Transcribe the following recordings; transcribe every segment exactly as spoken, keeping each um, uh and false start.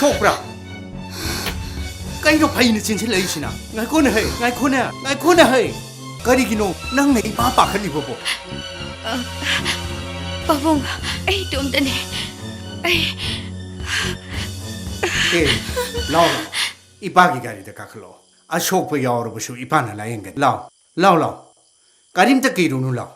ꯊꯣꯛꯄ꯭ꯔꯥ? ꯀꯩꯅꯣ ꯐꯩꯅ ꯆꯦꯟꯁꯤꯜꯂꯛꯏꯁꯤꯅ? ꯉꯥꯏꯈꯣꯅꯦ ꯍꯩ, ꯉꯥꯏꯈꯣꯅꯦ, ꯉꯥꯏꯈꯣꯅꯦ ꯍꯩ꯫ ꯀꯔꯤꯒꯤꯅꯣ ꯅꯪꯅ ꯏꯄꯥ ꯄꯥꯈꯠꯂꯤꯕꯕꯣ? ꯄꯥꯕꯨꯡ, ꯑꯩ ꯏꯇꯣꯝꯇꯅꯦ꯫ ꯑꯩ ꯑꯦ, ꯂꯥꯎ, ꯂꯥꯎ꯫ ꯏꯄꯥꯒꯤ ꯒꯥꯔꯤꯗ ꯀꯥꯈꯠꯂꯛꯑꯣ꯫ ꯑꯁꯣꯛꯄ ꯌꯥꯎꯔꯕꯁꯨ ꯏꯄꯥꯅ ꯂꯥꯌꯦꯡꯒꯅꯤ꯫ ꯂꯥꯎ, ꯂꯥꯎ, ꯂꯥꯎ꯫ ꯀꯔꯤꯝꯇ ꯀꯤꯔꯨꯅꯨ, ꯂꯥꯎ꯫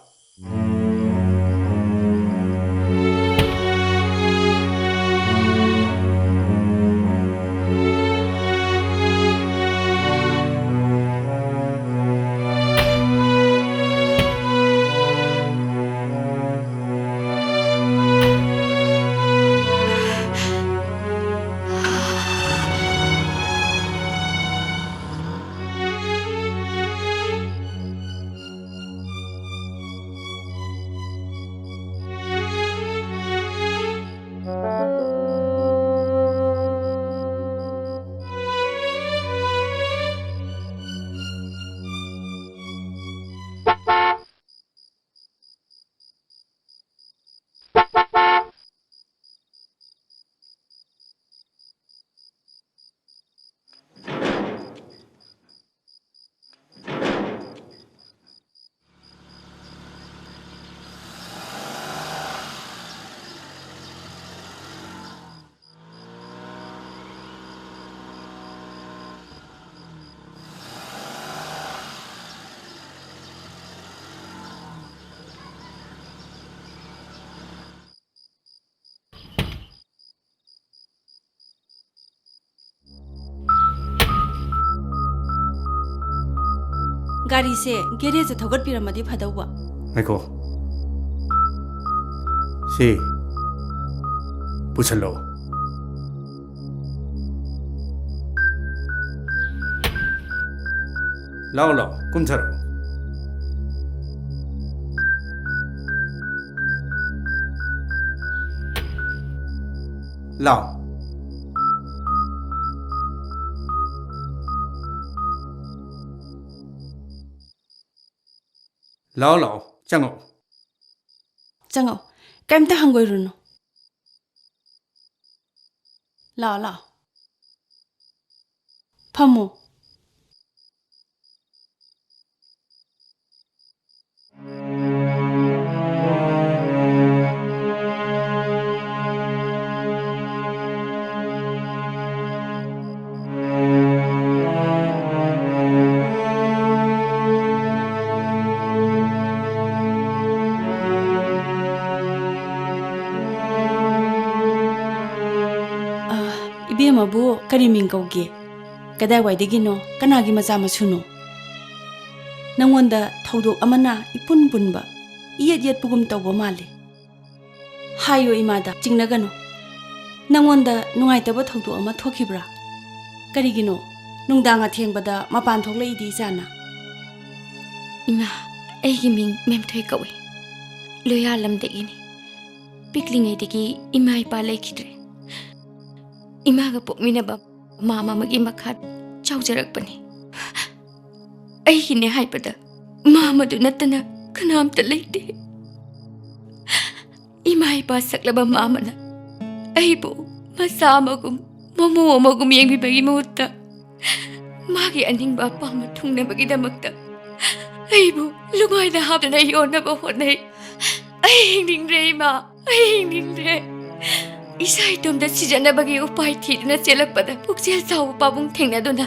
ꯒꯥꯔꯤꯁꯦ ꯒꯦꯔꯦꯖꯇ ꯊꯧꯒꯠꯄꯤꯔꯝꯃꯗꯤ ꯐꯗꯧꯕ꯫ ꯉꯥꯏꯈꯣ꯫ ꯁꯤ ꯄꯨꯁꯜꯂꯣ꯫ ꯂꯥꯛꯑꯣ, ꯂꯥꯛꯑꯣ, ꯀꯨꯝꯊꯔꯛꯑꯣ꯫ ꯂꯥꯛꯑꯣ꯫ ꯂꯥꯛꯑꯣ, ꯂꯥꯛꯑꯣ, ꯆꯪꯉꯛꯑꯣ꯫ ꯆꯪꯉꯛꯑꯣ꯫ ꯀꯩꯝꯇ ꯍꯪꯒꯣꯏꯔꯨꯅꯨ꯫ ꯂꯥꯛꯑꯣ, ꯂꯥꯛꯑꯣ꯫ ꯐꯝꯃꯣ꯫ ꯑ, ꯏꯕꯦꯝꯃꯕꯨ ꯀꯔꯤ ꯃꯤꯡ ꯀꯧꯒꯦ? ꯀꯗꯥꯏꯋꯥꯏꯗꯒꯤꯅꯣ? ꯀꯅꯥꯒꯤ ꯃꯆꯥ ꯃꯁꯨꯅꯣ? ꯅꯪꯉꯣꯟꯗ ꯊꯧꯗꯣꯛ ꯑꯃꯅ ꯏꯄꯨꯟ ꯄꯨꯟꯕ, ꯏꯌꯦꯠ ꯌꯦꯠꯄꯒꯨꯝ ꯇꯧꯕ ꯃꯥꯜꯂꯤ꯫ ꯍꯥꯏꯌꯣ ꯏꯃꯥꯗ, ꯆꯤꯡꯅꯒꯅꯨ꯫ ꯅꯪꯉꯣꯟꯗ ꯅꯨꯡꯉꯥꯏꯇꯕ ꯊꯧꯗꯣꯛ ꯑꯃ ꯊꯣꯛꯈꯤꯕ꯭ꯔꯥ? ꯀꯔꯤꯒꯤꯅꯣ ꯅꯨꯡꯗꯥꯡ ꯑꯊꯦꯡꯕꯗ ꯃꯄꯥꯟ ꯊꯣꯛꯂꯛꯏꯗꯤ ꯏꯆꯥꯅ? ꯏꯃꯥ, ꯑꯩꯒꯤ ꯃꯤꯡ ꯃꯦꯝꯊꯣꯏ ꯀꯧꯏ꯫ ꯂꯣꯌꯥꯂꯝꯗꯒꯤꯅꯤ꯫ ꯄꯤꯛꯂꯤꯉꯩꯗꯒꯤ ꯏꯃꯥ ꯏꯄꯥ ꯂꯩꯈꯤꯗ꯭ꯔꯦ꯫ ꯏꯃꯥꯒ ꯄꯣꯛꯃꯤꯟꯅꯕ ꯃꯥꯝꯃ ꯑꯃꯒꯤ ꯃꯈꯥ ꯆꯥꯎꯖꯔꯛꯄꯅꯤ꯫ ꯑꯩꯒꯤꯅꯦ ꯍꯥꯏꯕꯗ ꯃꯥꯝꯃꯗꯨ ꯅꯠꯇꯅ ꯀꯅꯥꯝꯇ ꯂꯩꯇꯦ꯫ ꯏꯃꯥ ꯏꯄꯥ ꯁꯛꯂꯕ ꯃꯥꯝꯃꯅ ꯑꯩꯕꯨ ꯃꯆꯥ ꯑꯃꯒꯨꯝ, ꯃꯃꯧ ꯑꯃꯒꯨꯝ ꯌꯦꯡꯕꯤꯕꯒꯤ ꯃꯍꯨꯠꯇ, ꯃꯥꯒꯤ ꯑꯅꯤꯡꯕ ꯑꯄꯥꯝꯕ ꯊꯨꯡꯅꯕꯒꯤꯗꯃꯛꯇ ꯑꯩꯕꯨ ꯂꯨꯉꯥꯏꯗ ꯍꯥꯞꯇꯨꯅ ꯌꯣꯟꯅꯕ ꯍꯣꯠꯅꯩ꯫ ꯑꯩ ꯍꯤꯡꯅꯤꯡꯗ꯭ꯔꯦ ꯏꯃꯥ, ꯑꯩ ꯍꯤꯡꯅꯤꯡꯗ꯭ꯔꯦ꯫ ꯏꯁꯥ ꯏꯇꯣꯝꯇ ꯁꯤꯖꯅꯕꯒꯤ ꯎꯄꯥꯏ ꯊꯤꯗꯨꯅ ꯆꯦꯜꯂꯛꯄꯗ ꯄꯨꯛꯆꯦꯜ ꯆꯥꯎꯕ ꯄꯥꯕꯨꯡ ꯊꯦꯡꯅꯗꯨꯅ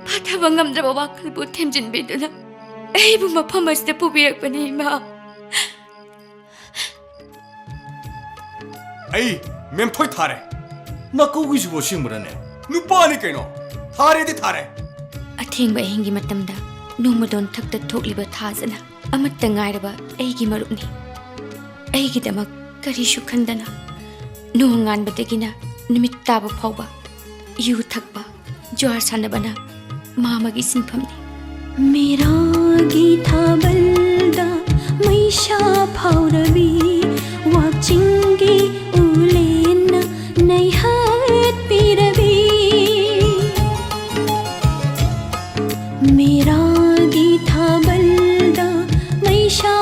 ꯐꯥꯊꯕ ꯉꯝꯗ꯭ꯔꯕ ꯋꯥꯈꯜꯕꯨ ꯊꯦꯝꯖꯤꯟꯕꯤꯗꯨꯅ ꯑꯩꯕꯨ ꯃꯐꯝ ꯑꯁꯤꯗ ꯄꯨꯕꯤꯔꯛꯄꯅꯤ ꯏꯃꯥ꯫ ꯑꯩ ꯃꯦꯝꯊꯣꯏ ꯊꯥꯔꯦ꯫ ꯅꯥꯀꯧꯒꯤꯁꯤꯕꯨ ꯑꯁꯦꯡꯕꯔꯅꯦ? ꯅꯨꯄꯥꯅꯤ ꯀꯩꯅꯣ꯫ ꯊꯥꯔꯦꯗꯤ ꯊꯥꯔꯦ꯫ ꯑꯊꯦꯡꯕ ꯑꯍꯤꯡꯒꯤ ꯃꯇꯝꯗ ꯅꯣꯡꯃꯗꯣꯟ ꯊꯛꯇ ꯊꯣꯛꯂꯤꯕ ꯊꯥꯖꯅ ꯑꯃꯠꯇ ꯉꯥꯏꯔꯕ ꯑꯩꯒꯤ ꯃꯔꯨꯞꯅꯤ꯫ ꯑꯩꯒꯤꯗꯃꯛ ꯀꯔꯤꯁꯨ ꯈꯟꯗꯅ ꯅꯣꯡꯉꯥꯟꯕꯗꯒꯤꯅ ꯅꯨꯃꯤꯠ ꯇꯥꯕ ꯐꯥꯎꯕ ꯌꯨ ꯊꯛꯄ, ꯖ꯭ꯋꯥꯔ ꯁꯥꯟꯅꯕꯅ ꯃꯥꯝꯃꯒꯤ ꯁꯤꯟꯐꯝꯅꯤ꯫ ꯃꯦꯔꯥꯒꯤ ꯊꯥꯕꯜꯗ ꯃꯩꯁꯥ ꯐꯥꯎꯔꯕꯤ, ꯋꯥꯛꯆꯤꯡꯒꯤ ꯎꯂꯦꯟꯅ ꯅꯩꯍꯠꯄꯤꯔꯕꯤ꯫ ꯃꯦꯔꯥꯒꯤ ꯊꯥꯕꯜꯗ ꯃꯩꯁꯥ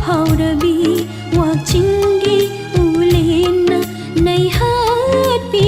ꯐꯥꯎꯔꯕꯤ, ꯋꯥꯛꯆꯤꯡꯒꯤ ꯎꯂꯦꯟꯅ ꯅꯩꯍꯠꯄꯤ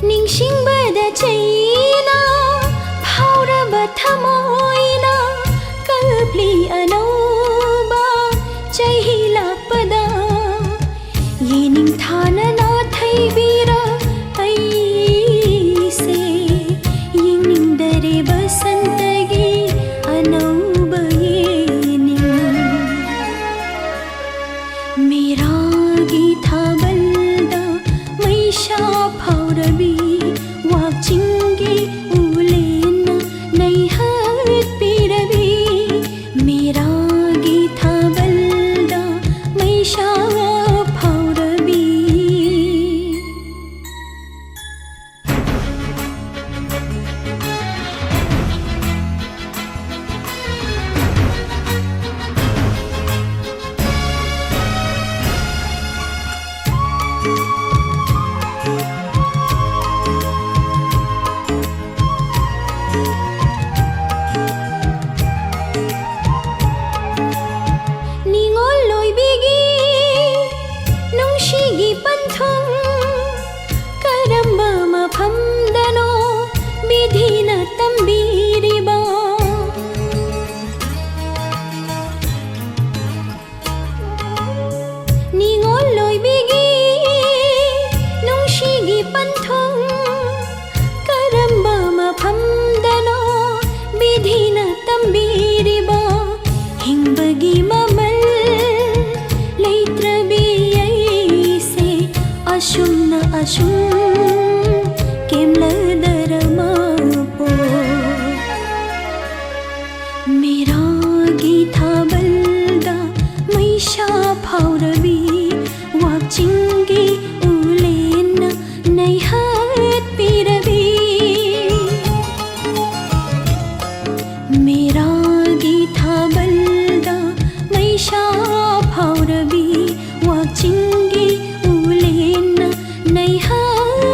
ꯅꯤꯡꯁꯤꯡꯕꯗ ꯆꯩꯅ ꯐꯥꯎꯔꯕ ꯊꯃꯣꯏꯅ ꯀꯜꯄ꯭ꯂꯤ ꯑꯅꯧꯕ ꯆꯍꯤ ꯂꯥꯛꯄꯗ ꯌꯦꯅꯤꯡ ꯊꯥꯅ ꯅꯥꯊꯩꯕꯤꯔ ꯑꯩꯁꯦ ꯌꯦꯡꯅꯤꯡꯗꯔꯦ ꯕꯁꯟꯇꯒꯤ ꯑꯅꯧꯕ ꯌꯦꯅꯤꯡ꯫ ꯃꯤꯔꯥꯒꯤ ꯊꯥꯕꯜꯗ ꯃꯩꯁꯥ ꯐꯥꯎꯔꯕꯤ ꯋꯥꯛꯆꯤꯡꯒꯤ ꯎꯂꯦꯟꯅ ꯅꯩꯍꯠꯄꯤꯔꯕꯤ꯫ ꯃꯤꯔꯥꯒꯤ ꯊꯥꯕꯜꯗ ꯃꯩꯁꯥ ꯐꯥꯎꯔꯕꯤ꯫ ꯅꯤꯉꯣꯜ ꯂꯣꯏꯕꯤꯒꯤ ꯅꯨꯡꯁꯤꯒꯤ ꯄꯟꯊꯨꯡ ꯀꯔꯝꯕ ꯃꯐꯝꯗꯅꯣ ꯕꯤꯙꯤꯅ ꯇꯝꯕꯤꯔꯤꯕ? ꯅꯤꯉꯣꯜ ꯂꯣꯏꯕꯤꯒꯤ ꯅꯨꯡꯁꯤꯒꯤ ꯄꯟꯊꯨꯡ ꯀꯔꯝꯕ ꯃꯐꯝꯗꯅꯣ ꯕꯤꯙꯤꯅ ꯇꯝꯕꯤꯔꯤꯕ? ꯍꯤꯡꯕꯒꯤ ꯃꯃꯜ ꯂꯩꯇ꯭ꯔꯕꯤ ꯑꯩꯁꯦ ꯑꯁꯨꯝꯅ ꯑꯁꯨꯝ ꯀꯦꯝꯂꯗꯔꯃꯄꯣ꯫ ꯃꯤꯔꯥꯒꯤ ꯊꯥꯕꯜꯗ ꯃꯩꯁꯥ ꯐꯥꯎꯔꯕꯤ ꯋꯥꯛꯆꯤꯡꯒꯤ ꯎꯂꯦꯟꯅ ꯅꯩꯍꯠꯄꯤꯔꯕꯤ꯫ ꯃꯤꯔꯥꯒꯤ ꯊꯥꯕꯜꯗ ꯃꯩꯁꯥ ꯐꯥꯎꯔꯕꯤ ꯋꯥꯛꯆꯤꯡꯒꯤ ꯎꯂꯦꯟꯅ ꯅꯩꯍꯠ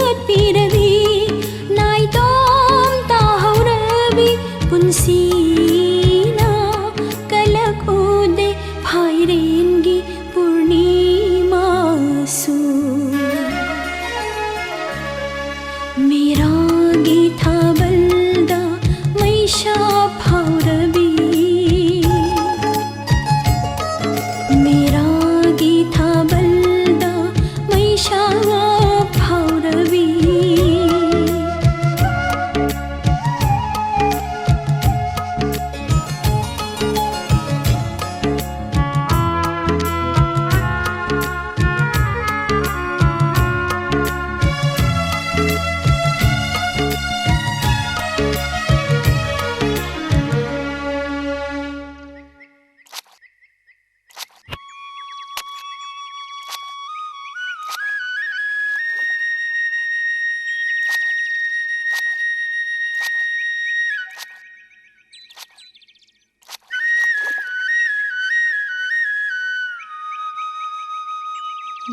ꯃꯤꯔꯥꯒꯤ ꯊꯥꯕꯜꯗ ꯃꯩꯁꯥ ꯐꯥꯎꯔꯕꯤ, ꯃꯤꯔꯥꯒꯤ ꯊꯥꯕꯜꯗ ꯃꯩꯁꯥ ꯐꯥꯎꯔꯕꯤ꯫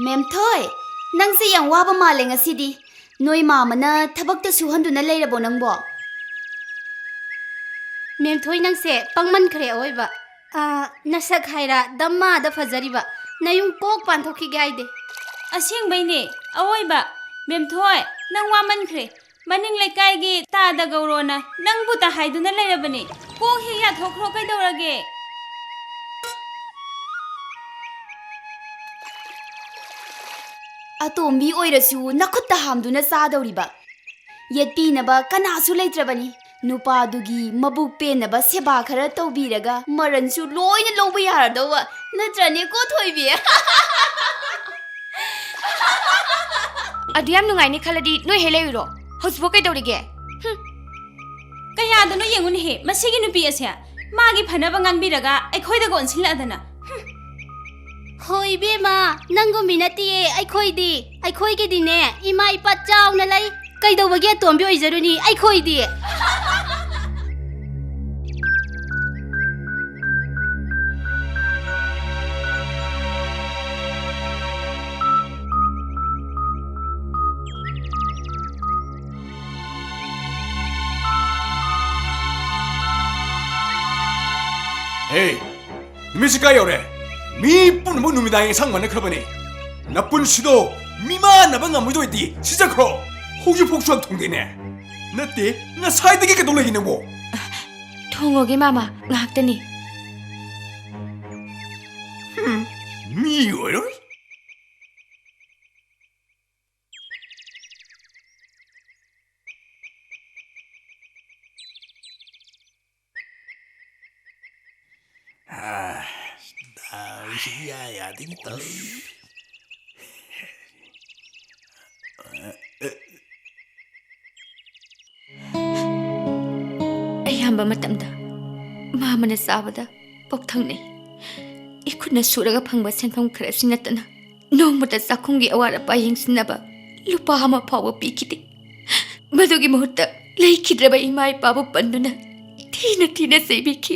ꯃꯦꯝꯊꯣꯏ, ꯅꯪꯁꯦ ꯌꯥꯝ ꯋꯥꯕ ꯃꯥꯜꯂꯦ ꯉꯁꯤꯗꯤ꯫ ꯅꯣꯏ ꯃꯥꯃꯅ ꯊꯕꯛꯇ ꯁꯨꯍꯟꯗꯨꯅ ꯂꯩꯔꯕꯣ ꯅꯪꯕꯣ? ꯃꯦꯝꯊꯣꯏ, ꯅꯪꯁꯦ ꯄꯪꯃꯟꯈ꯭ꯔꯦ ꯑꯑꯣꯏꯕ꯫ ꯑꯥ, ꯅꯁꯛ ꯍꯥꯏꯔ ꯗꯝꯃꯥꯗ ꯐꯖꯔꯤꯕ, ꯅꯌꯨꯝ ꯀꯣꯛ ꯄꯥꯟꯊꯣꯛꯈꯤꯒꯦ ꯍꯥꯏꯗꯦ꯫ ꯑꯁꯦꯡꯕꯩꯅꯦ ꯑꯑꯣꯏꯕ꯫ ꯃꯦꯝꯊꯣꯏ, ꯅꯪ ꯋꯥꯃꯟꯈ꯭ꯔꯦ꯫ ꯃꯅꯤꯡ ꯂꯩꯀꯥꯏꯒꯤ ꯇꯥꯗ ꯒꯧꯔꯣꯅ ꯅꯪꯕꯨ ꯇꯥꯍꯥꯏꯗꯨꯅ ꯂꯩꯔꯕꯅꯤ꯫ ꯀꯣꯛ ꯍꯦꯛ ꯌꯥꯊꯣꯛꯈ꯭ꯔꯣ ꯀꯩꯗꯧꯔꯒꯦ? ꯑꯇꯣꯝꯕꯤ ꯑꯣꯏꯔꯁꯨ ꯅꯈꯨꯠꯇ ꯍꯥꯝꯗꯨꯅ ꯆꯥꯗꯧꯔꯤꯕ꯫ ꯌꯦꯠꯄꯤꯅꯕ ꯀꯅꯥꯁꯨ ꯂꯩꯇ꯭ꯔꯕꯅꯤ꯫ ꯅꯨꯄꯥꯗꯨꯒꯤ ꯃꯕꯨꯛ ꯄꯦꯟꯅꯕ ꯁꯦꯕꯥ ꯈꯔ ꯇꯧꯕꯤꯔꯒ ꯃꯔꯟꯁꯨ ꯂꯣꯏꯅ ꯂꯧꯕ ꯌꯥꯔꯗꯧꯕ, ꯅꯠꯇ꯭ꯔꯅꯦꯀꯣ ꯊꯣꯏꯕꯤ? ꯑꯗꯨ ꯌꯥꯝ ꯅꯨꯡꯉꯥꯏꯅꯤ ꯈꯜꯂꯗꯤ ꯅꯣꯏ ꯍꯦꯛ ꯂꯩꯔꯨꯔꯣ꯫ ꯍꯧꯖꯤꯛꯐꯥꯎ ꯀꯩꯗꯧꯔꯤꯒꯦ? ꯍꯨꯝ꯫ ꯀꯌꯥꯗꯅꯣ ꯌꯦꯡꯉꯨꯅꯦꯍꯦ, ꯃꯁꯤꯒꯤ ꯅꯨꯄꯤ ꯑꯁꯦ꯫ ꯃꯥꯒꯤ ꯐꯅꯕ ꯉꯥꯡꯕꯤꯔꯒ ꯑꯩꯈꯣꯏꯗꯒ ꯑꯣꯟꯁꯤꯜꯂꯛꯑꯗꯅ꯫ ꯍꯨꯝ꯫ ꯍꯣꯏ ꯏꯕꯦꯝꯃ, ꯅꯪꯒꯨꯝꯕꯤ ꯅꯠꯇꯤꯌꯦ ꯑꯩꯈꯣꯏꯗꯤ꯫ ꯑꯩꯈꯣꯏꯒꯤꯗꯤꯅꯦ, ꯏꯃꯥ ꯏꯄꯥ ꯆꯥꯎꯅ ꯂꯩ꯫ ꯀꯩꯗꯧꯕꯒꯤ ꯑꯇꯣꯝꯕꯤ ꯑꯣꯏꯖꯔꯨꯅꯤ ꯑꯩꯈꯣꯏꯗꯤ? ꯍꯦ, ꯅꯨꯃꯤꯠꯁꯤ ꯀꯥꯏ ꯌꯧꯔꯦ? ꯃꯤ ꯄꯨꯝꯅꯃꯛ ꯅꯨꯃꯤꯗꯥꯡ ꯌꯦꯟꯁꯥꯡ ꯃꯥꯟꯅꯈ꯭ꯔꯕꯅꯦ꯫ ꯅꯄꯨꯟꯁꯤꯗꯣ ꯃꯤꯃꯥꯟꯅꯕ ꯉꯝꯃꯣꯏꯗꯣꯏꯗꯤ ꯁꯤꯖꯈ꯭ꯔꯣ꯫ ꯍꯧꯖꯤꯛꯐꯥꯎ ꯆꯥꯛ ꯊꯣꯡꯗꯦꯅꯦ꯫ ꯅꯠꯇꯦ, ꯉꯁꯥꯏꯗꯒꯤ ꯀꯩꯗꯧ ꯂꯩꯒꯦ ꯅꯪꯕꯣ? ꯊꯣꯡꯉꯣꯒꯦ ꯃꯥꯃ, ꯉꯥꯏꯍꯥꯛꯇꯅꯤ꯫ ꯍꯨꯝ, ꯃꯤ ꯑꯣꯏꯔꯣꯏ꯫ ꯑꯥ, ꯗꯥꯎꯁꯤ ꯏꯌꯥ ꯌꯥꯗꯦꯅꯦ ꯇꯧꯔꯤꯁꯤ꯫ ꯑꯌꯥꯝꯕ ꯃꯇꯝꯗ ꯃꯥꯃꯅ ꯆꯥꯕꯗ ꯄꯣꯛ ꯊꯪꯅꯩ꯫ ꯏꯈꯨꯠꯅ ꯁꯨꯔꯒ ꯐꯪꯕ ꯁꯦꯟꯐꯝ ꯈꯔꯁꯤ ꯅꯠꯇꯅ ꯅꯣꯡꯃꯇ ꯆꯥꯛꯈꯨꯝꯒꯤ ꯑꯋꯥꯠ ꯑꯄꯥ ꯌꯦꯡꯁꯤꯟꯅꯕ ꯂꯨꯄꯥ ꯑꯃ ꯐꯥꯎꯕ ꯄꯤꯈꯤꯗꯦ꯫ ꯃꯗꯨꯒꯤ ꯃꯍꯨꯠꯇ ꯂꯩꯈꯤꯗ꯭ꯔꯕ ꯏꯃꯥ ꯏꯄꯥꯕꯨ ꯄꯟꯗꯨꯅ ꯊꯤꯅ ꯊꯤꯅ ꯆꯩꯕꯤꯈꯤ꯫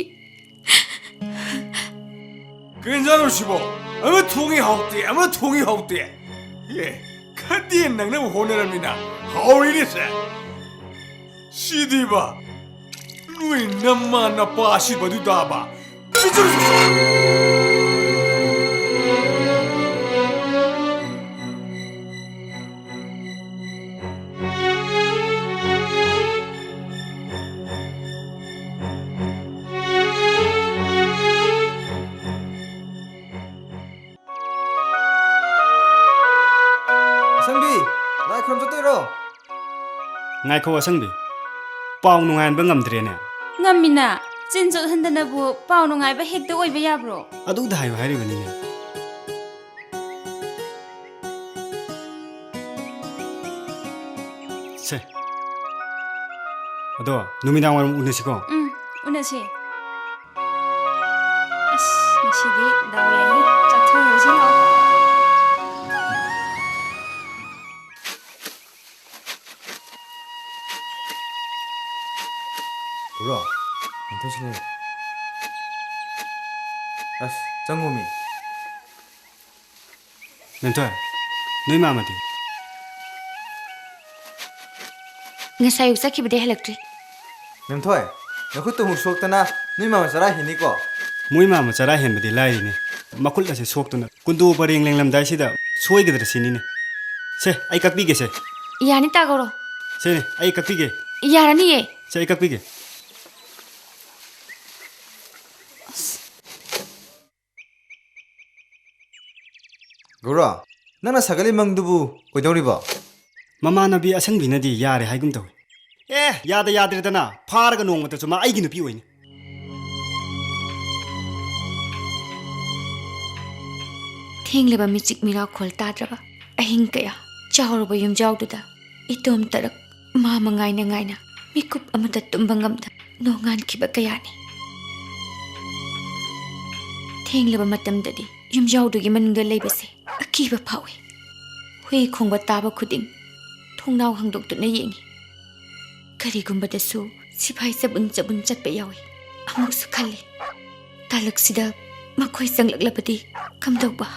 ꯀꯩ ꯏꯟꯖꯥꯡꯅꯣ ꯁꯤꯕꯣ? ꯑꯃ ꯊꯣꯡꯉꯤ ꯍꯥꯎꯇꯦ, ꯑꯃ ꯊꯣꯡꯉꯤ ꯍꯥꯎꯇꯦ꯫ ꯑꯦ, ꯈꯗꯦꯟ ꯅꯪꯅꯕ ꯍꯣꯠꯅꯔꯝꯅꯤꯅ ꯍꯥꯎꯔꯤꯅꯦ ꯁꯦ꯫ ꯁꯤꯗꯤꯕ, ꯅꯣꯏ ꯅꯃꯥ ꯅꯄꯥ ꯑꯁꯤꯕꯗꯨꯗꯥꯕ꯫ ꯑꯁꯪꯕꯤ, ꯂꯥꯏ ꯈꯨꯔꯨꯝ ꯆꯠꯇꯣꯏꯔꯣ? ꯉꯥꯏꯈꯣ ꯑꯁꯪꯕꯤ, ꯄꯥꯎ ꯅꯨꯡꯉꯥꯏꯍꯟꯕ ꯉꯝꯗ꯭ꯔꯦꯅꯦ꯫ ꯉꯝꯃꯤꯅ, ꯆꯤꯟ ꯆꯣꯠꯍꯟꯗꯅꯕꯨ ꯄꯥꯎ ꯅꯨꯡꯉꯥꯏꯕ ꯍꯦꯛꯇ ꯑꯣꯏꯕ ꯌꯥꯕ꯭ꯔꯣ? ꯑꯗꯨꯗ ꯍꯥꯏꯌꯨ ꯍꯥꯏꯔꯤꯕꯅꯤꯅꯦ꯫ ꯁꯦ, ꯑꯗꯣ ꯅꯨꯃꯤꯗꯥꯡ ꯋꯥꯏꯔꯝ ꯎꯅꯁꯤꯀꯣ꯫ ꯎꯝ, ꯎꯅꯁꯤ꯫ ꯑꯁ, ꯉꯁꯤꯗꯤ ꯗꯥꯎ ꯌꯥꯏꯍꯦ꯫ ꯆꯥꯊꯔꯨꯔꯁꯤ ꯂꯥꯛꯑꯣ꯫ ꯄꯨꯔꯣ, ꯃꯦꯝꯊꯣꯏꯁꯨ ꯂꯩ꯫ ꯑꯁ, ꯆꯪꯉꯣꯃꯤ꯫ ꯃꯦꯝꯊꯣꯏ, ꯅꯣꯏ ꯃꯥꯃꯗꯤ? ꯉꯁꯥꯏ ꯑꯌꯨꯛ ꯆꯠꯈꯤꯕꯗꯩ ꯍꯜꯂꯛꯇ꯭ꯔꯤ꯫ ꯃꯦꯝꯊꯣꯏ, ꯅꯈꯨꯠꯇꯨ ꯑꯃꯨꯛ ꯁꯣꯛꯇꯅ ꯅꯣꯏ ꯃꯥꯃ ꯆꯔꯥ ꯍꯦꯟꯅꯤꯀꯣ꯫ ꯃꯣꯏ ꯃꯥꯃ ꯆꯔꯥ ꯍꯦꯟꯕꯗꯤ ꯂꯥꯏꯔꯤꯅꯦ, ꯃꯈꯨꯠ ꯑꯁꯤ ꯁꯣꯛꯇꯨꯅ ꯀꯨꯟꯗꯣ ꯄꯔꯦꯡ ꯂꯦꯡꯂꯝꯗꯥꯏꯁꯤꯗ ꯁꯣꯏꯒꯗ꯭ꯔꯥ ꯁꯤꯅꯤꯅꯦ꯫ ꯁꯦ, ꯑꯩ ꯀꯛꯄꯤꯒꯦꯁꯦ꯫ ꯌꯥꯅꯤ, ꯇꯥꯒꯧꯔꯣ꯫ ꯁꯦ, ꯑꯩ ꯀꯛꯄꯤꯒꯦ꯫ ꯌꯥꯔꯅꯤꯌꯦ꯫ ꯁꯦ, ꯑꯩ ꯀꯛꯄꯤꯒꯦ꯫ ꯑꯁ꯫ ꯒꯧꯔ, ꯅꯪꯅ ꯁꯥꯒꯠꯂꯤ ꯃꯪꯗꯨꯕꯨ ꯀꯩꯗꯧꯔꯤꯕ? ꯃꯃꯥꯟꯅꯕꯤ ꯑꯁꯪꯕꯤꯅꯗꯤ ꯌꯥꯔꯦ ꯍꯥꯏꯒꯨꯝ ꯇꯧꯏ꯫ ꯑꯦ, ꯌꯥꯗ ꯌꯥꯗ꯭ꯔꯦꯗꯅ, ꯐꯥꯔꯒ ꯅꯣꯡꯃꯇꯁꯨ ꯃꯥ ꯑꯩꯒꯤ ꯅꯨꯄꯤ ꯑꯣꯏꯅꯤ꯫ ꯊꯦꯡꯂꯕ ꯃꯤꯆꯤꯛ ꯃꯤꯔꯥꯎꯈꯣꯜ ꯇꯥꯗ꯭ꯔꯕ ꯑꯍꯤꯡ ꯀꯌꯥ ꯆꯥꯎꯔꯕ ꯌꯨꯝꯖꯥꯎꯗꯨꯗ ꯏꯇꯣꯝ ꯇꯔꯛ ꯃꯥ ꯃꯉꯥꯏꯅ ꯉꯥꯏꯅ ꯃꯤꯀꯨꯞ ꯑꯃꯇ ꯇꯨꯝꯕ ꯉꯝꯗ ꯅꯣꯡꯉꯥꯟꯈꯤꯕ ꯀꯌꯥꯅꯤ꯫ ꯊꯦꯡꯂꯕ ꯃꯇꯝꯗꯗꯤ ꯌꯨꯝꯖꯥꯎꯗꯨꯒꯤ ꯃꯅꯨꯡꯗ ꯂꯩꯕꯁꯦ ꯑꯀꯤꯕ ꯐꯥꯎꯏ꯫ ꯍꯨꯏ ꯈꯣꯡꯕ ꯇꯥꯕ ꯈꯨꯗꯤꯡ ꯊꯣꯡꯅꯥꯎ ꯍꯥꯡꯗꯣꯛꯇꯨꯅ ꯌꯦꯡꯏ꯫ ꯀꯔꯤꯒꯨꯝꯕꯗꯁꯨ ꯁꯤꯐꯥꯏ ꯆꯕꯨꯟ ꯆꯕꯨꯟ ꯆꯠꯄ ꯌꯥꯎꯏ꯫ ꯑꯃꯨꯛꯁꯨ ꯈꯜꯂꯤ, ꯇꯥꯂꯛꯁꯤꯗ ꯃꯈꯣꯏ ꯆꯪꯂꯛꯂꯕꯗꯤ ꯀꯝꯗꯧꯕ?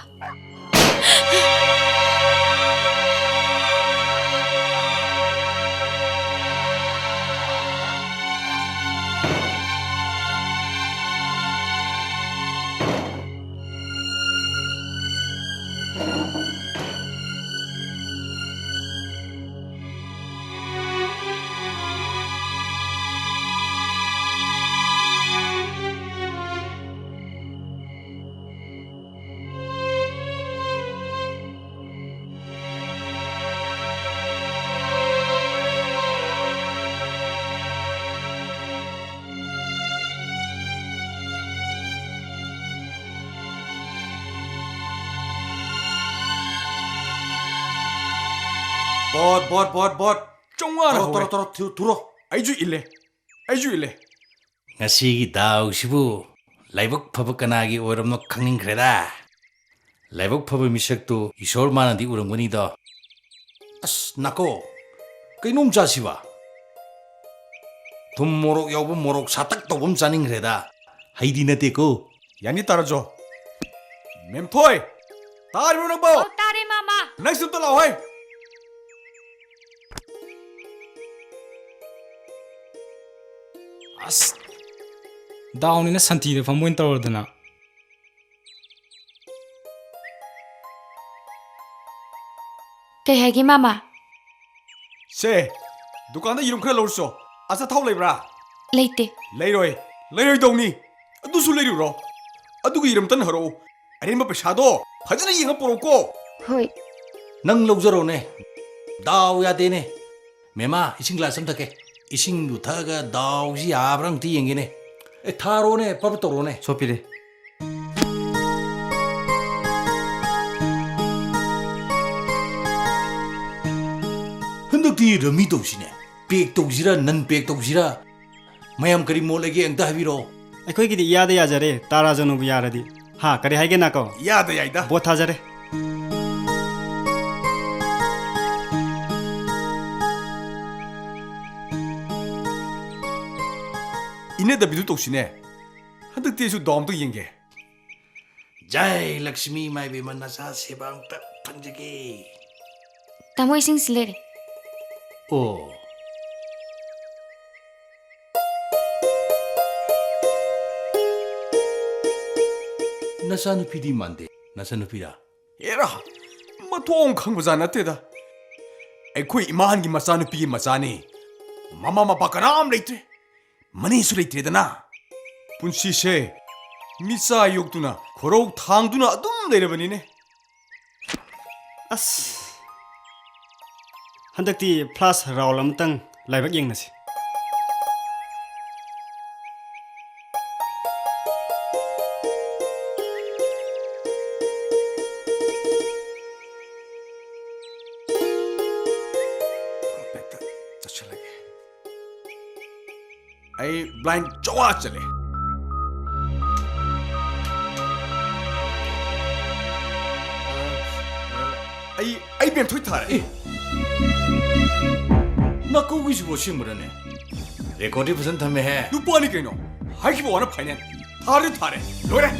Vote, vote, vote, vote. ꯆꯥꯝꯃꯉꯥꯅ ꯇꯧꯔꯣ, ꯍꯧꯔꯦ꯫ ꯇꯧꯔꯣ, ꯇꯧꯔꯣ, ꯊꯨ-, ꯊꯨꯔꯣ꯫ ꯑꯩꯁꯨ ꯏꯜꯂꯦ꯫ ꯑꯩꯁꯨ ꯏꯜꯂꯦ꯫ ꯉꯁꯤꯒꯤ ꯗꯥꯎꯁꯤꯕꯨ ꯂꯥꯏꯕꯛ ꯐꯕ ꯀꯅꯥꯒꯤ ꯑꯣꯏꯔꯝꯅꯣ ꯈꯪꯅꯤꯡꯈ꯭ꯔꯦꯗ꯫ ꯂꯥꯏꯕꯛ ꯐꯕ ꯃꯤꯁꯛꯇꯨ ꯏꯁꯣꯔ ꯃꯥꯅꯗꯤ ꯎꯔꯝꯒꯅꯤꯗꯣ꯫ ꯑꯁ, ꯅꯥꯀꯣ, ꯀꯩꯅꯣꯝ ꯆꯥꯁꯤꯕ? ꯊꯨꯝ ꯃꯣꯔꯣꯛ ꯌꯥꯎꯕ ꯃꯣꯔꯣꯛ ꯁꯥꯇꯛ ꯇꯧꯕ ꯑꯃ ꯆꯥꯅꯤꯡꯈ꯭ꯔꯦꯗ꯫ ꯍꯩꯗꯤ ꯅꯠꯇꯦꯀꯣ꯫ ꯌꯥꯅꯤ, ꯇꯥꯔꯖꯣ꯫ ꯃꯦꯝꯊꯣꯏ, ꯇꯥꯔꯤꯕꯣ ꯅꯪꯕꯣ? ꯑꯧ, ꯇꯥꯔꯦ, ꯃꯥꯃ꯫ ꯅꯪꯁꯨ ꯑꯝꯇ ꯂꯥꯛꯑꯣ ꯍꯩ꯫ ꯑꯁ, ꯗꯥꯎꯅꯤꯅ ꯁꯟꯊꯤꯗ ꯐꯝꯕ ꯑꯣꯏꯅ ꯇꯧꯔꯗꯅ꯫ ꯀꯩ ꯍꯥꯏꯒꯦ, ꯃꯥꯃ? ꯁꯦ, ꯗꯨꯀꯥꯟꯗ ꯌꯦꯔꯨꯝ ꯈꯔ ꯂꯧꯔꯨꯆꯣ꯫ ꯑꯆꯥꯊꯥꯎ ꯂꯩꯕ꯭ꯔꯥ? ꯂꯩꯇꯦ꯫ ꯂꯩꯔꯣꯏ꯫ ꯂꯩꯔꯣꯏꯗꯧꯅꯤ꯫ ꯑꯗꯨꯁꯨ ꯂꯩꯔꯨꯔꯣ꯫ ꯑꯗꯨꯒ ꯌꯦꯔꯨꯝꯇꯟ ꯍꯧꯔꯛꯎ꯫ ꯑꯔꯦꯝꯕ ꯄꯩꯁꯥꯗꯣ ꯐꯖꯅ ꯌꯦꯡꯉ ꯄꯨꯔꯛꯎꯀꯣ꯫ ꯍꯣꯏ꯫ ꯅꯪ ꯂꯧꯖꯔꯣꯅꯦ꯫ ꯗꯥꯎ ꯌꯥꯗꯦꯅꯦ꯫ ꯃꯦꯃꯥ, ꯏꯁꯤꯡ ꯒ꯭ꯂꯥꯁ ꯑꯃ ꯊꯛꯀꯦ꯫ ꯏꯁꯤꯡꯗꯨ ꯊꯛꯑꯒ ꯗꯥꯎꯁꯤ ꯌꯥꯕ꯭ꯔꯥ ꯑꯝꯇ ꯌꯦꯡꯒꯦꯅꯦ꯫ ꯑꯦ, ꯊꯥꯔꯣꯅꯦ, ꯄꯞ ꯇꯧꯔꯣꯅꯦ꯫ ꯁꯣ ꯄꯤꯔꯦ꯫ ꯍꯟꯗꯛꯇꯤ ꯔꯝꯃꯤ ꯇꯧꯁꯤꯅꯦ꯫ ꯄꯦꯛ ꯇꯧꯁꯤꯔꯥ, ꯅꯟ ꯄꯦꯛ ꯇꯧꯁꯤꯔꯥ? ꯃꯌꯥꯝ ꯀꯔꯤ ꯃꯣꯠ ꯂꯩꯒꯦ ꯑꯝꯇ ꯍꯥꯏꯕꯤꯔꯛꯑꯣ꯫ ꯑꯩꯈꯣꯏꯒꯤꯗꯤ ꯏꯌꯥꯗ ꯌꯥꯖꯔꯦ, ꯇꯥ ꯔꯥꯖꯅꯕꯨ ꯌꯥꯔꯗꯤ꯫ ꯍꯥ, ꯀꯔꯤ ꯍꯥꯏꯒꯦ ꯅꯥꯀꯣ? ꯏꯌꯥꯗ ꯌꯥꯏꯗ꯫ ꯚꯣꯠ ꯊꯥꯖꯔꯦ꯫ ꯏꯅꯗꯕꯤꯗꯨ ꯇꯧꯁꯤꯅꯦ꯫ ꯍꯟꯗꯛꯇꯤ ꯑꯩꯁꯨ ꯗꯥꯎ ꯑꯝꯇ ꯌꯦꯡꯒꯦ꯫ ꯖꯥꯏ ꯂꯛꯁꯃꯤ ꯏꯃꯥ ꯏꯕꯦꯝꯃ, ꯅꯆꯥ ꯁꯦꯕꯥ ꯑꯝꯇ ꯐꯪꯖꯒꯦ꯫ ꯇꯥꯃꯣ, ꯏꯁꯤꯡꯁꯤ ꯂꯩꯔꯦ꯫ ꯑꯣ꯫ ꯅꯆꯥꯅꯨꯄꯤꯗꯤ ꯃꯥꯟꯗꯦ꯫ ꯅꯆꯥꯅꯨꯄꯤꯔꯥ? ꯑꯦꯔꯥ, ꯃꯊꯣꯡ ꯈꯪꯕꯖꯥꯠ ꯅꯠꯇꯦꯗ꯫ ꯑꯩꯈꯣꯏ ꯏꯃꯥꯟꯒꯤ ꯃꯆꯥꯅꯨꯄꯤꯒꯤ ꯃꯆꯥꯅꯤ꯫ ꯃꯃꯥ ꯃꯄꯥ ꯀꯅꯥꯝ ꯂꯩꯇ꯭ꯔꯦ꯫ ꯃꯅꯦꯁꯨ ꯂꯩꯇ꯭ꯔꯦꯗꯅ꯫ ꯄꯨꯟꯁꯤꯁꯦ ꯃꯤꯆꯥ ꯌꯣꯛꯇꯨꯅ, ꯈꯣꯔꯧ ꯊꯥꯡꯗꯨꯅ ꯑꯗꯨꯝ ꯂꯩꯔꯕꯅꯤꯅꯦ꯫ ꯑꯁ, ꯍꯟꯗꯛꯇꯤ ꯐ꯭ꯂꯥꯁ ꯔꯥꯎꯟ ꯑꯃꯇꯪ ꯂꯥꯏꯕꯛ ꯌꯦꯡꯅꯁꯤ꯫ ꯆꯠꯁꯤꯜꯂꯒꯦ꯫ ꯑꯩ ꯕ꯭ꯂꯥꯏꯟ ꯆꯧꯉꯥ ꯆꯠꯂꯦ꯫ ꯑꯩ, ꯑꯩ ꯕꯦꯟꯊꯣꯏ ꯊꯥꯔꯦ꯫ ꯑꯦ꯫ ꯅꯥꯀꯧꯒꯤꯁꯤꯕꯨ ꯑꯁꯦꯡꯕꯔꯅꯦ? ꯔꯦꯀꯣꯔꯗꯇꯤ ꯐꯖꯅ ꯊꯝꯃꯦꯍꯦ꯫ ꯅꯨꯄꯥꯅꯤ ꯀꯩꯅꯣ꯫ ꯍꯥꯏꯈꯤꯕ ꯋꯥꯅ ꯐꯥꯏꯅꯦꯜ꯫ ꯊꯥꯔꯗꯤ ꯊꯥꯔꯦ꯫ ꯂꯣꯏꯔꯦ꯫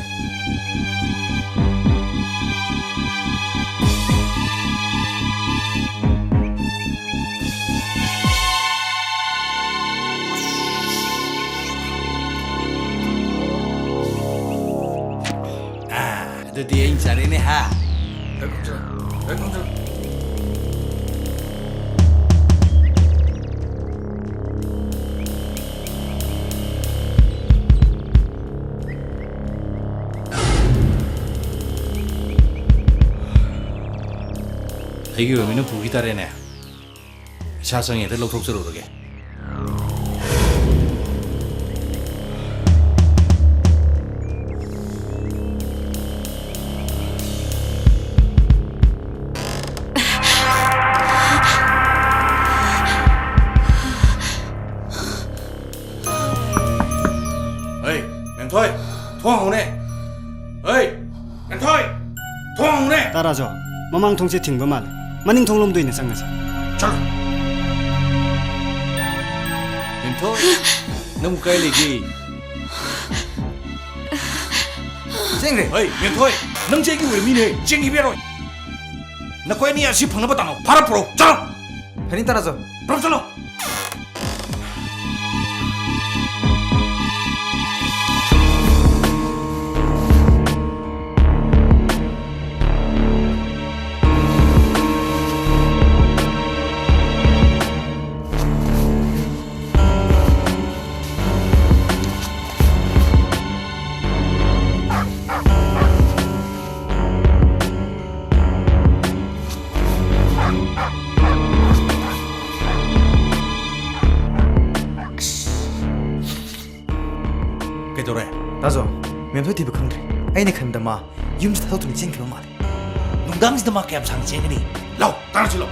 ꯑꯥ, ꯑꯗꯨꯗꯤ ꯑꯩꯅ ꯆꯥꯔꯦꯅꯦ, ꯍꯥ? ꯂꯩꯈꯣꯝꯁꯦ, ꯂꯩꯈꯣꯝꯁꯦ꯫ ꯑꯩꯒꯤ ꯑꯣꯏꯔꯕꯅꯤꯅ ꯄꯨꯈꯤ ꯇꯥꯔꯦꯅꯦ꯫ ꯏꯁꯥ ꯆꯪꯉꯦ, ꯍꯦꯛꯇ ꯂꯧꯊꯣꯛꯆꯔꯨꯔꯒꯦ꯫ ꯍꯩ, ꯃꯦꯝꯊꯣꯏ, ꯊꯣꯡ ꯍꯥꯡꯉꯨꯅꯦ꯫ ꯍꯩ, ꯃꯦꯝꯊꯣꯏ, ꯊꯣꯡ ꯍꯥꯡꯉꯨꯅꯦ꯫ ꯇꯥ ꯔꯥꯖꯨ, ꯃꯃꯥꯡ ꯊꯣꯡꯁꯦ ꯊꯤꯡꯕ ꯃꯥꯜꯂꯦ꯫ ꯃꯅꯤꯡ ꯊꯣꯡ ꯂꯣꯝꯗ ꯑꯣꯏꯅ ꯆꯪꯉꯁꯤ꯫ ꯆꯠꯂꯣ꯫ ꯃꯦꯝꯊꯣꯏ, ꯅꯪꯕꯨ ꯀꯥꯏ ꯂꯩꯒꯦ? ꯆꯦꯟꯈ꯭ꯔꯦ꯫ ꯍꯩ, ꯃꯦꯝꯊꯣꯏ, ꯅꯪ ꯆꯦꯟꯒꯤ ꯑꯣꯏꯔꯝꯃꯤꯅꯦ꯫ ꯆꯦꯟꯈꯤꯕ ꯌꯥꯔꯣꯏ꯫ ꯅꯈꯣꯏ ꯑꯅꯤ ꯑꯁꯤ ꯐꯪꯅꯕ ꯇꯥꯅꯧ꯫ ꯐꯥꯔ ꯄꯨꯔꯛꯑꯣ꯫ ꯆꯠꯂꯣ꯫ ꯐꯅꯤ, ꯇꯥ ꯔꯥꯖꯨ꯫ ꯄꯨꯂꯞ ꯆꯠꯂꯣ꯫ ꯀꯩꯗꯧꯔꯦ? ꯇꯥꯖꯣ, ꯃꯦꯝꯊꯣꯏ ꯊꯤꯕ ꯈꯪꯗ꯭ꯔꯦ꯫ ꯑꯩꯅ ꯈꯟꯕꯗ ꯃꯥ ꯌꯨꯝꯁꯤ ꯊꯥꯗꯣꯛꯇꯨꯅ ꯆꯦꯟꯈꯤꯕ ꯃꯥꯜꯂꯦ꯫ ꯅꯨꯡꯗꯥꯡꯁꯤꯗ ꯃꯥ ꯀꯌꯥꯝ ꯁꯥꯡꯅ ꯆꯦꯟꯒꯅꯤ? ꯂꯥꯎ, ꯇꯥꯟꯅꯁꯤ ꯂꯥꯎ꯫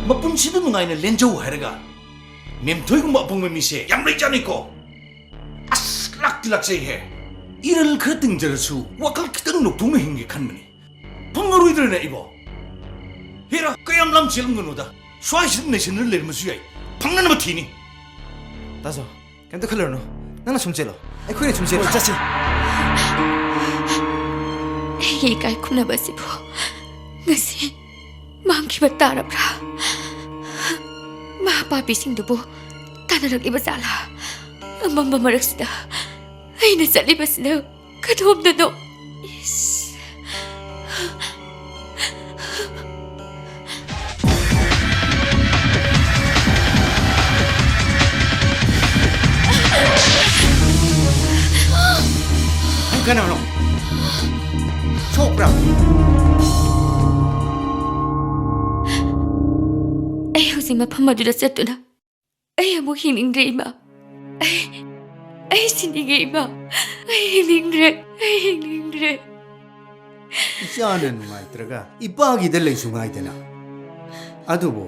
ꯃꯄꯨꯟꯁꯤꯗ ꯅꯨꯡꯉꯥꯏꯅ ꯂꯦꯟꯖꯧ ꯍꯥꯏꯔꯒ ꯃꯦꯝꯊꯣꯏꯒꯨꯝꯕ ꯑꯄꯪꯕ ꯃꯤꯁꯦ ꯌꯥꯝ ꯂꯩꯖꯥꯠꯅꯤꯀꯣ꯫ ꯑꯁ, ꯂꯥꯛꯇꯤ ꯂꯥꯛꯆꯩꯍꯦ꯫ ꯏꯔꯜ ꯈꯔ ꯇꯤꯡꯖꯔꯁꯨ ꯋꯥꯈꯜ ꯈꯤꯇꯪ ꯅꯧꯊꯣꯛꯅ ꯍꯤꯡꯒꯦ ꯈꯟꯕꯅꯤ꯫ ꯐꯪꯉꯔꯣꯏꯗ꯭ꯔꯅꯦ ꯑꯩꯕꯣ? ꯍꯦꯔꯥ, ꯀꯌꯥꯝ ꯂꯥꯝ ꯆꯦꯜꯂꯝꯒꯅꯣꯗ꯫ ꯁ꯭ꯋꯥꯏꯁꯤꯗ ꯅꯩꯁꯟꯗꯨꯅ ꯂꯩꯔꯝꯃꯁꯨ ꯌꯥꯏ꯫ ꯐꯪꯅꯅꯕ ꯊꯤꯅꯤ꯫ ꯇꯥꯖꯧ, ꯀꯩꯝꯇ ꯈꯜꯂꯨꯔꯅꯨ꯫ ꯅꯪꯅ ꯁꯨꯝ ꯆꯦꯜꯂꯣ, ꯑꯩꯈꯣꯏꯅ ꯁꯨꯝ ꯆꯦꯜꯂꯣ꯫ ꯍꯣꯏ, ꯆꯠꯁꯤ꯫ ꯑꯩꯒꯤ ꯏꯀꯥꯏ ꯈꯨꯝꯅꯕ ꯑꯁꯤꯕꯨ ꯉꯁꯤ ꯃꯥꯡꯈꯤꯕ ꯇꯥꯔꯕ꯭ꯔꯥ? ꯃꯍꯥ ꯄꯥꯄꯤꯁꯤꯡꯗꯨꯕꯨ ꯇꯥꯟꯅꯔꯛꯂꯤꯕ ꯖꯥꯠꯂꯥ? ꯑꯃꯝꯕ ꯃꯔꯛꯁꯤꯗ ꯑꯩꯅ ꯆꯠꯂꯤꯕꯁꯤꯅ ꯀꯗꯣꯝꯗꯅꯣ? ꯏꯁ꯫ ꯅꯪ ꯀꯅꯥꯅꯣ? ꯁꯣꯛꯄ꯭ꯔꯥ? ꯑꯩ ꯍꯧꯖꯤꯛ ꯃꯐꯝ ꯑꯗꯨꯗ ꯆꯠꯇꯨꯅ ꯑꯩ ꯑꯃꯨꯛ ꯍꯤꯡꯅꯤꯡꯗ꯭ꯔꯦ, ꯏꯃꯥ꯫ ꯑꯩ, ꯑꯩ ꯁꯤꯅꯤꯡꯉꯦ, ꯏꯃꯥ꯫ ꯑꯩ ꯍꯤꯡꯅꯤꯡꯗ꯭ꯔꯦ, ꯑꯩ ꯍꯤꯡꯅꯤꯡꯗ꯭ꯔꯦ꯫ ꯏꯆꯥꯅ ꯅꯨꯡꯉꯥꯏꯇ꯭ꯔꯒ ꯏꯄꯥꯒꯤꯗ ꯂꯩꯁꯨ ꯉꯥꯏꯗꯅ꯫ ꯑꯗꯨꯕꯨ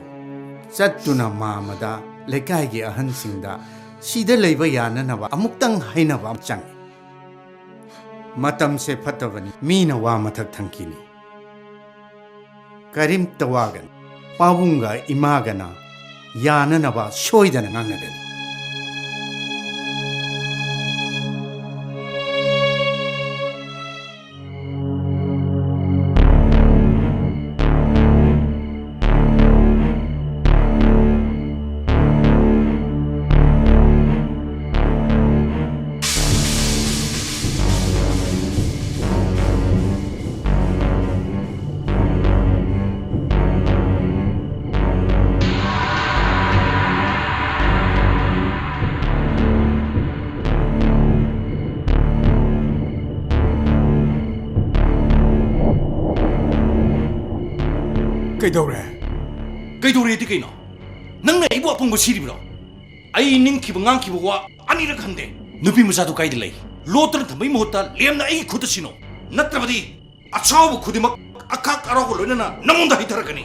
ꯆꯠꯇꯨꯅ ꯃꯥꯃꯗ, ꯂꯩꯀꯥꯏꯒꯤ ꯑꯍꯟꯁꯤꯡꯗ ꯁꯤꯗ ꯂꯩꯕ ꯌꯥꯅꯅꯕ ꯑꯃꯨꯛꯇꯪ ꯍꯥꯏꯅꯕ ꯑꯃ ꯆꯪꯏ꯫ ꯃꯇꯝꯁꯦ ꯐꯠꯇꯕꯅꯤ, ꯃꯤꯅ ꯋꯥ ꯃꯊꯛ ꯊꯪꯈꯤꯅꯤ꯫ ꯀꯔꯤꯝꯇ ꯋꯥꯒꯅꯨ꯫ ꯄꯥꯕꯨꯡꯒ ꯏꯃꯥꯒꯅ ꯌꯥꯅꯅꯕ ꯁꯣꯏꯗꯅ ꯉꯥꯡꯅꯒꯅꯤ꯫ ꯀꯩꯗꯧꯔꯦ? ꯀꯩꯗꯧꯔꯦꯗꯤ ꯀꯩꯅꯣ? ꯅꯪꯅ ꯑꯩꯕꯨ ꯑꯄꯪꯕ ꯁꯤꯔꯤꯕ꯭ꯔꯣ? ꯑꯩ ꯅꯤꯡꯈꯤꯕ ꯉꯥꯡꯈꯤꯕ ꯋꯥ ꯑꯅꯤꯔꯛ ꯍꯟꯗꯦ꯫ ꯅꯨꯄꯤ ꯃꯆꯥꯗꯨ ꯀꯥꯏꯗ ꯂꯩ? ꯂꯣꯠꯇꯅ ꯊꯝꯕꯒꯤ ꯃꯍꯨꯠꯇ ꯂꯦꯝꯅ ꯑꯩꯒꯤ ꯈꯨꯠꯇ ꯁꯤꯟꯅꯧ꯫ ꯅꯠꯇ꯭ꯔꯕꯗꯤ ꯑꯁꯥꯎꯕ ꯈꯨꯗꯤꯡꯃꯛ ꯑꯈꯥꯛ ꯑꯔꯥꯎꯒ ꯂꯣꯏꯅꯅ ꯅꯉꯣꯟꯗ ꯍꯩꯊꯔꯛꯀꯅꯤ꯫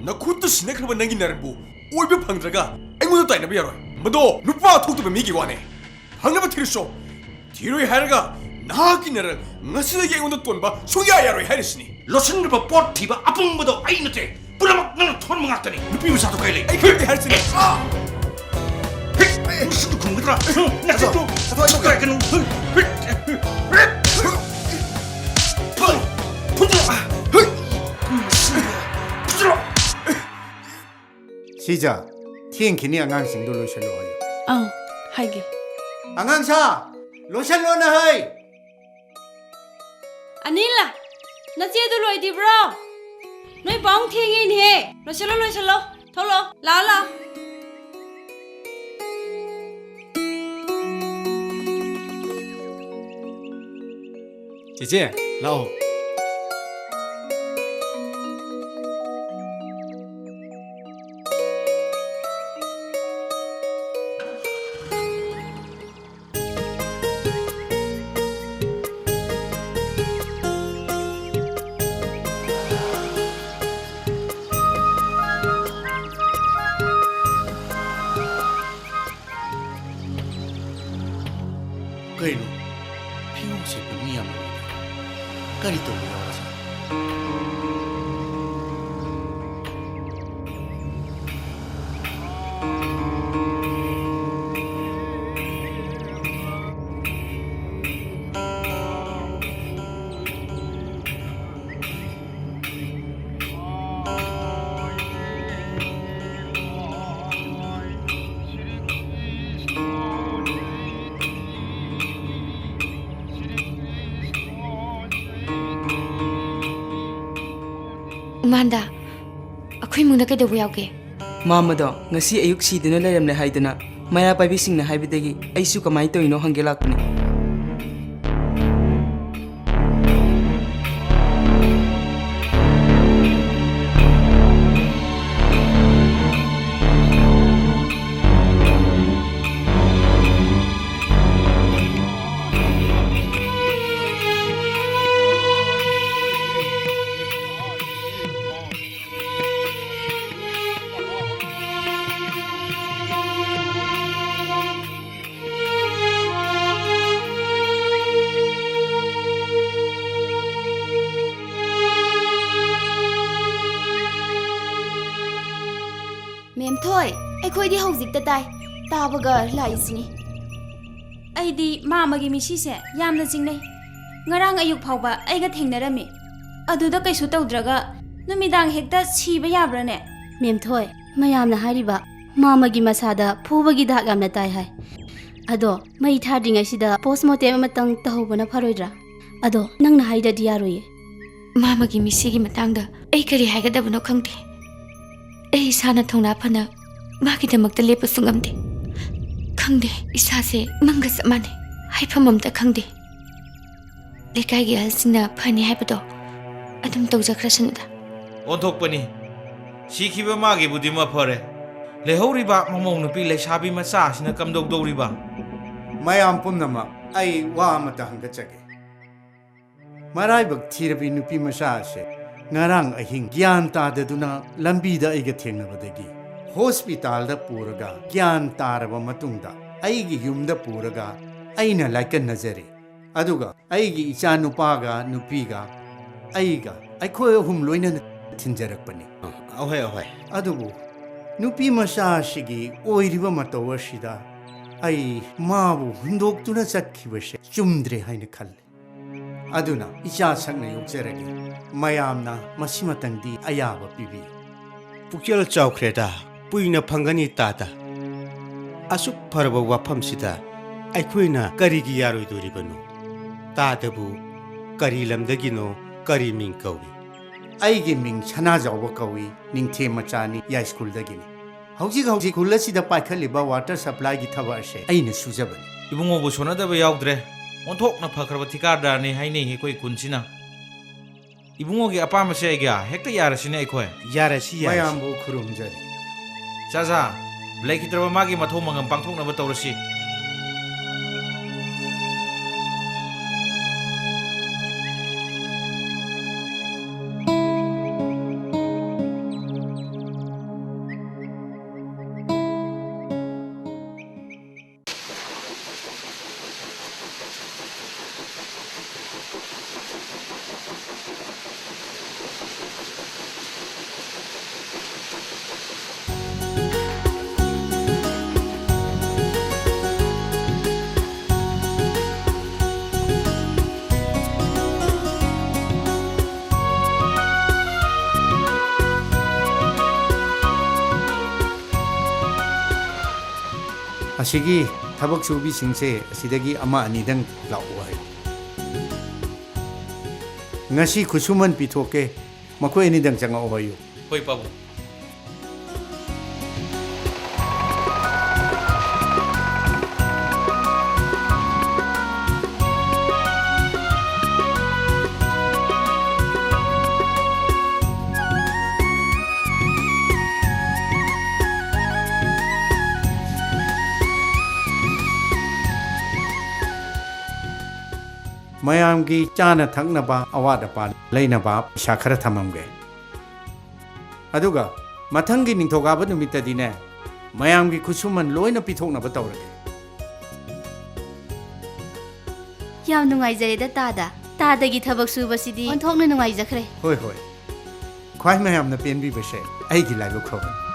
ꯅꯈꯨꯠꯇ ꯁꯤꯟꯅꯈ꯭ꯔꯕ ꯅꯪꯒꯤ ꯅꯔꯟꯕꯨ ꯑꯣꯏꯕ ꯐꯪꯗ꯭ꯔꯒ ꯑꯩꯉꯣꯟꯗ ꯇꯥꯏꯅꯕ ꯌꯥꯔꯣꯏ꯫ ꯃꯗꯣ ꯅꯨꯄꯥ ꯊꯣꯛꯇꯕ ꯃꯤꯒꯤ ꯋꯥꯅꯦ꯫ ꯐꯪꯅꯕ ꯊꯤꯔꯨꯁꯣ꯫ ꯊꯤꯔꯣꯏ ꯍꯥꯏꯔꯒ ꯅꯍꯥꯛꯀꯤ ꯅꯔꯜ ꯉꯁꯤꯗꯒꯤ ꯑꯩꯉꯣꯟꯗ ꯇꯣꯟꯕ ꯁꯨꯡꯌꯥ ꯌꯥꯔꯣꯏ ꯍꯥꯏꯔꯤꯁꯤꯅꯤ꯫ ꯂꯣꯠꯁꯤꯟꯈ꯭ꯔꯕ ꯄꯣꯠ ꯊꯤꯕ ꯑꯄꯨꯝꯕꯗꯣ ꯑꯩ ꯅꯠꯇꯦ꯫ ꯄꯨꯝꯅꯃꯛ ꯅꯪꯅ ꯊꯣꯟꯕ ꯉꯥꯛꯇꯅꯤ꯫ ꯅꯨꯄꯤ ꯃꯆꯥꯗꯣ ꯀꯥꯏ ꯂꯩ? ꯑꯩ ꯈꯪꯗꯦ ꯍꯥꯏꯔꯤꯁꯤꯅꯤ꯫ ꯑꯥ! ꯍꯦꯛ! ꯃꯁꯤꯗ ꯈꯨꯝꯒꯗ꯭ꯔꯥ? ꯅꯆꯤꯟꯗꯣ ꯊꯣꯛꯑꯣ, ꯊꯣꯛꯑꯣ꯫ ꯀꯥꯏꯒꯅꯨ꯫ ꯊꯣꯛꯑꯣ꯫ ꯊꯣꯛꯑꯣ꯫ ꯊꯣꯛꯑꯣ꯫ ꯁꯤꯖ, ꯊꯦꯡꯈꯤꯅꯤ, ꯑꯉꯥꯡꯁꯤꯡꯗꯣ ꯂꯣꯏꯁꯜꯂꯣ ꯍꯥꯏꯌꯨ꯫ ꯑꯪ, ꯍꯥꯏꯒꯦ꯫ ꯑꯉꯥꯡꯁꯥ, ꯂꯣꯏꯁꯜꯂꯣꯅ ꯍꯥꯏ꯫ ꯑꯅꯤꯜ, ꯅꯆꯦꯗꯣ ꯂꯣꯏꯗ꯭ꯔꯤꯕ꯭ꯔꯣ? ꯅꯣꯏ ꯄꯥꯎꯡ ꯊꯦꯡꯉꯦꯅꯦꯍꯦ꯫ ꯂꯣꯏꯁꯜꯂꯣ, ꯂꯣꯏꯁꯜꯂꯣ꯫ ꯊꯣꯛꯂꯛꯑꯣ, ꯂꯥꯛꯑꯣ, ꯂꯥꯛꯑꯣ꯫ ꯆꯦꯆꯦ, ꯂꯥꯛꯑꯣ꯫ ꯀꯩꯅꯣ? ꯐꯤꯔꯣꯜ ꯁꯦꯠꯄ ꯃꯤ ꯌꯥꯝ ꯂꯩ꯫ ꯀꯔꯤ ꯇꯧꯕ ꯌꯥꯎꯔꯖꯥꯠꯅꯣ? ꯏꯃꯥꯟꯗ, ꯑꯩꯈꯣꯏ ꯏꯃꯨꯡꯗ ꯀꯩꯗꯧꯕ ꯌꯥꯎꯒꯦ? ꯃꯥꯃꯗꯣ ꯉꯁꯤ ꯑꯌꯨꯛ ꯁꯤꯗꯨꯅ ꯂꯩꯔꯝꯂꯦ ꯍꯥꯏꯗꯅ ꯃꯩꯔꯥ ꯄꯥꯏꯕꯤꯁꯤꯡꯅ ꯍꯥꯏꯕꯗꯒꯤ ꯑꯩꯁꯨ ꯀꯃꯥꯏꯅ ꯇꯧꯔꯤꯅꯣ ꯍꯪꯒꯦ ꯂꯥꯛꯄꯅꯤ꯫ ꯑꯩꯈꯣꯏꯗꯤ ꯍꯧꯖꯤꯛꯇ ꯇꯥꯏ꯫ ꯇꯥꯕꯒ ꯂꯥꯛꯏꯁꯤꯅꯤ꯫ ꯑꯩꯗꯤ ꯃꯥꯃꯒꯤ ꯃꯤꯁꯤꯁꯦ ꯌꯥꯝꯅ ꯆꯤꯡꯅꯩ꯫ ꯉꯔꯥꯡ ꯑꯌꯨꯛ ꯐꯥꯎꯕ ꯑꯩꯒ ꯊꯦꯡꯅꯔꯝꯃꯤ꯫ ꯑꯗꯨꯗ ꯀꯩꯁꯨ ꯇꯧꯗ꯭ꯔꯒ ꯅꯨꯃꯤꯗꯥꯡ ꯍꯦꯛꯇ ꯁꯤꯕ ꯌꯥꯕ꯭ꯔꯥꯅꯦ? ꯃꯦꯝꯊꯣꯏ, ꯃꯌꯥꯝꯅ ꯍꯥꯏꯔꯤꯕ ꯃꯥꯃꯒꯤ ꯃꯁꯥꯗ ꯐꯨꯕꯒꯤ ꯗꯥꯛ ꯌꯥꯝꯅ ꯇꯥꯏ ꯍꯥꯏ꯫ ꯑꯗꯣ ꯃꯩ ꯊꯥꯗ꯭ꯔꯤꯉꯩꯁꯤꯗ ꯄꯣꯁꯃꯣꯔꯇꯦꯝ ꯑꯃꯇꯪ ꯇꯧꯍꯧꯕꯅ ꯐꯔꯣꯏꯗ꯭ꯔꯥ? ꯑꯗꯣ ꯅꯪꯅ ꯍꯥꯏꯗ꯭ꯔꯗꯤ ꯌꯥꯔꯣꯏꯌꯦ꯫ ꯃꯥꯃꯒꯤ ꯃꯤꯁꯤꯒꯤ ꯃꯇꯥꯡꯗ ꯑꯩ ꯀꯔꯤ ꯍꯥꯏꯒꯗꯕꯅꯣ ꯈꯪꯗꯦ꯫ ꯑꯩ ꯏꯁꯥꯅ ꯊꯧꯅꯥ ꯐꯅ ꯃꯥꯒꯤꯗꯃꯛꯇ ꯂꯦꯞꯄꯁꯨ ꯉꯝꯗꯦ꯫ ꯈꯪꯗꯦ, ꯏꯁꯥꯁꯦ ꯃꯪꯒ ꯆꯞ ꯃꯥꯟꯅꯩ꯫ ꯍꯥꯏꯐꯝ ꯑꯝꯇ ꯈꯪꯗꯦ꯫ ꯂꯩꯀꯥꯏꯒꯤ ꯑꯍꯜꯁꯤꯡꯅ ꯐꯅꯤ ꯍꯥꯏꯕꯗꯣ ꯑꯗꯨꯝ ꯇꯧꯖꯈ꯭ꯔꯁꯅꯨꯗ꯫ ꯑꯣꯟꯊꯣꯛꯄꯅꯤ꯫ ꯁꯤꯈꯤꯕ ꯃꯥꯒꯤꯕꯨꯗꯤ ꯃꯐꯔꯦ꯫ ꯂꯩꯍꯧꯔꯤꯕ ꯃꯃꯧ ꯅꯨꯄꯤ ꯂꯩꯁꯥꯕꯤ ꯃꯆꯥ ꯑꯁꯤꯅ ꯀꯝꯗꯧꯗꯧꯔꯤꯕ? ꯃꯌꯥꯝ ꯄꯨꯝꯅꯃꯛ ꯑꯩ ꯋꯥ ꯑꯃꯇ ꯍꯪꯒꯠꯆꯒꯦ꯫ ꯃꯔꯥꯏꯕꯛ ꯊꯤꯔꯕꯤ ꯅꯨꯄꯤ ꯃꯆꯥ ꯑꯁꯦ ꯉꯔꯥꯡ ꯑꯍꯤꯡ ꯒ꯭ꯌꯥꯟ ꯇꯥꯗꯗꯨꯅ ꯂꯝꯕꯤꯗ ꯑꯩꯒ ꯊꯦꯡꯅꯕꯗꯒꯤ ꯍꯣꯁꯄꯤꯇꯥꯜꯗ ꯄꯨꯔꯒ ꯒ꯭ꯌꯥꯟ ꯇꯥꯔꯕ ꯃꯇꯨꯡꯗ ꯑꯩꯒꯤ ꯌꯨꯝꯗ ꯄꯨꯔꯒ ꯑꯩꯅ ꯂꯥꯏꯀꯠꯅꯖꯔꯦ꯫ ꯑꯗꯨꯒ ꯑꯩꯒꯤ ꯏꯆꯥ ꯅꯨꯄꯥꯒ ꯅꯨꯄꯤꯒ ꯑꯩꯒ ꯑꯩꯈꯣꯏ ꯑꯍꯨꯝ ꯂꯣꯏꯅꯅ ꯊꯤꯟꯖꯔꯛꯄꯅꯤ꯫ ꯑꯍꯣꯏ, ꯑꯍꯣꯏ꯫ ꯑꯗꯨꯕꯨ ꯅꯨꯄꯤ ꯃꯆꯥ ꯑꯁꯤꯒꯤ ꯑꯣꯏꯔꯤꯕ ꯃꯇꯧ ꯑꯁꯤꯗ ꯑꯩ ꯃꯥꯕꯨ ꯍꯨꯟꯗꯣꯛꯇꯨꯅ ꯆꯠꯈꯤꯕꯁꯦ ꯆꯨꯝꯗ꯭ꯔꯦ ꯍꯥꯏꯅ ꯈꯜꯂꯤ꯫ ꯑꯗꯨꯅ ꯏꯆꯥ ꯁꯛꯅ ꯌꯣꯛꯆꯔꯒꯦ꯫ ꯃꯌꯥꯝꯅ ꯃꯁꯤꯃꯇꯪꯗꯤ ꯑꯌꯥꯕ ꯄꯤꯕꯤꯌꯨ꯫ ꯄꯨꯛꯆꯦꯜ ꯆꯥꯎꯈ꯭ꯔꯦꯗ, ꯄꯨꯏꯅ ꯐꯪꯒꯅꯤ ꯇꯥꯗ꯫ ꯑꯁꯨꯛ ꯐꯔꯕ ꯋꯥꯐꯝꯁꯤꯗ ꯑꯩꯈꯣꯏꯅ ꯀꯔꯤꯒꯤ ꯌꯥꯔꯣꯏꯗꯣꯔꯤꯕꯅꯣ? ꯇꯥꯗꯕꯨ ꯀꯔꯤ ꯂꯝꯗꯒꯤꯅꯣ, ꯀꯔꯤ ꯃꯤꯡ ꯀꯧꯏ? ꯑꯩꯒꯤ ꯃꯤꯡ ꯁꯅꯥꯖꯥꯎꯕ ꯀꯧꯏ, ꯅꯤꯡꯊꯦꯝ ꯃꯆꯥꯅꯤ, ꯌꯥꯏꯁ꯭ꯀꯨꯜꯗꯒꯤꯅꯤ꯫ ꯍꯧꯖꯤꯛ ꯍꯧꯖꯤꯛ ꯈꯨꯜ ꯑꯁꯤꯗ ꯄꯥꯏꯈꯠꯂꯤꯕ ꯋꯥꯇꯔ ꯁꯄ꯭ꯂꯥꯏꯒꯤ ꯊꯕꯛ ꯑꯁꯦ ꯑꯩꯅ ꯁꯨꯖꯕꯅꯤ꯫ ꯏꯕꯨꯡꯉꯣꯕꯨ ꯁꯣꯟꯅꯗꯕ ꯌꯥꯎꯗ꯭ꯔꯦ꯫ ꯑꯣꯟꯊꯣꯛꯅ ꯐꯈ꯭ꯔꯕ ꯊꯤꯀꯥꯗꯥꯔꯅꯤ ꯍꯥꯏꯅꯩ ꯑꯩꯈꯣꯏ ꯈꯨꯟꯁꯤꯅ꯫ ꯏꯕꯨꯡꯉꯣꯒꯤ ꯑꯄꯥꯝꯕꯁꯦ ꯑꯩꯒ ꯍꯦꯛꯇ ꯌꯥꯔꯁꯤꯅꯦ ꯑꯩꯈꯣꯏ꯫ ꯌꯥꯔꯁꯤ, ꯌꯥꯔꯁꯤ꯫ ꯃꯌꯥꯝꯕꯨ ꯈꯨꯔꯨꯝꯖꯔꯤ꯫ ꯆꯥ ꯆꯥ, ꯂꯩꯈꯤꯗ꯭ꯔꯕ ꯃꯥꯒꯤ ꯃꯊꯧ ꯃꯉꯝ ꯄꯥꯡꯊꯣꯛꯅꯕ ꯇꯧꯔꯁꯤ꯫ ꯑꯁꯤꯒꯤ ꯊꯕꯛ ꯁꯨꯕꯤꯁꯤꯡꯁꯦ ꯑꯁꯤꯗꯒꯤ ꯑꯃ ꯑꯅꯤꯗꯪ ꯂꯥꯛꯑꯣ ꯍꯥꯏꯌꯨ꯫ ꯉꯁꯤ ꯈꯨꯠꯁꯨꯃꯟ ꯄꯤꯊꯣꯛꯀꯦ, ꯃꯈꯣꯏ ꯑꯅꯤꯗꯪ ꯆꯪꯉꯛꯑꯣ ꯍꯥꯏꯌꯨ꯫ ꯍꯣꯏ, ꯄꯥꯕꯨꯡ꯫ ꯃꯌꯥꯝꯒꯤ ꯆꯥꯅ ꯊꯛꯅꯕ, ꯑꯋꯥꯠ ꯑꯄꯥ ꯂꯩꯅꯕ ꯄꯩꯁꯥ ꯈꯔ ꯊꯝꯃꯝꯒꯦ꯫ ꯑꯗꯨꯒ ꯃꯊꯪꯒꯤ ꯅꯤꯡꯊꯧꯀꯥꯕ ꯅꯨꯃꯤꯠꯇꯗꯤꯅꯦ, ꯃꯌꯥꯝꯒꯤ ꯈꯨꯠꯁꯨꯃꯟ ꯂꯣꯏꯅ ꯄꯤꯊꯣꯛꯅꯕ ꯇꯧꯔꯒꯦ꯫ ꯌꯥꯝ ꯅꯨꯡꯉꯥꯏꯖꯔꯦꯗ, ꯇꯥꯗ꯫ ꯇꯥꯗꯒꯤ ꯊꯕꯛ ꯁꯨꯕꯁꯤꯗꯤ ꯑꯣꯟꯊꯣꯛꯅ ꯅꯨꯡꯉꯥꯏꯖꯈ꯭ꯔꯦ꯫ ꯍꯣꯏ, ꯍꯣꯏ꯫ ꯈ꯭ꯋꯥꯏ ꯃꯌꯥꯝꯅ ꯄꯦꯟꯕꯤꯕꯁꯦ ꯑꯩꯒꯤ ꯂꯥꯏꯕꯛ ꯐꯕꯅꯤ꯫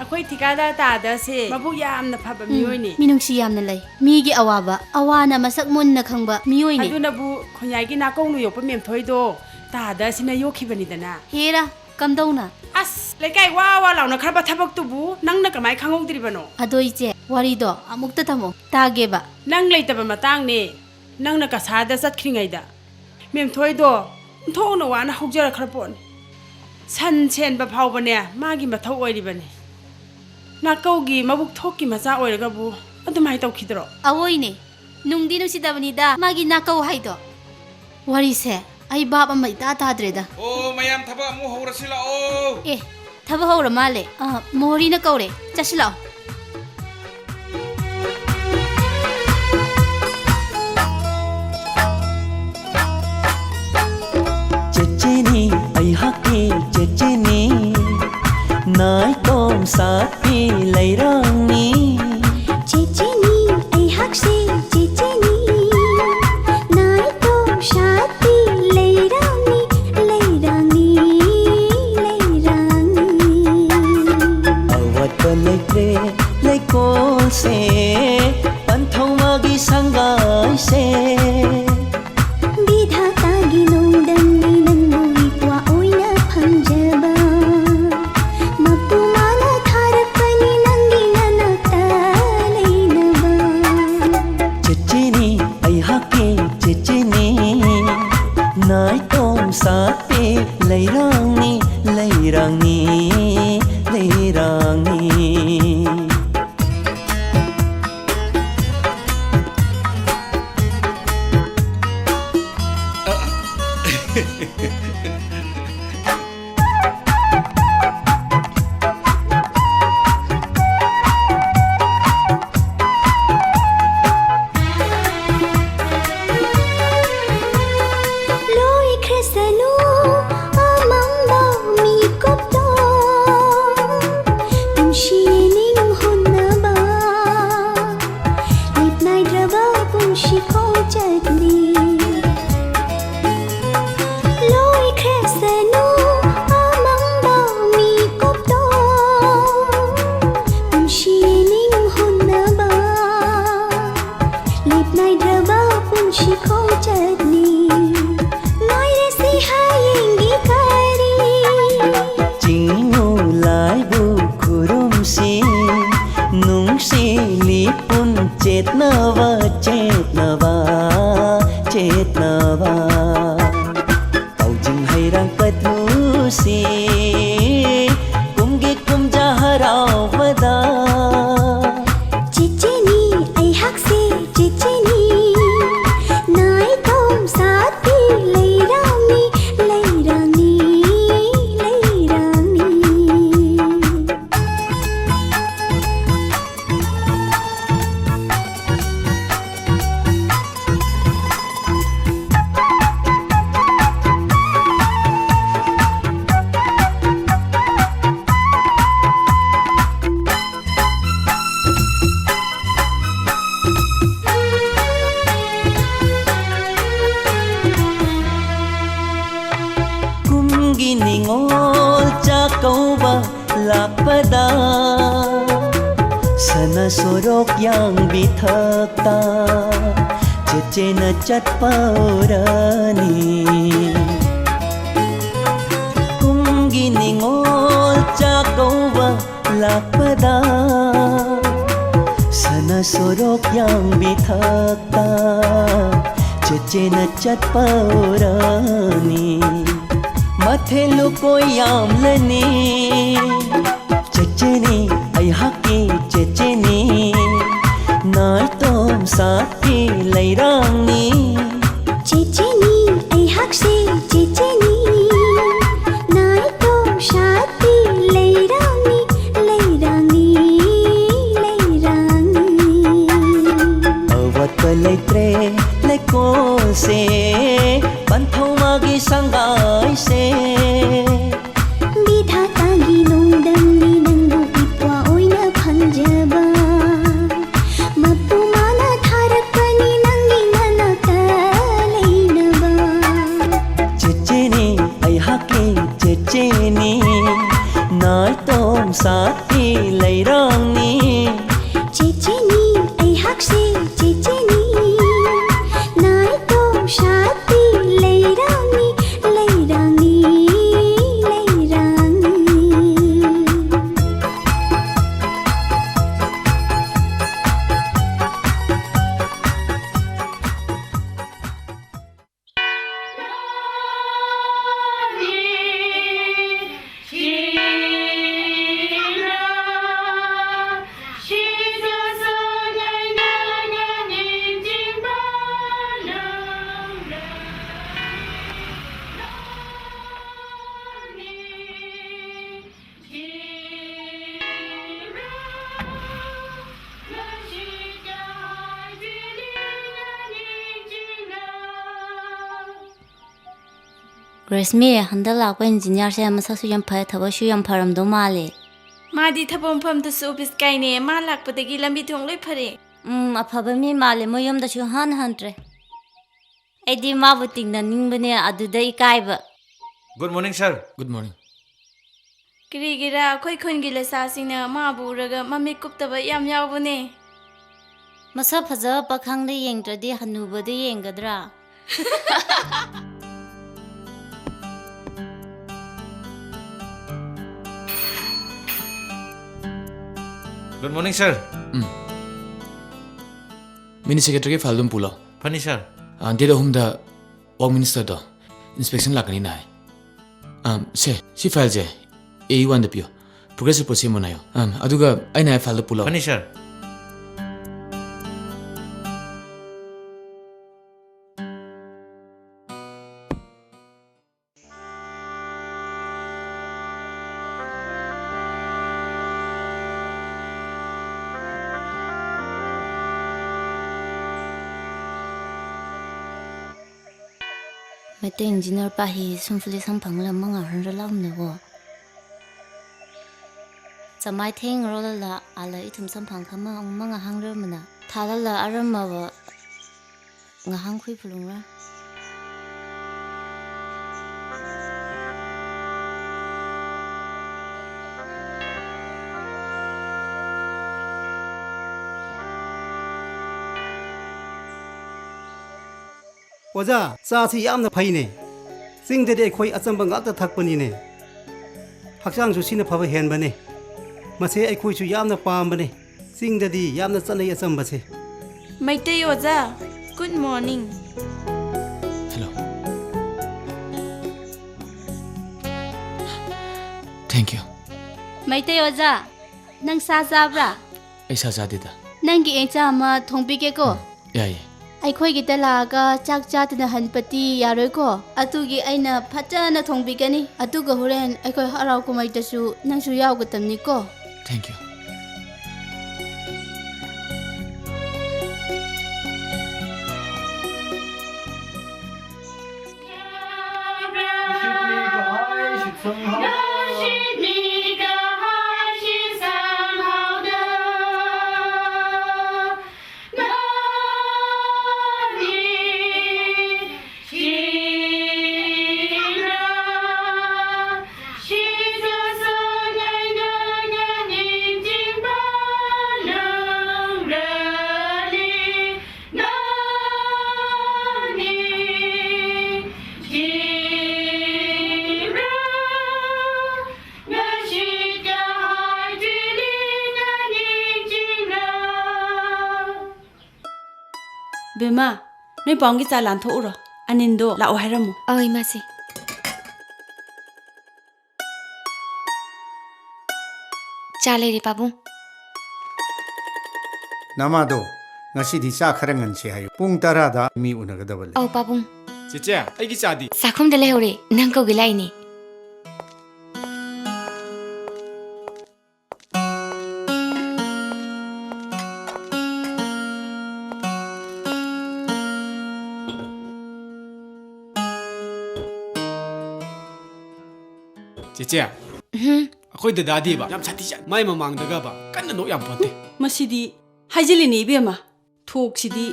ꯑꯩꯈꯣꯏ ꯊꯤꯀꯥꯗꯥꯔ ꯇꯥꯗꯁꯦ ꯃꯕꯨꯛ ꯌꯥꯝꯅ ꯐꯕ ꯎꯝ, ꯃꯤꯑꯣꯏꯅꯤ꯫ ꯃꯤꯅꯨꯡꯁꯤ ꯌꯥꯝꯅ ꯂꯩ꯫ ꯃꯤꯒꯤ ꯑꯋꯥꯕ, ꯑꯋꯥꯅ ꯃꯁꯛ ꯃꯨꯟꯅ ꯈꯪꯕ ꯃꯤꯑꯣꯏꯅꯤ꯫ ꯑꯗꯨꯅꯕꯨ ꯈꯣꯟꯌꯥꯏꯒꯤ ꯅꯥꯀꯧꯅ ꯌꯣꯛꯄ ꯃꯦꯝꯊꯣꯏꯗꯣ ꯇꯥꯗꯁꯤꯅ ꯌꯣꯛꯈꯤꯕꯅꯤꯗꯅ꯫ ꯍꯦꯔꯥ, ꯀꯝꯗꯧꯅ? ꯑꯁ, ꯂꯩꯀꯥꯏ ꯋꯥ ꯋꯥ ꯂꯥꯎꯅꯈ꯭ꯔꯕ ꯊꯕꯛꯇꯨꯕꯨ ꯅꯪꯅ ꯀꯃꯥꯏ ꯈꯪꯍꯧꯗ꯭ꯔꯤꯕꯅꯣ? ꯑꯗꯣ ꯏꯆꯦ, ꯋꯥꯔꯤꯗꯣ ꯑꯃꯨꯛꯇ ꯇꯝꯃꯣ, ꯇꯥꯒꯦꯕ꯫ ꯅꯪ ꯂꯩꯇꯕ ꯃꯇꯥꯡꯅꯦ꯫ ꯅꯪꯅ ꯀꯁꯥꯔꯗ ꯆꯠꯈ꯭ꯔꯤꯉꯩꯗ ꯃꯦꯝꯊꯣꯏꯗꯣ ꯑꯣꯟꯊꯣꯛꯅ ꯋꯥꯅ ꯍꯧꯖꯔꯛꯈ꯭ꯔ ꯄꯣꯠꯅꯤ꯫ ꯁꯟ ꯁꯦꯟꯕ ꯐꯥꯎꯕꯅꯦ ꯃꯥꯒꯤ ꯃꯊꯧ ꯑꯣꯏꯔꯤꯕꯅꯤ꯫ ꯅꯥꯀꯧꯒꯤ ꯃꯕꯨꯛ ꯊꯣꯛꯀꯤ ꯃꯆꯥ ꯑꯣꯏꯔꯒꯕꯨ ꯑꯗꯨꯃꯥꯏꯅ ꯇꯧꯈꯤꯗ꯭ꯔꯣ? ꯑꯋꯣꯏꯅꯦ, ꯅꯨꯡꯗꯤ ꯅꯨꯡꯁꯤꯗꯕꯅꯤꯗ ꯃꯥꯒꯤ ꯅꯥꯀꯧ ꯍꯥꯏꯗꯣ꯫ ꯋꯥꯔꯤꯁꯦ ꯑꯩ ꯚꯥꯞ ꯑꯃ ꯏꯇꯥ ꯇꯥꯗ꯭ꯔꯦꯗ꯫ ꯑꯣ, ꯃꯌꯥꯝ ꯊꯕꯛ ꯑꯃꯨꯛ ꯍꯧꯔꯁꯤ ꯂꯥꯛꯑꯣ꯫ ꯑꯦ, ꯊꯕꯛ ꯍꯧꯔ ꯃꯥꯜꯂꯦ꯫ ꯑ, ꯃꯣꯍꯣꯔꯤꯅ ꯀꯧꯔꯦ꯫ ꯆꯠꯁꯤ ꯂꯥꯛꯑꯣ꯫ ꯆꯦꯆꯦꯅꯤ ꯑꯩꯍꯥꯛꯀꯤ ꯆꯦꯆꯦꯅꯤ, ꯅꯥꯏꯇꯣꯝ ꯁꯥꯠꯄꯤ ꯂꯩꯔꯥꯡꯅꯤ꯫ ꯆꯦꯆꯦꯅꯤ ꯑꯩꯍꯥꯛꯁꯦ ꯆꯦꯆꯦꯅꯤ, ꯅꯥꯏꯇꯣꯝ ꯁꯥꯠꯄꯤ ꯂꯩꯔꯥꯡꯅꯤ, ꯂꯩꯔꯥꯡꯅꯤ, ꯂꯩꯔꯥꯡꯅꯤ꯫ ꯑꯋꯥꯠꯄ ꯂꯩꯇ꯭ꯔꯦ ꯂꯩꯀꯣꯜꯁꯦ, ꯄꯟꯊꯧ ꯃꯥꯒꯤ ꯁꯪꯒꯥꯏꯁꯦ꯫ ꯕꯤꯙꯥꯇꯥꯒꯤ ꯅꯣꯡꯗꯝꯅꯤ ꯂꯥꯛꯄꯗ ꯁꯅꯥ ꯁꯣꯔꯣꯛ ꯌꯥꯡꯕꯤ ꯊꯛꯇ ꯆꯦꯆꯦꯅ ꯆꯠꯄ ꯎꯔꯅꯤ꯫ ꯀꯨꯝꯒꯤ ꯅꯤꯉꯣꯜ ꯆꯥꯛꯀꯧꯕ ꯂꯥꯛꯄꯗ ꯁꯅꯥ ꯁꯣꯔꯣꯛ ꯌꯥꯡꯕꯤ ꯊꯛꯇ ꯆꯦꯆꯦꯅ ꯆꯠꯄ ꯎꯔꯅꯤ꯫ ꯃꯊꯦꯜ ꯂꯨꯀꯣꯏ ꯌꯥꯝꯂꯅꯤ꯫ ꯆꯦꯆꯦꯅꯤ ꯑꯩꯍꯥꯛꯀꯤ ꯆꯦꯆꯦꯅꯤ꯫ ꯅꯥꯏꯇꯣꯝ ꯁꯥꯠꯀꯤ ꯂꯩꯔꯥꯡꯅꯤ꯫ ꯆꯦꯆꯦꯅꯤ ꯑꯩꯍꯥꯛꯁꯦ ꯆꯦꯆꯦꯅꯤ꯫ ꯅꯥꯏꯇꯣꯝ ꯁꯥꯠꯀꯤ ꯂꯩꯔꯥꯡꯅꯤ, ꯂꯩꯔꯥꯡꯅꯤ, ꯂꯩꯔꯥꯡꯅꯤ꯫ ꯑꯋꯥꯠꯄ ꯂꯩꯇ꯭ꯔꯦ ꯂꯩꯀꯣꯜꯁꯦ, ꯄꯟꯊꯧ ꯃꯥꯒꯤ ꯁꯪꯒꯥꯏꯁꯦ꯫ ꯕꯤꯙꯥꯇꯥꯒꯤ ꯅꯣꯡꯗꯝꯅꯤ ꯅꯪꯕꯨ ꯏꯄ꯭ꯋꯥ ꯑꯣꯏꯅ ꯐꯪꯖꯕ꯫ ꯃꯄꯨ ꯃꯥꯅ ꯊꯥꯔꯛꯄꯅꯤ ꯅꯪꯒꯤ ꯃꯅꯥꯛꯇ ꯂꯩꯅꯕ꯫ ꯆꯦꯆꯦꯅꯤ ꯑꯩꯍꯥꯛꯀꯤ ꯆꯦꯆꯦꯅꯤ꯫ ꯅꯥꯏꯇꯣꯝ ꯁꯥꯠꯀꯤ ꯂꯩꯔꯥꯡꯅꯤ꯫ ꯆꯦꯆꯦꯅꯤ ꯑꯩꯍꯥꯛꯁꯦ ꯆꯦꯆꯦꯅꯤ꯫ ꯅꯥꯏꯇꯣꯝ ꯁꯥꯠꯀꯤ ꯂꯩꯔꯥꯡꯅꯤ, ꯂꯩꯔꯥꯡꯅꯤ, ꯂꯩꯔꯥꯡꯅꯤ꯫ ꯔꯦꯁꯃꯤ, ꯍꯟꯗꯛ ꯂꯥꯛꯄ ꯏꯟꯖꯤꯅꯤꯌꯥꯔꯁꯦ ꯃꯁꯛꯁꯨ ꯌꯥꯝ ꯐꯩ, ꯊꯕꯛꯁꯨ ꯌꯥꯝ ꯐꯔꯝꯗꯧ ꯃꯥꯜꯂꯦ꯫ ꯃꯥꯗꯤ ꯊꯕꯛ ꯃꯐꯝꯗꯁꯨ ꯑꯣꯐꯤꯁ ꯀꯥꯏꯅꯦ꯫ ꯃꯥ ꯂꯥꯛꯄꯗꯒꯤ ꯂꯝꯕꯤ ꯊꯣꯡ ꯂꯣꯏ ꯐꯔꯦ꯫ ꯎꯝ, ꯑꯐꯕ ꯃꯤ ꯃꯥꯜꯂꯦ꯫ ꯃꯣꯏ ꯌꯨꯝꯗꯁꯨ ꯍꯟ ꯍꯟꯗ꯭ꯔꯦ꯫ ꯑꯩꯗꯤ ꯃꯥꯕꯨ ꯇꯤꯡꯅꯅꯤꯡꯕꯅꯦ, ꯑꯗꯨꯗ ꯏꯀꯥꯏꯕ꯫ Good morning, sir. Good morning. ꯀꯔꯤꯒꯤꯔꯥ ꯑꯩꯈꯣꯏ ꯈꯨꯟꯒꯤ ꯂꯩꯁꯥꯁꯤꯡꯅ ꯃꯥꯕꯨ ꯎꯔꯒ ꯃꯃꯤꯠ ꯀꯨꯞꯇꯕ ꯌꯥꯝ ꯌꯥꯎꯕꯅꯦ꯫ ꯃꯁꯛ ꯐꯖꯕ ꯄꯥꯈꯪꯗ ꯌꯦꯡꯗ꯭ꯔꯗꯤ ꯍꯅꯨꯕꯗ ꯌꯦꯡꯒꯗ꯭ꯔꯥ? Good morning, sir. ꯎꯝ꯫ Mini secretary ꯒꯤ file ꯗꯨꯝ ꯄꯨꯂꯣ꯫ ꯐꯅꯤ, sir. ꯑ, date ꯑꯍꯨꯝꯗ Work Minister ꯗꯣ inspection ꯂꯥꯛꯀꯅꯤꯅ ꯍꯥꯏ꯫ ꯑ, ꯁꯦ, ꯁꯤ file say A E one ꯗ ꯄꯤꯌꯣ꯫ Progress report ꯁꯦꯝꯃꯣꯅ ꯍꯥꯏꯌꯣ꯫ ꯑ, ꯑꯗꯨꯒ ꯑꯩꯅ ꯍꯥꯏ file ꯗꯣ ꯄꯨꯂꯣ꯫ ꯐꯅꯤ, sir. ꯃꯩꯇꯩ engineer ꯄꯥꯍꯤ ꯁꯨꯝꯐꯨꯂꯤ ꯁꯝꯐꯪꯂ ꯃꯉꯥ ꯍꯟꯔ ꯂꯥꯎꯅꯀꯣ꯫ ꯆꯃꯥꯏ ꯊꯦꯡ ꯔꯣꯂꯂ ꯑꯥꯂ ꯏꯊꯨꯝ ꯁꯝꯐꯪ ꯈꯃ ꯃꯉꯥ ꯍꯥꯡꯔꯃꯅ ꯊꯥꯂꯂ ꯑꯔꯝꯃꯕ ꯉꯥꯍꯥꯡ ꯈꯨꯏ ꯐꯨꯂꯨꯡꯔ꯫ ꯑꯣꯖꯥ, ꯆꯥꯁꯤ ꯌꯥꯝꯅ ꯐꯩꯅꯦ꯫ ꯆꯤꯡꯗꯗꯤ ꯑꯩꯈꯣꯏ ꯑꯆꯝꯕ ꯉꯥꯛꯇ ꯊꯛꯄꯅꯤꯅꯦ꯫ ꯍꯛꯆꯥꯡꯁꯨ ꯁꯤꯅ ꯐꯕ ꯍꯦꯟꯕꯅꯦ꯫ ꯃꯁꯦ ꯑꯩꯈꯣꯏꯁꯨ ꯌꯥꯝꯅ ꯄꯥꯝꯕꯅꯦ꯫ ꯆꯤꯡꯗꯗꯤ ꯌꯥꯝꯅ ꯆꯠꯅꯩ ꯑꯆꯝꯕꯁꯦ꯫ ꯃꯩꯇꯩ ꯑꯣꯖꯥ, good morning. Hello. Thank you. Meitei ꯑꯣꯖꯥ, ꯅꯪ ꯁꯥ ꯆꯥꯕ꯭ꯔꯥ? ꯑꯩ ꯁꯥ ꯆꯥꯗꯦꯗ꯫ ꯅꯪꯒꯤ ꯏꯟꯁꯥꯡ ꯑꯃ ꯊꯣꯡꯕꯤꯒꯦꯀꯣ꯫ ꯎꯝ, ꯌꯥꯏꯌꯦ꯫ ꯑꯩꯈꯣꯏꯒꯤꯗ ꯂꯥꯛꯑꯒ ꯆꯥꯛ ꯆꯥꯗꯅ ꯍꯟꯕꯗꯤ ꯌꯥꯔꯣꯏꯀꯣ꯫ ꯑꯗꯨꯒꯤ ꯑꯩꯅ ꯐꯖꯅ ꯊꯣꯡꯕꯤꯒꯅꯤ꯫ ꯑꯗꯨꯒ ꯍꯣꯔꯦꯟ ꯑꯩꯈꯣꯏ ꯍꯔꯥꯎ ꯀꯨꯝꯍꯩꯗꯁꯨ ꯅꯪꯁꯨ ꯌꯥꯎꯒꯗꯕꯅꯤꯀꯣ꯫ Thank you. ꯕꯦꯝꯃ, ꯅꯣꯏ ꯄꯥꯎꯡꯒꯤ ꯆꯥ ꯂꯥꯟꯊꯣꯛꯎꯔꯣ꯫ ꯑꯅꯤꯟꯗꯣ ꯂꯥꯛꯑꯣ ꯍꯥꯏꯔꯝꯃꯨ꯫ ꯑꯧ, ꯏꯃꯥꯁꯦ꯫ ꯆꯥ ꯂꯩꯔꯦ, ꯄꯥꯕꯨꯡ꯫ ꯅꯃꯥꯗꯣ, ꯉꯁꯤꯗꯤ ꯆꯥ ꯈꯔ ꯉꯟꯁꯦ ꯍꯥꯏꯌꯨ꯫ ꯄꯨꯡ ꯇꯔꯥꯗ ꯃꯤ ꯎꯅꯒꯗꯕ ꯂꯩ꯫ ꯑꯧ, ꯄꯥꯕꯨꯡ꯫ ꯆꯦꯆꯦ, ꯑꯩꯒꯤ ꯆꯥꯗꯤ? ꯆꯥꯛꯈꯨꯝꯗ ꯂꯩꯍꯧꯔꯦ, ꯅꯪ ꯀꯧꯒꯦ ꯂꯥꯛꯏꯅꯦ꯫ ꯆꯦꯆꯦ, ꯎꯝ꯫ ꯑꯩꯈꯣꯏ ꯗꯗꯥꯗꯤꯕ ꯌꯥꯝ ꯁꯥꯊꯤ ꯆꯠ-, ꯃꯥꯏ ꯃꯃꯥꯡꯗꯒꯕ ꯀꯟꯅ ꯅꯣꯛ ꯌꯥꯝ ꯐꯠꯇꯦ꯫ ꯃꯁꯤꯗꯤ ꯍꯥꯏꯖꯤꯜꯂꯤꯅꯦ, ꯏꯕꯦꯝꯃ꯫ ꯊꯣꯛꯁꯤꯗꯤ꯫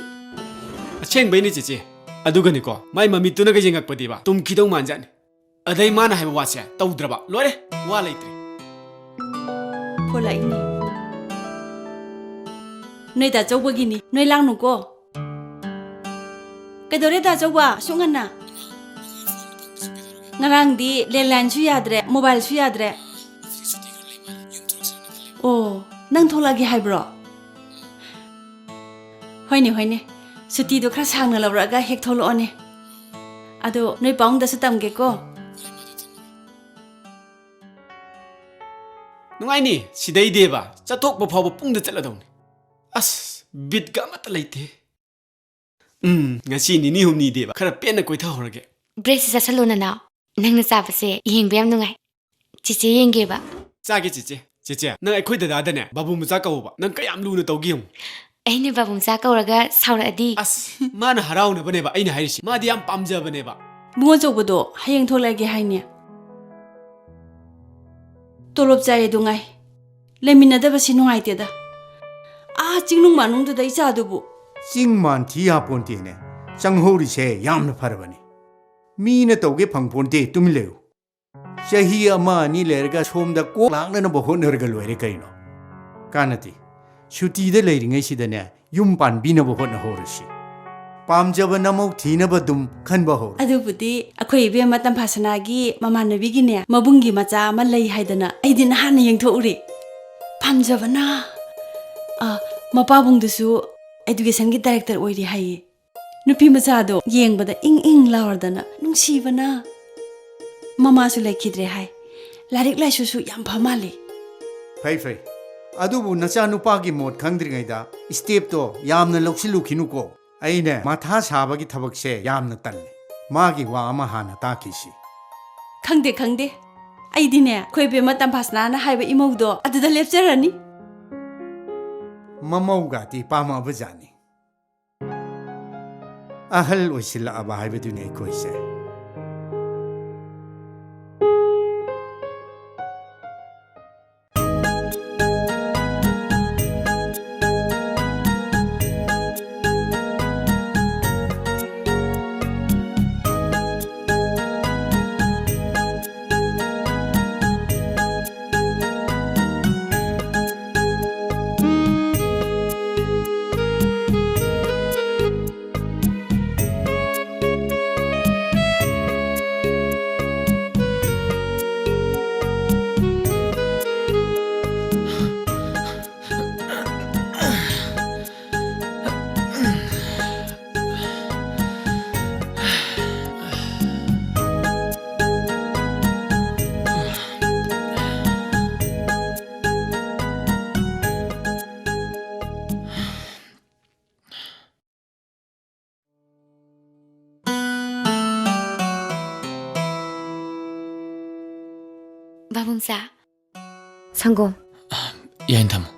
ꯑꯁꯦꯡꯕꯩꯅꯦ ꯆꯦꯆꯦ꯫ ꯑꯗꯨꯒꯅꯤꯀꯣ, ꯃꯥꯏ ꯃꯃꯤꯠꯇꯨꯅꯒ ꯌꯦꯡꯉꯛꯄꯗꯤꯕ ꯇꯨꯝꯈꯤꯗꯧ ꯃꯥꯟꯖꯥꯠꯅꯤ꯫ ꯑꯗꯩ ꯃꯥꯅ ꯍꯥꯏꯕ ꯋꯥꯁꯦ ꯇꯧꯗ꯭ꯔꯕ, ꯂꯣꯏꯔꯦ, ꯋꯥ ꯂꯩꯇ꯭ꯔꯦ꯫ ꯐꯣꯟ ꯂꯥꯛꯏꯅꯦ꯫ ꯅꯣꯏ ꯗꯥ ꯆꯧꯕꯒꯤꯅꯤ, ꯅꯣꯏ ꯂꯥꯡꯅꯨꯀꯣ꯫ ꯀꯩꯗꯧꯔꯦ ꯗꯥ ꯆꯧꯕ, ꯑꯁꯨꯛ ꯉꯟꯅ? ꯉꯔꯥꯡꯗꯤ ꯂꯦꯟꯂꯥꯏꯟꯁꯨ ꯌꯥꯗ꯭ꯔꯦ, ꯃꯣꯕꯥꯏꯜꯁꯨ ꯌꯥꯗ꯭ꯔꯦ꯫ ꯑꯣ, ꯅꯪ ꯊꯣꯛꯂꯛꯑꯒꯦ ꯍꯥꯏꯕ꯭ꯔꯣ? ꯍꯣꯏꯅꯦ, ꯍꯣꯏꯅꯦ, ꯁꯨꯇꯤꯗꯣ ꯈꯔ ꯁꯥꯡꯅ ꯂꯧꯔꯛꯑꯒ ꯍꯦꯛ ꯊꯣꯛꯂꯛꯑꯣꯅꯦ꯫ ꯑꯗꯣ ꯅꯣꯏ ꯄꯥꯎꯡꯗꯁꯨ ꯇꯝꯒꯦꯀꯣ꯫ ꯅꯨꯡꯉꯥꯏꯅꯤ, ꯁꯤꯗꯩꯗꯤꯕ ꯆꯠꯊꯣꯛꯄ ꯐꯥꯎꯕ ꯄꯨꯡꯗ ꯆꯠꯂꯗꯧꯅꯤ꯫ ꯑꯁ, ꯕꯤꯠꯀ ꯑꯃꯠꯇ ꯂꯩꯇꯦ꯫ ꯎꯝ, ꯉꯁꯤ ꯅꯤꯅꯤ ꯍꯨꯝꯅꯤꯗꯤꯕ ꯈꯔ ꯄꯦꯟꯅ ꯀꯣꯏꯊꯍꯧꯔꯒꯦ꯫ ꯕ꯭ꯔꯦꯛꯁꯦ ꯆꯥꯁꯜꯂꯣ, ꯅꯅꯥꯎ꯫ ꯅꯪꯅ ꯆꯥꯕꯁꯦ ꯌꯦꯡꯕ ꯌꯥꯝ ꯅꯨꯡꯉꯥꯏ꯫ ꯆꯦꯆꯦ ꯌꯦꯡꯒꯦꯕ꯫ ꯆꯥꯒꯦ, ꯆꯦꯆꯦ꯫ ꯆꯦꯆꯦ, ꯅꯪ ꯑꯩꯈꯣꯏ ꯗꯗꯥꯗꯅꯦ ꯕꯥꯕꯨ ꯃꯆꯥ ꯀꯧꯋꯣꯕ꯫ ꯅꯪ ꯀꯌꯥꯝ ꯂꯨꯅ ꯇꯧꯒꯦ ꯌꯦꯡꯉꯨ꯫ ꯑꯩꯅ ꯕꯥꯕꯨ ꯃꯆꯥ ꯀꯧꯔꯒ ꯁꯥꯎꯔꯛꯑꯗꯤ? ꯑꯁ, ꯃꯥꯅ ꯍꯔꯥꯎꯅꯕꯅꯦꯕ ꯑꯩꯅ ꯍꯥꯏꯔꯤꯁꯤ꯫ ꯃꯥꯗꯤ ꯌꯥꯝ ꯄꯥꯝꯖꯕꯅꯦꯕ꯫ ꯕꯨꯡꯉꯣ ꯑꯆꯧꯕꯗꯣ ꯍꯌꯦꯡ ꯊꯣꯛꯂꯛꯑꯒꯦ ꯍꯥꯏꯅꯦ꯫ ꯇꯣꯂꯣꯞ ꯆꯥꯏꯌꯦ ꯗꯨꯉꯥꯏ꯫ ꯂꯩꯃꯤꯟꯅꯗꯕꯁꯤ ꯅꯨꯡꯉꯥꯏꯇꯦꯗ꯫ ꯑꯥ ꯆꯤꯡꯅꯨꯡ ꯃꯥꯅꯨꯡꯗꯨꯗ ꯏꯆꯥꯗꯨꯕꯨ꯫ ꯆꯤꯡ ꯃꯥꯟ ꯊꯤ ꯌꯥꯄꯣꯟꯇꯦꯅꯦ꯫ ꯆꯪꯍꯧꯔꯤꯁꯦ ꯌꯥꯝꯅ ꯐꯔꯕꯅꯤ꯫ ꯃꯤꯅ ꯇꯧꯒꯦ ꯐꯪꯄꯣꯟꯇꯦ, ꯇꯨꯃꯤꯟ ꯂꯩꯌꯨ꯫ ꯆꯍꯤ ꯑꯃ ꯑꯅꯤ ꯂꯩꯔꯒ ꯁꯣꯝꯗ ꯀꯣꯛ ꯂꯥꯛꯅꯅꯕ ꯍꯣꯠꯅꯔꯒ ꯂꯣꯏꯔꯦ ꯀꯩꯅꯣ꯫ ꯀꯥꯟꯅꯗꯦ꯫ ꯁꯨꯇꯤꯗ ꯂꯩꯔꯤꯉꯩꯁꯤꯗꯅꯦ, ꯌꯨꯝ ꯄꯥꯟꯕꯤꯅꯕ ꯍꯣꯠꯅꯍꯧꯔꯁꯤ꯫ ꯄꯥꯝꯖꯕ ꯅꯃꯧ ꯊꯤꯅꯕ ꯑꯗꯨꯝ ꯈꯟꯕ ꯍꯧꯔꯣ꯫ ꯑꯗꯨꯕꯨꯗꯤ ꯑꯩꯈꯣꯏ ꯏꯕꯦꯝꯃ ꯇꯝꯐꯥꯁꯅꯥꯒꯤ ꯃꯃꯥꯟꯅꯕꯤꯒꯤꯅꯦ, ꯃꯕꯨꯡꯒꯤ ꯃꯆꯥ ꯑꯃ ꯂꯩ ꯍꯥꯏꯗꯅ ꯑꯩꯗꯤ ꯅꯍꯥꯟꯅ ꯌꯦꯡꯊꯣꯛꯎꯔꯦ꯫ ꯄꯥꯝꯖꯕꯅ, ꯑ, ꯃꯄꯥꯕꯨꯡꯗꯨꯁꯨ ꯑꯦꯗꯨꯀꯦꯁꯟꯒꯤ ꯗꯥꯏꯔꯦꯛꯇꯔ ꯑꯣꯏꯔꯤ ꯍꯥꯏꯌꯦ꯫ ꯅꯨꯄꯤ ꯃꯆꯥꯗꯣ ꯌꯦꯡꯕꯗ ꯏꯪ ꯏꯪ ꯂꯥꯎꯔꯗꯅ ꯅꯨꯡꯁꯤꯕꯅ꯫ ꯃꯃꯥꯁꯨ ꯂꯩꯈꯤꯗ꯭ꯔꯦ ꯍꯥꯏ꯫ ꯂꯥꯏꯔꯤꯛ ꯂꯥꯏꯁꯨꯁꯨ ꯌꯥꯝ ꯐ ꯃꯥꯜꯂꯤ꯫ ꯐꯩ, ꯐꯩ꯫ ꯑꯗꯨꯕꯨ ꯅꯆꯥꯅꯨꯄꯥꯒꯤ ꯃꯣꯠ ꯈꯪꯗ꯭ꯔꯤꯉꯩꯗ ꯁ꯭ꯇꯦꯞꯇꯣ ꯌꯥꯝꯅ ꯂꯧꯁꯤꯜꯂꯨꯈꯤꯅꯨꯀꯣ꯫ ꯑꯩꯅꯦ ꯃꯊꯥ ꯁꯥꯕꯒꯤ ꯊꯕꯛꯁꯦ ꯌꯥꯝꯅ ꯇꯜꯂꯦ꯫ ꯃꯥꯒꯤ ꯋꯥ ꯑꯃ ꯍꯥꯟꯅ ꯇꯥꯈꯤꯁꯤ꯫ ꯈꯪꯗꯦ, ꯈꯪꯗꯦ꯫ ꯑꯩꯗꯤꯅꯦ ꯑꯩꯈꯣꯏ ꯕꯦꯝꯃ ꯇꯝꯐꯥꯁꯅꯥꯅ ꯍꯥꯏꯕ ꯏꯃꯧꯗꯣ ꯑꯗꯨꯗ ꯂꯦꯞꯆꯔꯅꯤ꯫ ꯃꯃꯧꯒꯗꯤ ꯄꯥꯝꯃꯛꯑꯕꯖꯥꯠꯅꯤ꯫ ꯑꯍꯜ ꯑꯣꯏꯁꯤꯜꯂꯛꯑꯕ ꯍꯥꯏꯕꯗꯨꯅꯤ ꯑꯩꯈꯣꯏꯁꯦ꯫ ꯕꯥꯕꯨꯡꯆꯥ꯫ ꯁꯪꯒꯣꯝ꯫ ꯌꯥꯏꯅ ꯊꯝꯃꯨ꯫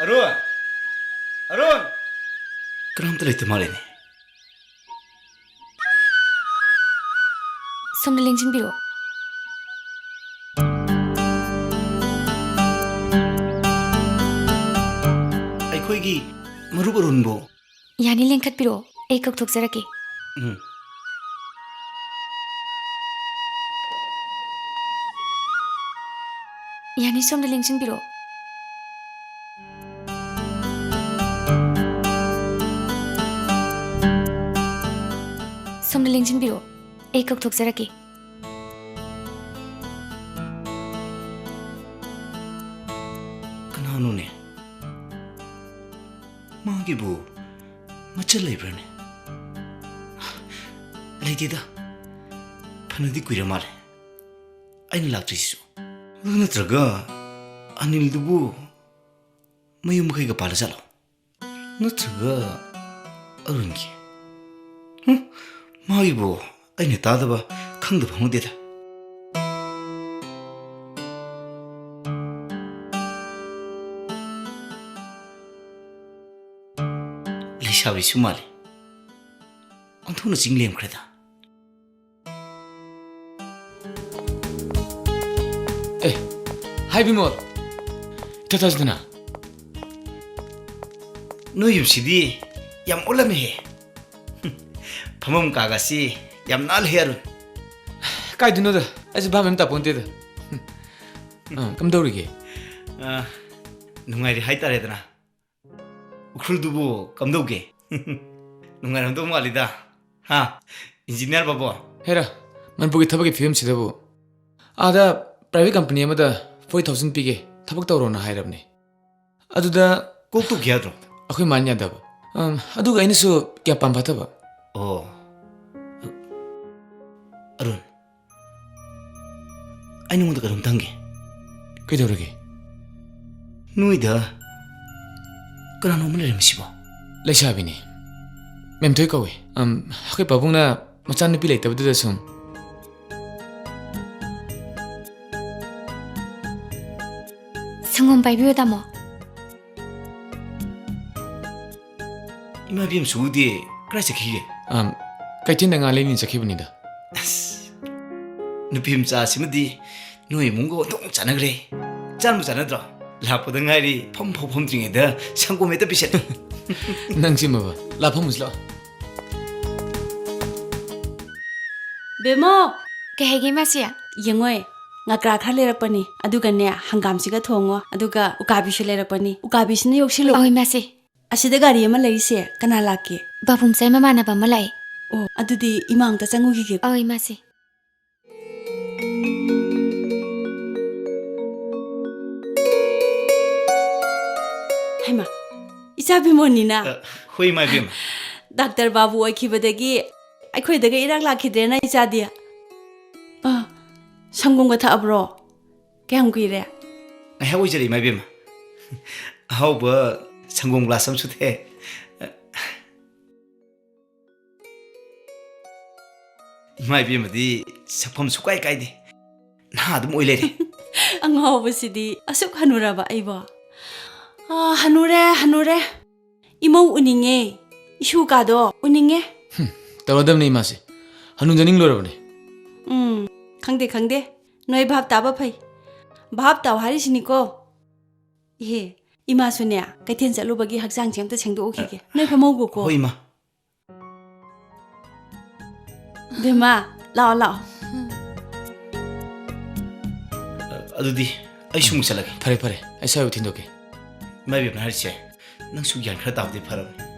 ꯑꯔꯨꯟ! ꯑꯔꯨꯟ! ꯀꯅꯥꯝꯇ ꯂꯩꯇ ꯃꯥꯜꯂꯦꯅꯦ꯫ ꯁꯣꯝꯗ ꯂꯦꯡꯁꯤꯟꯕꯤꯔꯛꯑꯣ꯫ ꯑꯩꯈꯣꯏꯒꯤ ꯃꯔꯨꯞ ꯑꯔꯨꯟꯕꯨ꯫ ꯌꯥꯅꯤ, ꯂꯦꯡꯈꯠꯄꯤꯔꯛꯑꯣ, ꯑꯩ ꯀꯧꯊꯣꯛꯆꯔꯛꯀꯦ꯫ ꯎꯝ꯫ ꯌꯥꯅꯤ, ꯁꯣꯝꯗ ꯂꯦꯡꯁꯤꯟꯕꯤꯔꯛꯑꯣ꯫ ꯁꯣꯝꯗ ꯂꯦꯡꯁꯤꯟꯕꯤꯔꯛꯑꯣ, ꯑꯩ ꯀꯧꯊꯣꯛꯆꯔꯛꯀꯦ꯫ ꯀꯅꯥꯅꯣꯅꯦ? ꯃꯥꯒꯤꯕꯨ ꯃꯆꯜ ꯂꯩꯕ꯭ꯔꯥꯅꯦ? ꯂꯩꯇꯦꯗ꯫ ꯐꯅꯗꯤ ꯀꯨꯏꯔ ꯃꯥꯜꯂꯦ ꯑꯩꯅ ꯂꯥꯛꯇ꯭ꯔꯤꯁꯤꯁꯨ꯫ ꯑꯗꯨ ꯅꯠꯇ꯭ꯔꯒ ꯑꯅꯤꯜꯗꯨꯕꯨ ꯃꯌꯨꯝ ꯃꯀꯩꯒ ꯄꯥꯜꯂ ꯖꯥꯠꯂꯣ? ꯅꯠꯇ꯭ꯔꯒ ꯑꯔꯨꯟꯒꯤ? ꯍꯨꯝ, ꯃꯥꯒꯤꯕꯨ ꯑꯩꯅ ꯇꯥꯗꯕ, ꯈꯪꯗꯕ ꯍꯧꯅꯗꯦꯗ꯫ ꯂꯩꯁꯥꯕꯤꯁꯨ ꯃꯥꯜꯂꯤ꯫ ꯑꯣꯟꯊꯣꯛꯅ ꯆꯤꯡ ꯂꯦꯝꯈ꯭ꯔꯦꯗ꯫ ꯑꯦ, ꯍꯥꯏ ꯕꯤꯃꯣꯜ, ꯏꯊꯥ ꯊꯥꯖꯗꯅ꯫ ꯅꯣꯏ ꯌꯨꯝꯁꯤꯗꯤ ꯌꯥꯝ ꯑꯣꯜꯂꯝꯃꯦꯍꯦ꯫ ꯐꯝꯐꯝ ꯀꯥꯒꯁꯤ ꯌꯥꯝ ꯅꯥꯜꯂꯦꯍꯦ, ꯑꯔꯨꯟ꯫ ꯀꯥꯏꯗꯩꯅꯣꯗ, ꯑꯩꯁꯨ ꯚꯥꯞ ꯑꯃ ꯇꯥꯄꯣꯟꯇꯦꯗ꯫ ꯑ, ꯀꯝꯗꯧꯔꯤꯒꯦ? ꯑ, ꯅꯨꯡꯉꯥꯏꯔꯤ ꯍꯥꯏꯇꯥꯔꯦꯗꯅ꯫ ꯎꯈ꯭ꯔꯨꯜꯗꯨꯕꯨ ꯀꯝꯗꯧꯒꯦ? ꯅꯨꯡꯉꯥꯏꯔꯝꯗꯧ ꯃꯥꯜꯂꯤꯗ꯫ ꯍꯥ? ꯏꯟꯖꯤꯅꯤꯌꯥꯔ ꯕꯥꯕꯨ? ꯍꯦꯔꯥ, ꯃꯅꯤꯄꯨꯔꯒꯤ ꯊꯕꯛꯀꯤ ꯐꯤꯕꯝꯁꯤꯗꯕꯨ꯫ ꯑꯥꯗ private company ꯑꯃꯗ forty thousand ꯄꯤꯒꯦ, ꯊꯕꯛ ꯇꯧꯔꯣꯅ ꯍꯥꯏꯔꯕꯅꯦ꯫ ꯑꯗꯨꯗ ꯀꯣꯛ ꯇꯧꯈꯤ ꯌꯥꯗ꯭ꯔꯣ? ꯑꯩꯈꯣꯏ ꯃꯥꯅ ꯌꯥꯗꯕ꯫ ꯑꯝ, ꯑꯗꯨꯒ ꯑꯩꯅꯁꯨ ꯀꯌꯥ ꯄꯥꯝꯐꯥꯠꯇꯕ꯫ ꯑꯣ꯫ ꯑꯔꯨꯟ, ꯑꯩ ꯅꯉꯣꯟꯗ ꯀꯩꯅꯣꯝꯇ ꯍꯪꯒꯦ꯫ ꯀꯩꯗꯧꯔꯒꯦ? ꯅꯣꯏꯗ ꯀꯅꯥꯅꯣ ꯑꯃ ꯂꯩꯔꯝꯃꯤꯁꯤꯕꯣ? ꯂꯩꯁꯥꯕꯤꯅꯤ꯫ ꯃꯦꯝꯊꯣꯏ ꯀꯧꯏ꯫ ꯑꯝ, ꯑꯩꯈꯣꯏ ꯄꯥꯕꯨꯡꯅ ꯃꯆꯥꯅꯨꯄꯤ ꯂꯩꯇꯕꯗꯨꯗ ꯁꯨꯝ꯫ ꯁꯪꯒꯣꯝ ꯄꯥꯏꯕꯤꯌꯨ, ꯇꯥꯃꯣ꯫ ꯏꯃꯥ ꯏꯕꯦꯝꯁꯨꯗꯤ ꯀꯗꯥꯏ ꯆꯠꯈꯤꯒꯦ? ꯑꯝ, ꯀꯩꯊꯦꯜꯗ ꯉꯥ ꯂꯩꯅꯤ ꯆꯠꯈꯤꯕꯅꯤꯗ꯫ ꯑꯁ, ꯅꯨꯄꯤ ꯃꯆꯥꯁꯤꯃꯗꯤ ꯅꯣꯏ ꯏꯃꯨꯡꯒ ꯑꯣꯟꯊꯣꯛꯅ ꯆꯥꯟꯅꯈ꯭ꯔꯦ꯫ ꯆꯥꯟꯕꯨ ꯆꯥꯟꯅꯗ꯭ꯔꯣ? ꯂꯥꯛꯄꯗ ꯉꯥꯏꯔꯤ, ꯐꯝ ꯐꯥꯎ ꯐꯝꯗ꯭ꯔꯤꯉꯩꯗ ꯁꯪꯒꯣꯝ ꯍꯦꯛꯇ ꯄꯤꯁꯜꯂꯤ꯫ ꯅꯪꯁꯤꯃꯕ, ꯂꯥꯛꯐꯝꯁꯤ ꯂꯥꯛꯑꯣ꯫ ꯕꯦꯃꯣ! ꯀꯩ ꯍꯥꯏꯒꯦ, ꯏꯃꯥꯁꯤ? ꯌꯦꯡꯉꯣꯏ, ꯉꯀ꯭ꯔꯥ ꯈꯔ ꯂꯩꯔꯛꯄꯅꯤ, ꯑꯗꯨꯒꯅꯦ, ꯍꯪꯒꯥꯝꯁꯤꯒ ꯊꯣꯡꯉꯣ, ꯑꯗꯨꯒ ꯎꯀꯥꯕꯤꯁꯨ ꯂꯩꯔꯛꯄꯅꯤ, ꯎꯀꯥꯕꯤꯁꯤꯅ ꯌꯣꯛꯁꯤꯜꯂꯨ꯫ ꯑꯧ, ꯏꯃꯥꯁꯤ꯫ ꯑꯁꯤꯗ ꯒꯥꯔꯤ ꯑꯃ ꯂꯩꯔꯤꯁꯦ ꯀꯅꯥ ꯂꯥꯛꯀꯦ? ꯕꯥꯕꯨꯡꯆꯥꯏ ꯃꯃꯥꯟꯅꯕ ꯑꯃ ꯂꯥꯛꯑꯦ꯫ ꯑꯣ, ꯑꯗꯨꯗꯤ ꯏꯃꯥ ꯑꯝꯇ ꯆꯪꯉꯨꯈꯤꯒꯦ꯫ ꯑꯧ, ꯏꯃꯥꯁꯤ꯫ ꯍꯩꯃꯥ, ꯏꯆꯥ ꯕꯤꯃꯣꯟꯅꯤꯅ? ꯑ, ꯍꯣꯏ, ꯏꯃꯥ ꯏꯕꯦꯝꯃ꯫ ꯗꯥꯛꯇꯔ ꯕꯥꯕꯨ ꯑꯣꯏꯈꯤꯕꯗꯒꯤ ꯑꯩꯈꯣꯏꯗꯒ ꯏꯔꯥꯛ ꯂꯥꯛꯈꯤꯗ꯭ꯔꯦꯅ ꯏꯆꯥꯗꯤ꯫ ꯑ, ꯁꯪꯒꯣꯝꯒ ꯊꯛꯑꯕ꯭ꯔꯣ? ꯀꯌꯥꯝ ꯀꯨꯏꯔꯦ? ꯉꯥꯏꯍꯥꯛ ꯑꯣꯏꯖꯔꯦ, ꯏꯃꯥ ꯏꯕꯦꯝꯃ꯫ ꯑꯍꯥꯎꯕ ꯁꯪꯒꯣꯝ ꯒ꯭ꯂꯥꯁ ꯑꯃꯁꯨ ꯊꯛꯑꯦ꯫ ꯏꯃꯥ ꯏꯕꯦꯝꯃꯗꯤ ꯁꯛꯐꯝ ꯁꯨꯀꯥꯏ ꯀꯥꯏꯗꯦ꯫ ꯅꯍꯥ ꯑꯗꯨꯝ ꯑꯣꯏ ꯂꯩꯔꯦ꯫ ꯑꯉꯥꯎꯕꯁꯤꯗꯤ ꯑꯁꯨꯛ ꯍꯅꯨꯔꯕ ꯑꯩꯕꯣ? ꯑꯥ, ꯍꯅꯨꯔꯦ, ꯍꯅꯨꯔꯦ꯫ ꯏꯃꯧ ꯎꯅꯤꯡꯉꯦ꯫ ꯏꯁꯨ ꯀꯥꯗꯣ ꯎꯅꯤꯡꯉꯦ꯫ ꯍꯨꯝ, ꯇꯧꯔꯗꯕꯅꯤ ꯏꯃꯥꯁꯦ꯫ ꯍꯅꯨꯖꯅꯤꯡ ꯂꯣꯏꯔꯕꯅꯤ꯫ ꯎꯝ, ꯈꯪꯗꯦ, ꯈꯪꯗꯦ꯫ ꯅꯣꯏ ꯚꯥꯞ ꯇꯥꯕ ꯐꯩ꯫ ꯚꯥꯞ ꯇꯥꯎ ꯍꯥꯏꯔꯤꯁꯤꯅꯤꯀꯣ꯫ ꯏꯍꯦ, ꯏꯃꯥꯁꯨꯅꯦ, ꯀꯩꯊꯦꯜ ꯆꯠꯂꯨꯕꯒꯤ ꯍꯛꯆꯥꯡꯁꯦ ꯑꯝꯇ ꯁꯦꯡꯗꯣꯛꯎꯈꯤꯒꯦ꯫ ꯅꯣꯏ ꯐꯝꯍꯧꯒꯣꯀꯣ꯫ ꯍꯣꯏ, ꯏꯃꯥ꯫ ꯕꯦꯝꯃ, ꯂꯥꯛꯑꯣ, ꯂꯥꯛꯑꯣ꯫ ꯑꯗꯨꯗꯤ ꯑꯩꯁꯨ ꯑꯃꯨꯛ ꯆꯠꯂꯒꯦ꯫ ꯐꯔꯦ, ꯐꯔꯦ꯫ ꯑꯩ ꯁ꯭ꯋꯥꯏꯕꯨ ꯊꯤꯟꯗꯣꯛꯀꯦ꯫ ꯏꯃꯥ ꯏꯕꯦꯝꯅ ꯍꯥꯏꯔꯤꯁꯦ, ꯅꯪꯁꯨ ꯒ꯭ꯌꯥꯟ ꯈꯔ ꯇꯥꯕꯗꯤ ꯐꯔꯕꯅꯤ꯫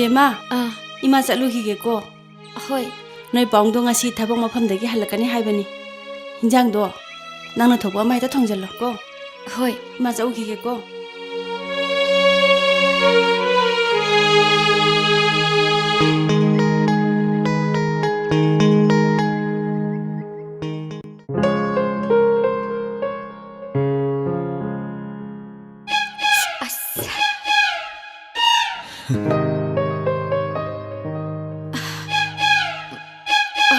ꯏꯃꯥ, ꯑꯥ꯫ ꯏꯃꯥ ꯆꯠꯂꯨꯈꯤꯒꯦꯀꯣ꯫ ꯍꯣꯏ꯫ ꯅꯣꯏ ꯄꯥꯎꯡꯗꯣ ꯉꯁꯤ ꯊꯕꯛ ꯃꯐꯝꯗꯒꯤ ꯍꯜꯂꯛꯀꯅꯤ ꯍꯥꯏꯕꯅꯤ꯫ ꯍꯤꯟꯖꯥꯡꯗꯣ ꯅꯪꯅ ꯊꯣꯛꯄ ꯑꯃ ꯍꯦꯛꯇ ꯊꯣꯡꯖꯜꯂꯣ ꯀꯣ꯫ ꯍꯣꯏ꯫ ꯏꯃꯥ ꯆꯠꯂꯨꯈꯤꯒꯦꯀꯣ꯫ ꯑꯁ꯫ ꯑ,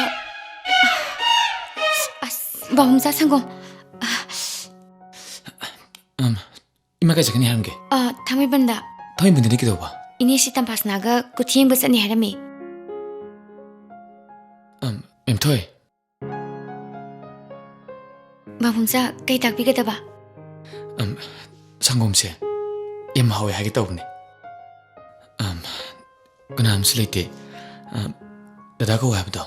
ꯑꯁ, ꯕꯥꯕꯨꯡꯆꯥ ꯁꯪꯒꯣꯝ꯫ ꯑꯝ, ꯏꯃꯥ ꯀꯥꯏ ꯆꯠꯀꯅꯤ ꯍꯥꯏꯔꯝꯒꯦ? ꯑ, ꯊꯥꯡꯃꯩꯕꯟꯗ꯫ ꯊꯥꯡꯃꯩꯕꯟꯗꯗꯤ ꯀꯩꯗꯧꯕ? ꯏꯅꯦ ꯁꯤꯇꯝꯄꯥꯁꯅꯥꯒ ꯀꯨꯊꯤ ꯌꯦꯡꯕ ꯆꯠꯅꯤ ꯍꯥꯏꯔꯝꯃꯤ꯫ ꯑꯝ, ꯃꯦꯝꯊꯣꯏ꯫ ꯕꯥꯕꯨꯡꯆꯥ, ꯀꯩ ꯇꯥꯛꯄꯤꯒꯗꯕ? ꯑꯝ, ꯁꯪꯒꯣꯝꯁꯦ ꯌꯥꯝ ꯍꯥꯎꯋꯦ ꯍꯥꯏꯒꯦ ꯇꯧꯕꯅꯦ꯫ ꯑꯝ, ꯀꯅꯥꯝꯁꯨ ꯂꯩꯇꯦ꯫ ꯑꯝ, ꯗꯗꯥ ꯀꯧ ꯍꯥꯏꯕꯗꯣ꯫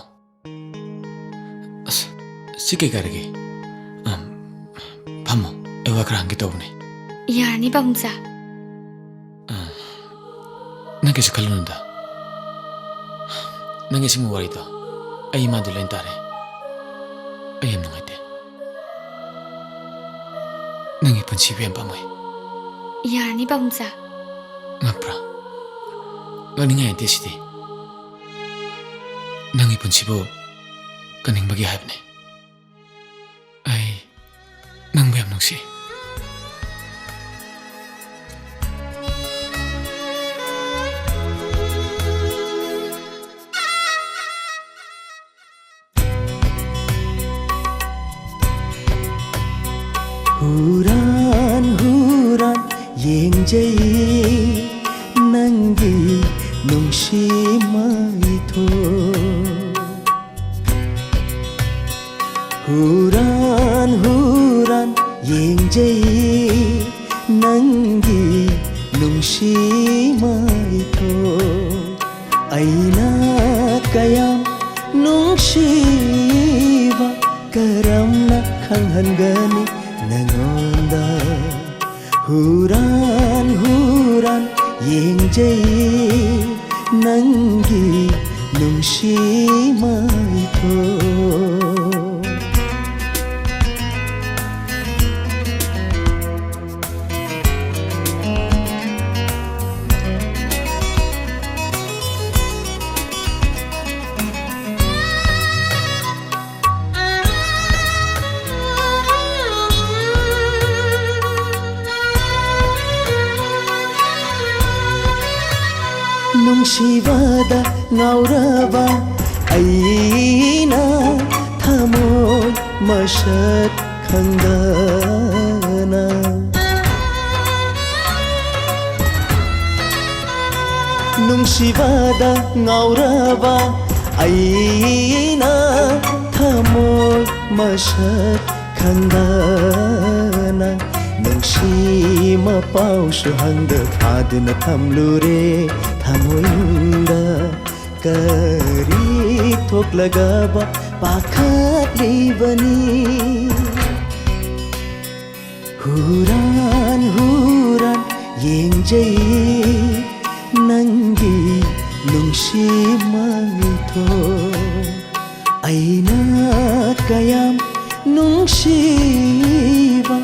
ꯑꯁ, ꯁꯤ ꯀꯩ ꯀꯥꯏꯔꯒꯦ? ꯑꯝ, ꯐꯝꯃꯣ, ꯑꯩ ꯋꯥ ꯈꯔ ꯍꯪꯒꯦ ꯇꯧꯕꯅꯦ꯫ ꯌꯥꯔꯅꯤ, ꯕꯥꯕꯨꯡꯆꯥ꯫ ꯑ, ꯅꯪ ꯀꯩꯁꯨ ꯈꯜꯂꯨꯅꯨꯗ꯫ ꯅꯪꯒꯤ ꯑꯁꯦꯡꯕ ꯋꯥꯔꯤꯗꯣ ꯑꯩ ꯏꯃꯥꯗ ꯂꯣꯏ ꯇꯥꯔꯦ꯫ ꯑꯩ ꯌꯥꯝ ꯅꯨꯡꯉꯥꯏꯇꯦ꯫ ꯅꯪꯒꯤ ꯄꯨꯟꯁꯤꯕꯨ ꯌꯥꯝ ꯄꯥꯝꯃꯨꯏ꯫ ꯌꯥꯔꯅꯤ, ꯕꯥꯕꯨꯡꯆꯥ꯫ ꯉꯛꯄ꯭ꯔꯥ? ꯉꯛꯅꯤꯡꯉꯥꯏ ꯅꯠꯇꯦ ꯁꯤꯗꯤ꯫ ꯅꯪꯒꯤ ꯄꯨꯟꯁꯤꯕꯨ ꯀꯟꯅꯤꯡꯕꯒꯤ ꯍꯥꯏꯕꯅꯦ꯫ ꯑꯩ ꯅꯪꯕꯨ ꯌꯥꯝ ꯅꯨꯡꯁꯤ꯫ ꯍꯨꯔꯥꯟ ꯍꯨꯔꯥꯟ ꯌꯦꯡꯖꯩ ꯅꯪꯒꯤ ꯅꯨꯡꯁꯤ ꯃꯥꯏꯊꯣꯡ꯫ ꯍꯨꯔꯥꯟ ꯍꯨꯔꯥꯟ ꯌꯦꯡꯖꯩ ꯅꯪꯒꯤ ꯅꯨꯡꯁꯤ ꯃꯥꯏꯊꯣꯡ꯫ ꯑꯩꯅ ꯀꯌꯥꯝ ꯅꯨꯡꯁꯤꯕ ꯀꯔꯝꯅ ꯈꯪꯍꯟꯒꯅꯤ ꯅꯉꯣꯟꯗ? ꯍꯨꯔꯥꯟ ꯍꯨꯔꯥꯟ ꯌꯦꯡꯖꯩ ꯅꯨꯡꯁꯤꯕꯗ ꯉꯥꯎꯔꯕ ꯑꯩꯅ ꯊꯃꯣꯏ ꯃꯁꯛ ꯈꯪꯗꯅ꯫ ꯅꯨꯡꯁꯤꯕꯗ ꯉꯥꯎꯔꯕ ꯑꯩꯅ ꯊꯃꯣꯏ ꯃꯁꯛ ꯈꯪꯗꯅ꯫ ꯅꯨꯡꯁꯤ ꯃꯄꯥꯎꯁꯨ ꯍꯪꯗ ꯐꯥꯗꯨꯅ ꯊꯝꯂꯨꯔꯦ ꯊꯃꯣꯏꯅꯨꯡꯗ꯫ ꯀꯔꯤ ꯊꯣꯛꯂꯒꯕ ꯄꯥꯈꯠꯂꯤꯕꯅꯤ? ꯍꯨꯔꯥꯟ ꯍꯨꯔꯥꯟ ꯌꯦꯡꯖꯩ ꯅꯪꯒꯤ ꯅꯨꯡꯁꯤ ꯃꯥꯏꯊꯣꯡ꯫ ꯑꯩꯅ ꯀꯌꯥꯝ ꯅꯨꯡꯁꯤꯕ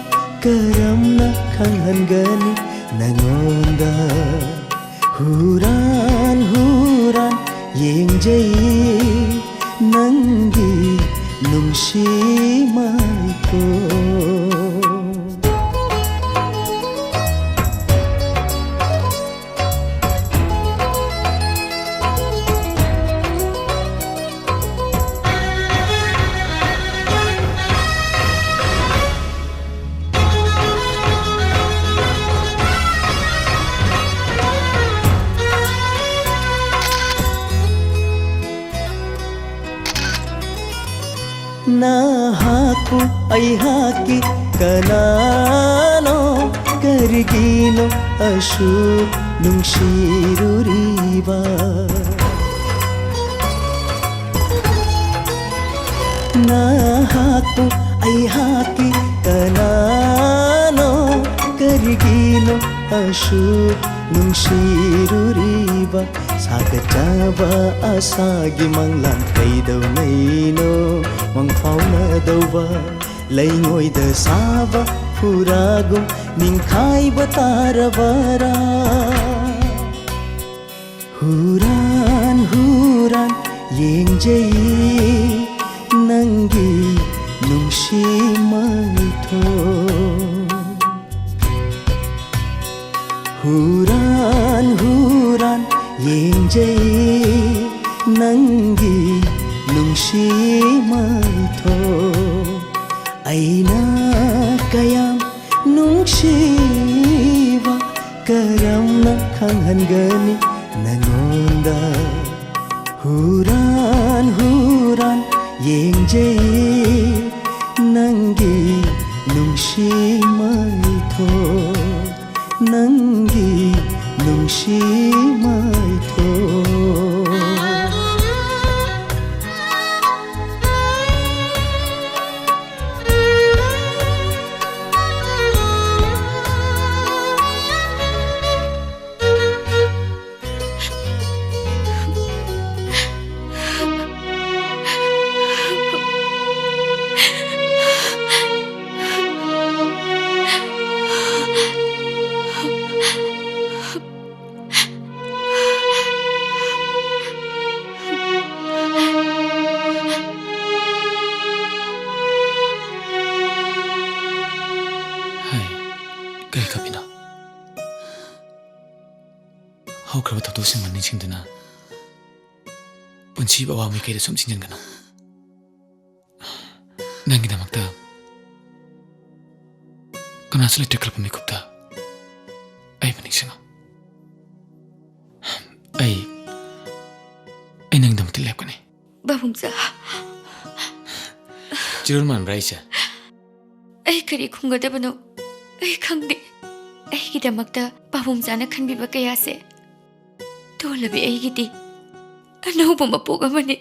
ꯀꯔꯝꯅ ꯈꯪꯍꯟꯒꯅꯤ ꯅꯉꯣꯟꯗ? ꯍꯨꯔꯥꯟ ꯍꯨꯔꯥꯟ ꯌꯦꯡꯖꯩ ꯅꯪꯒꯤ ꯅꯨꯡꯁꯤ ꯃꯥꯏꯊꯣꯡ꯫ ꯅꯍꯥꯛꯄꯨ ꯑꯩꯍꯥꯛꯀꯤ ꯀꯅꯥꯅꯣ? ꯀꯔꯤꯒꯤꯅꯣ ꯑꯁꯨꯛ ꯅꯨꯡꯁꯤꯔꯨꯔꯤꯕ? ꯅꯍꯥꯛꯄꯨ ꯑꯩꯍꯥꯛꯀꯤ ꯀꯅꯥꯅꯣ? ꯀꯔꯤꯒꯤꯅꯣ ꯑꯁꯨꯛ ꯅꯨꯡꯁꯤꯔꯨꯔꯤꯕ? ꯁꯥꯒꯠꯆꯕ ꯑꯁꯥꯒꯤ ꯃꯪꯂꯥꯟ ꯀꯩꯗꯧꯉꯩꯅꯣ ꯃꯪꯐꯥꯎꯅꯗꯧꯕ? ꯂꯩꯉꯣꯏꯗ ꯁꯥꯕ ꯐꯨꯔꯥꯒꯨꯝ ꯅꯤꯡꯈꯥꯏꯕ ꯇꯥꯔꯕꯔꯥ? ꯍꯨꯔꯥꯟ ꯍꯨꯔꯥꯟ ꯌꯦꯡꯖꯩ ꯅꯪꯒꯤ ꯅꯨꯡꯁꯤ ꯃꯥꯏꯊꯣꯡ꯫ ꯍꯨꯔꯥꯟ ꯍꯨꯔꯥꯟ ꯌꯦꯡꯖꯩ ꯅꯪꯒꯤ ꯅꯨꯡꯁꯤ ꯃꯥꯏꯊꯣꯡ꯫ ꯑꯩꯅ ꯀꯌꯥꯝ ꯅꯨꯡꯁꯤꯕ ꯀꯔꯝꯅ ꯈꯪꯍꯟꯒꯅꯤ ꯅꯉꯣꯟꯗ? ꯍꯨꯔꯥꯟ ꯍꯨꯔꯥꯟ ꯌꯦꯡꯖꯩ ꯅꯪꯒꯤ ꯅꯨꯡꯁꯤ ꯃꯥꯏꯊꯣꯡ, ꯅꯪꯒꯤ ꯅꯨꯡꯁꯤ ꯃꯥꯏꯊꯣꯡ꯫ ꯍꯥꯏ, ꯀꯔꯤ ꯈꯞꯄꯤꯅꯣ? ꯍꯧꯈ꯭ꯔꯕ ꯊꯧꯗꯣꯛꯁꯤꯡ ꯅꯤꯡꯁꯤꯡꯗꯨꯅ ꯄꯨꯟꯁꯤꯕꯨ ꯑꯋꯥ ꯃꯥꯏꯀꯩꯗ ꯁꯨꯝ ꯆꯤꯡꯁꯤꯟꯒꯅꯨ꯫ ꯅꯪꯒꯤꯗꯃꯛꯇ ꯀꯅꯥꯁꯨ ꯂꯩꯇ꯭ꯔꯦ ꯈꯜꯂꯛꯄ ꯃꯤꯀꯨꯞꯇ ꯑꯩꯕꯨ ꯅꯤꯡꯁꯤꯡꯉꯨ꯫ ꯑꯩ, ꯑꯩ ꯅꯪꯒꯤꯗꯃꯛꯇ ꯂꯦꯞꯀꯅꯤ꯫ ꯄꯥꯕꯨꯡꯆꯥ꯫ ꯆꯤꯔꯣꯜ ꯃꯥꯟꯕ꯭ꯔꯥ ꯑꯩꯁꯦ? ꯑꯩ ꯀꯔꯤ ꯈꯨꯝꯒꯗꯕꯅꯣ ꯑꯩ ꯈꯪꯗꯦ꯫ ꯑꯩꯒꯤꯗꯃꯛꯇ ꯄꯥꯕꯨꯡꯆꯥꯅ ꯈꯟꯕꯤꯕ ꯀꯌꯥꯁꯦ ꯇꯣꯜꯂꯕꯤ ꯑꯩꯒꯤꯗꯤ ꯑꯅꯧꯕ ꯃꯄꯣꯛ ꯑꯃꯅꯤ꯫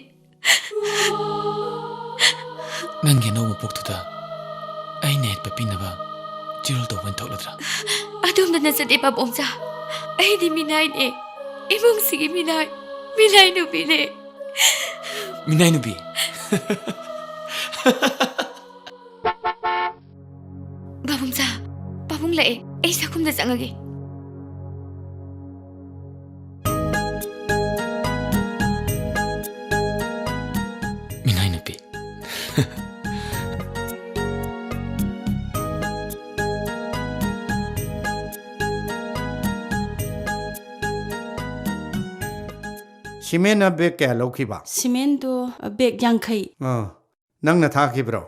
ꯅꯪꯒꯤ ꯑꯅꯧꯕ ꯃꯄꯣꯛꯇꯨꯗ ꯑꯩꯅ ꯍꯦꯛ ꯄꯤꯅꯕ ꯆꯤꯔꯣꯜ ꯇꯧꯕ ꯑꯣꯏꯅ ꯊꯣꯛꯂꯗ꯭ꯔꯥ? ꯑꯗꯣꯝꯗ ꯅꯠꯆꯗꯦ ꯄꯥꯕꯨꯡꯆꯥ, ꯑꯩꯗꯤ ꯃꯤꯅꯥꯏꯅꯦ, ꯏꯃꯨꯡꯁꯤꯒꯤ ꯃꯤꯅꯥꯏ, ꯃꯤꯅꯥꯏ ꯅꯨꯄꯤꯅꯦ꯫ ꯃꯤꯅꯥꯏ ꯅꯨꯄꯤ? ꯄꯥꯕꯨꯡꯆꯥ, ꯄꯥꯕꯨꯡ ꯂꯥꯛꯑꯦ꯫ ꯑꯩ ꯆꯥꯛꯈꯨꯝꯗ ꯆꯪꯉꯒꯦ꯫ ꯃꯤꯅꯥꯏ ꯅꯨꯄꯤ꯫ ꯁꯤꯃꯦꯟꯅ ꯕꯦꯒ ꯀꯌꯥ ꯂꯧꯈꯤꯕ? ꯁꯤꯃꯦꯟꯗꯣ, ꯑ, ꯕꯦꯒ ꯌꯥꯡꯈꯩ꯫ ꯑꯥ, ꯅꯪꯅ ꯊꯥꯈꯤꯕ꯭ꯔꯣ?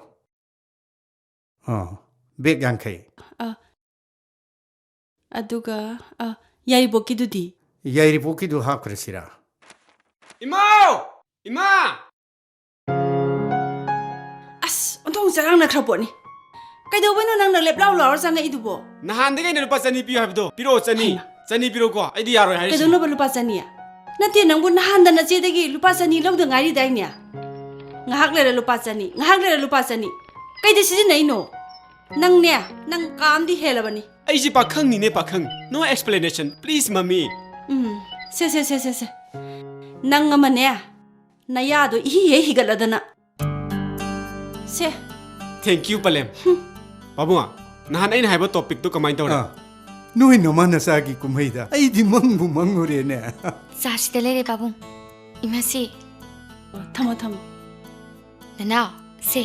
ꯑꯥ, ꯕꯦꯒ ꯌꯥꯡꯈꯩ꯫ ꯑ, ꯑꯗꯨꯒ, ꯑ, ꯌꯥꯏꯔꯤꯄꯣꯛꯀꯤꯗꯨꯗꯤ? ꯌꯥꯏꯔꯤꯄꯣꯛꯀꯤꯗꯨ ꯍꯥꯞꯈ꯭ꯔꯁꯤꯔꯥ? ꯏꯃꯥꯎ! ꯏꯃꯥ! ꯑꯁ, ꯑꯣꯟꯊꯣꯛ ꯆꯔꯥꯡꯅꯈ꯭ꯔ ꯄꯣꯠꯅꯤ꯫ ꯀꯩꯗꯧꯕꯩꯅꯣ ꯅꯪꯅ ꯂꯦꯞ ꯂꯥꯎ ꯂꯥꯎꯔ ꯆꯪꯉꯛꯏꯗꯨꯕꯣ? ꯅꯍꯥꯟꯗꯒꯤ ꯑꯩꯅ ꯂꯨꯄꯥ ꯆꯅꯤ ꯄꯤꯌꯨ ꯍꯥꯏꯕꯗꯣ, ꯄꯤꯔꯛꯑꯣ ꯆꯅꯤ꯫ ꯍꯩꯃꯥ꯫ ꯆꯅꯤ ꯄꯤꯔꯛꯑꯣꯀꯣ, ꯑꯩꯗꯤ ꯌꯥꯔꯣꯏ ꯍꯥꯏꯔꯤꯁꯤꯅꯤ꯫ ꯀꯩꯗꯧꯅꯕ ꯂꯨꯄꯥ ꯆꯅꯤ? ꯅꯠꯇꯦ, ꯅꯪꯕꯨ ꯅꯍꯥꯟꯗ ꯅꯆꯦꯗꯒꯤ ꯂꯨꯄꯥ ꯆꯅꯤ ꯂꯧꯗ ꯉꯥꯏꯔꯤꯗꯥꯏꯅꯦ? ꯉꯥꯏꯍꯥꯛ ꯂꯩꯔ ꯂꯨꯄꯥ ꯆꯅꯤ, ꯉꯥꯏꯍꯥꯛ ꯂꯩꯔ ꯂꯨꯄꯥ ꯆꯅꯤ꯫ ꯀꯩꯗ ꯁꯤꯖꯤꯟꯅꯩꯅꯣ? ꯅꯪꯅꯦ, ꯅꯪ ꯀꯥ ꯑꯃꯗꯤ ꯍꯦꯜꯂꯕꯅꯤ꯫ ꯑꯩꯁꯦ ꯄꯥꯈꯪꯅꯤꯅꯦ, ꯄꯥꯈꯪ꯫ No explanation, please, ꯃꯃꯤ꯫ ꯎꯝ, ꯁꯦ, ꯁꯦ, ꯁꯦ, ꯁꯦ, ꯁꯦ꯫ ꯅꯪ ꯑꯃꯅꯦ, ꯅꯌꯥꯗꯣ ꯏꯍꯤ ꯍꯦꯛ ꯍꯤꯒꯠꯂꯗꯅ꯫ ꯁꯦ꯫ Thank you, ꯄꯂꯦꯝ꯫ ꯍꯨꯝ꯫ ꯄꯥꯕꯨꯡ, ꯅꯍꯥꯟ ꯑꯩꯅ ꯍꯥꯏꯕ ꯇꯣꯄꯤꯛꯇꯣ ꯀꯃꯥꯏꯅ ꯇꯧꯔꯦ? ꯑꯥ, ꯅꯣꯏ ꯅꯃꯥ ꯅꯆꯥꯒꯤ ꯀꯨꯝꯍꯩꯗ ꯑꯩꯗꯤ ꯃꯪꯕꯨ ꯃꯪꯉꯨꯔꯦꯅꯦ꯫ ꯆꯥ ꯁꯤꯗ ꯂꯩꯔꯦ, ꯄꯥꯕꯨꯡ꯫ ꯏꯃꯥꯁꯤ꯫ ꯑꯣ, ꯊꯝꯃꯣ, ꯊꯝꯃꯣ꯫ ꯅꯅꯥꯎ, ꯁꯦ꯫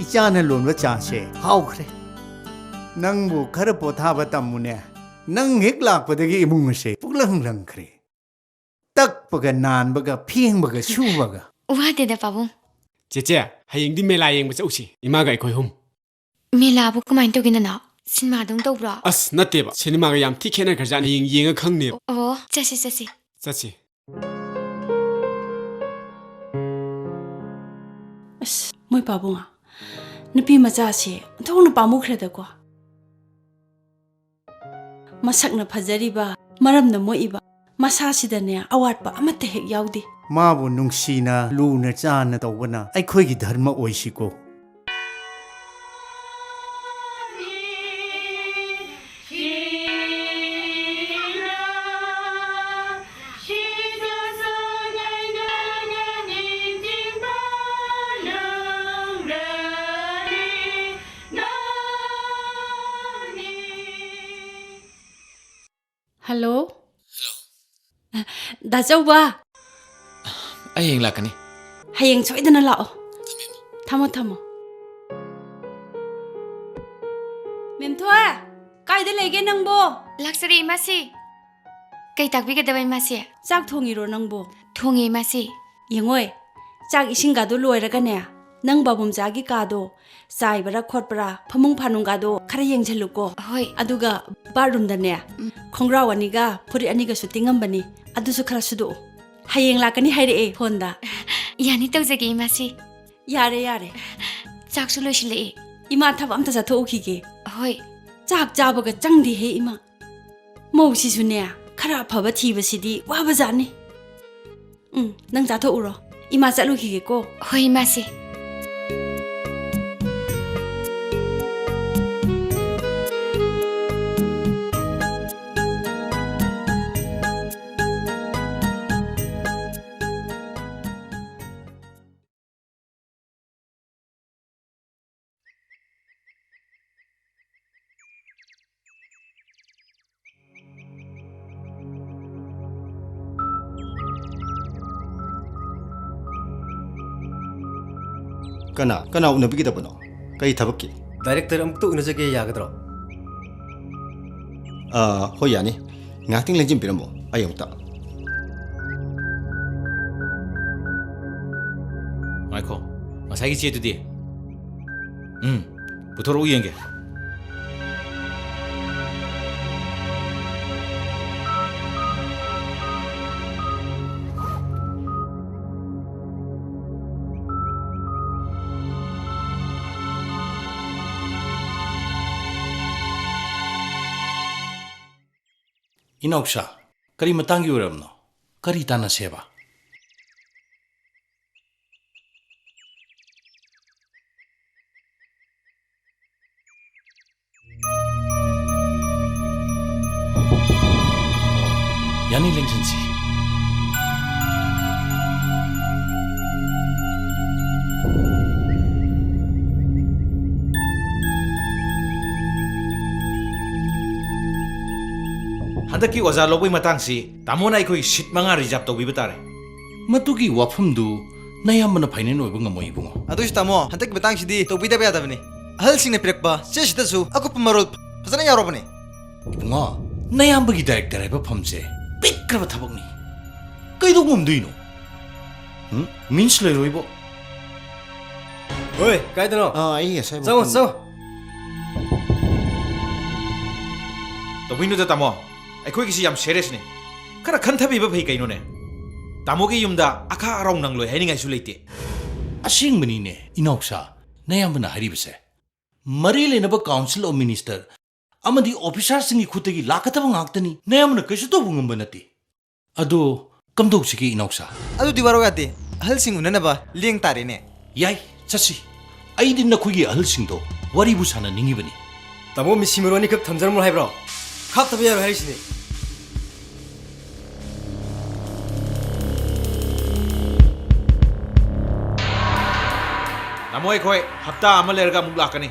ꯏꯆꯥꯅ ꯂꯣꯟꯕ ꯆꯥꯁꯦ ꯍꯥꯎꯈ꯭ꯔꯦ꯫ ꯅꯪꯕꯨ ꯈꯔ ꯄꯣꯊꯥꯕ ꯇꯝꯃꯨꯅꯦ꯫ ꯅꯪ ꯍꯦꯛ ꯂꯥꯛꯄꯗꯒꯤ ꯏꯃꯨꯡ ꯑꯁꯦ ꯄꯨꯛꯂꯪ ꯂꯪꯈ꯭ꯔꯦ꯫ ꯇꯛꯄꯒ ꯅꯥꯟꯕꯒ ꯐꯦꯡꯕꯒ ꯁꯨꯕꯒ꯫ ꯋꯥꯗꯦꯗ, ꯄꯥꯕꯨꯡ꯫ ꯆꯦꯆꯦ, ꯍꯌꯦꯡꯗꯤ ꯃꯦꯂꯥ ꯌꯦꯡꯕ ꯆꯠꯂꯨꯁꯤ, ꯏꯃꯥꯒ ꯑꯩꯈꯣꯏ ꯑꯍꯨꯝ꯫ ꯃꯦꯂꯥꯕꯨ ꯀꯃꯥꯏꯅ ꯇꯧꯒꯦ, ꯅꯅꯥꯎ? ꯁꯤꯅꯦꯃꯥꯗꯧ ꯇꯧꯕ꯭ꯔꯣ? ꯑꯁ, ꯅꯠꯇꯦꯕ, ꯁꯤꯅꯦꯃꯥꯒ ꯌꯥꯝ ꯊꯤ ꯈꯦꯠꯅꯈ꯭ꯔꯖꯥꯠꯅꯤ, ꯍꯌꯦꯡ ꯌꯦꯡꯉ ꯈꯪꯅꯦꯕ꯫ ꯑꯣ, ꯆꯠꯁꯤ, ꯆꯠꯁꯤ꯫ ꯆꯠꯁꯤ꯫ ꯑꯁ, ꯃꯣꯏ ꯄꯥꯕꯨꯡ, ꯅꯨꯄꯤ ꯃꯆꯥꯁꯦ ꯑꯣꯟꯊꯣꯛꯅ ꯄꯥꯝꯃꯨꯈ꯭ꯔꯦꯗꯀꯣ꯫ ꯃꯁꯛꯅ ꯐꯖꯔꯤꯕ, ꯃꯔꯝꯅ ꯃꯣꯛꯏꯕ, ꯃꯁꯥꯁꯤꯗꯅꯦ ꯑꯋꯥꯠꯄ ꯑꯃꯠꯇ ꯍꯦꯛ ꯌꯥꯎꯗꯦ꯫ ꯃꯥꯕꯨ ꯅꯨꯡꯁꯤꯅ, ꯂꯨꯅ ꯆꯥꯟꯅ ꯇꯧꯕꯅ ꯑꯩꯈꯣꯏꯒꯤ ꯙꯔꯃ ꯑꯣꯏꯁꯤꯀꯣ꯫ ꯍꯜꯂꯣ? ꯍꯜꯂꯣ? ꯗꯥ ꯆꯧꯕ? ꯑꯩ ꯍꯌꯦꯡ ꯂꯥꯛꯀꯅꯤ꯫ ꯍꯌꯦꯡ ꯁꯣꯏꯗꯅ ꯂꯥꯛꯑꯣ꯫ ꯊꯝꯃꯣ, ꯊꯝꯃꯣ꯫ ꯃꯦꯝꯊꯣꯏ! ꯀꯗꯥꯏꯗ ꯂꯩꯒꯦ ꯅꯪꯕꯣ? ꯂꯥꯛꯆꯔꯦ, ꯏꯃꯥꯁꯤ꯫ ꯀꯩ ꯇꯥꯛꯄꯤꯒꯗꯕ, ꯏꯃꯥꯁꯤ? ꯆꯥꯛ ꯊꯣꯡꯉꯤꯔꯣ ꯅꯪꯕꯣ? ꯊꯣꯡꯉꯦ, ꯏꯃꯥꯁꯤ꯫ ꯌꯦꯡꯉꯣꯏ, ꯆꯥꯛ ꯏꯁꯤꯡꯒꯗꯣ ꯂꯣꯏꯔꯒꯅꯦ, ꯅꯪ ꯕꯥꯕꯨꯝꯆꯥꯒꯤ ꯀꯥꯗꯣ ꯆꯥꯏꯕ꯭ꯔꯥ ꯈꯣꯠꯄ꯭ꯔꯥ, ꯐꯃꯨꯡ ꯐꯥꯅꯨꯡꯒꯗꯣ ꯈꯔ ꯌꯦꯡꯁꯤꯜꯂꯨꯀꯣ꯫ ꯍꯣꯏ꯫ ꯑꯗꯨꯒ bathroomꯗꯅꯦ, ꯎꯝ꯫ ꯈꯣꯡꯒ꯭ꯔꯥꯎ ꯑꯅꯤꯒ ꯐꯨꯔꯤꯠ ꯑꯅꯤꯒꯁꯨ ꯇꯤꯡꯉꯝꯕꯅꯤ, ꯑꯗꯨꯁꯨ ꯈꯔ ꯁꯨꯗꯣꯛꯎ꯫ ꯍꯌꯦꯡ ꯂꯥꯛꯀꯅꯤ ꯍꯥꯏꯔꯛꯑꯦ phoneꯗ꯫ ꯌꯥꯅꯤ, ꯇꯧꯖꯒꯦ, ꯏꯃꯥꯁꯤ꯫ ꯌꯥꯔꯦ, ꯌꯥꯔꯦ꯫ ꯆꯥꯛꯁꯨ ꯂꯣꯏꯁꯤꯜꯂꯛꯑꯦ꯫ ꯏꯃꯥ ꯊꯕꯛ ꯑꯝꯇ ꯆꯠꯊꯣꯛꯎꯈꯤꯒꯦ꯫ ꯍꯣꯏ꯫ ꯆꯥꯛ ꯆꯥꯕꯒ ꯆꯪꯗꯦꯍꯦ ꯏꯃꯥ꯫ ꯃꯧꯁꯤꯁꯨꯅꯦ, ꯈꯔ ꯑꯐꯕ ꯊꯤꯕꯁꯤꯗꯤ ꯋꯥꯕꯖꯥꯠꯅꯤ꯫ ꯎꯝ, ꯅꯪ ꯆꯥꯊꯣꯛꯎꯔꯣ꯫ ꯏꯃꯥ ꯆꯠꯂꯨꯈꯤꯒꯦꯀꯣ꯫ ꯍꯣꯏ, ꯏꯃꯥꯁꯤ꯫ ꯀꯅꯥ, ꯀꯅꯥ ꯎꯅꯕꯤꯒꯗꯕꯅꯣ? ꯀꯔꯤ ꯊꯕꯛꯀꯤ? Director, ꯑꯃꯨꯛꯇ ꯎꯅꯖꯒꯦ, ꯌꯥꯒꯗ꯭ꯔꯣ? ꯑꯥ, ꯍꯣꯏ, ꯌꯥꯅꯤ꯫ ꯉꯥꯏꯍꯥꯛꯇꯪ ꯂꯦꯡꯁꯤꯟꯕꯤꯔꯝꯃꯣ, ꯑꯩ ꯑꯃꯨꯛꯇ꯫ ꯉꯥꯏꯈꯣ, ꯉꯁꯥꯏꯒꯤ ꯆꯦꯗꯨꯗꯤ? ꯎꯝ, ꯄꯨꯊꯣꯔꯛꯎ ꯌꯦꯡꯒꯦ꯫ ꯏꯅꯥꯎꯆꯥ, ꯀꯔꯤ ꯃꯇꯥꯡꯒꯤ ꯑꯣꯏꯔꯕꯅꯣ? ꯀꯔꯤ ꯇꯥꯟꯅꯁꯦꯕ? ꯌꯥꯅꯤ, ꯂꯦꯡꯁꯤꯟꯁꯤ꯫ ꯍꯟꯗꯛꯀꯤ ꯑꯣꯖꯥ ꯂꯧꯕꯒꯤ ꯃꯇꯥꯡꯁꯤ ꯇꯥꯃꯣꯅ ꯑꯩꯈꯣꯏ seat ꯃꯉꯥ reserve ꯇꯧꯕꯤꯕ ꯇꯥꯔꯦ꯫ ꯃꯗꯨꯒꯤ ꯋꯥꯐꯝꯗꯨ ꯅꯌꯥꯝꯕꯅ final ꯑꯣꯏꯕ ꯉꯝꯃꯣꯏ, ꯏꯕꯨꯡꯉꯣ꯫ ꯑꯗꯨꯏꯁꯨ ꯇꯥꯃꯣ, ꯍꯟꯗꯛꯀꯤ ꯃꯇꯥꯡꯁꯤꯗꯤ ꯇꯧꯕꯤꯗꯕ ꯌꯥꯗꯕꯅꯤ꯫ ꯑꯍꯜꯁꯤꯡꯅ ꯄꯤꯔꯛꯄ ꯆꯦꯁꯤꯗꯁꯨ ꯑꯀꯨꯞꯄ ꯃꯔꯣꯜ ꯐꯖꯅ ꯌꯥꯎꯔꯕꯅꯤ꯫ ꯏꯕꯨꯡꯉꯣ, ꯅꯌꯥꯝꯕꯒꯤ ꯗꯥꯏꯔꯦꯛꯇꯔ ꯍꯥꯏꯕ ꯐꯝꯁꯦ ꯄꯤꯛꯈ꯭ꯔꯕ ꯊꯕꯛꯅꯤ꯫ ꯀꯩꯗꯧ ꯉꯝꯗꯣꯏꯅꯣ? ꯍꯨꯝ? ꯃꯤꯟꯁ ꯂꯩꯔꯣꯏꯕꯣ꯫ ꯍꯣꯏ, ꯀꯥꯏꯗꯅꯣ? ꯑꯥ, ꯑꯩ ꯉꯁꯥꯏ ꯆꯪꯉꯣ, ꯃꯐꯝ ꯆꯪꯉꯣ꯫ ꯇꯧꯕꯤꯅꯨꯗ ꯇꯥꯃꯣ, ꯑꯩꯈꯣꯏꯒꯤꯁꯤ ꯌꯥꯝ ꯁꯦꯔꯤꯌꯁꯅꯤ꯫ ꯈꯔ ꯈꯟꯊꯕꯤꯕ ꯐꯩ ꯀꯩꯅꯣꯅꯦ꯫ ꯇꯥꯃꯣꯒꯤ ꯌꯨꯝꯗ ꯑꯈꯥ ꯑꯔꯥꯎ ꯅꯪꯂꯣꯏ ꯍꯥꯏꯅꯤꯡꯉꯥꯏꯁꯨ ꯂꯩꯇꯦ꯫ ꯑꯁꯦꯡꯕꯅꯤꯅꯦ, ꯏꯅꯥꯎꯁꯥ, ꯅꯌꯥꯝꯕꯅ ꯍꯥꯏꯔꯤꯕꯁꯦ꯫ ꯃꯔꯤ ꯂꯩꯅꯕ Council of Minister ꯑꯃꯗꯤ ꯑꯣꯐꯤꯁꯥꯔꯁꯤꯡꯒꯤ ꯈꯨꯠꯇꯒꯤ ꯂꯥꯛꯀꯗꯕ ꯉꯥꯛꯇꯅꯤ꯫ ꯅꯌꯥꯝꯕꯅ ꯀꯩꯁꯨ ꯇꯧꯕ ꯉꯝꯕ ꯅꯠꯇꯦ꯫ ꯑꯗꯣ ꯀꯝꯗꯧꯁꯤꯒꯦ ꯏꯅꯥꯎꯁꯥ? ꯑꯗꯨꯗꯤ ꯋꯥꯔꯧ ꯌꯥꯗꯦ, ꯑꯍꯜꯁꯤꯡ ꯎꯅꯅꯕ ꯂꯦꯡ ꯇꯥꯔꯦꯅꯦ꯫ ꯌꯥꯏ, ꯆꯠꯁꯤ꯫ ꯑꯩꯗꯤ ꯅꯈꯣꯏꯒꯤ ꯑꯍꯜꯁꯤꯡꯗꯣ ꯋꯥꯔꯤꯕꯨ ꯁꯥꯟꯅꯅꯤꯡꯉꯤꯕꯅꯤ꯫ ꯇꯥꯃꯣ, ꯃꯤꯁꯤ ꯃꯔꯨ ꯑꯅꯤꯈꯛ ꯊꯝꯖꯔꯝꯃꯣ ꯍꯥꯏꯕ꯭ꯔꯣ? ꯈꯥꯛꯇꯕ ꯌꯥꯔꯣꯏ ꯍꯥꯏꯔꯤꯁꯤꯅꯦ꯫ ꯇꯥꯃꯣ, ꯑꯩꯈꯣꯏ ꯍꯞꯇꯥ ꯑꯃ ꯂꯩꯔꯒ ꯑꯃꯨꯛ ꯂꯥꯛꯀꯅꯤ꯫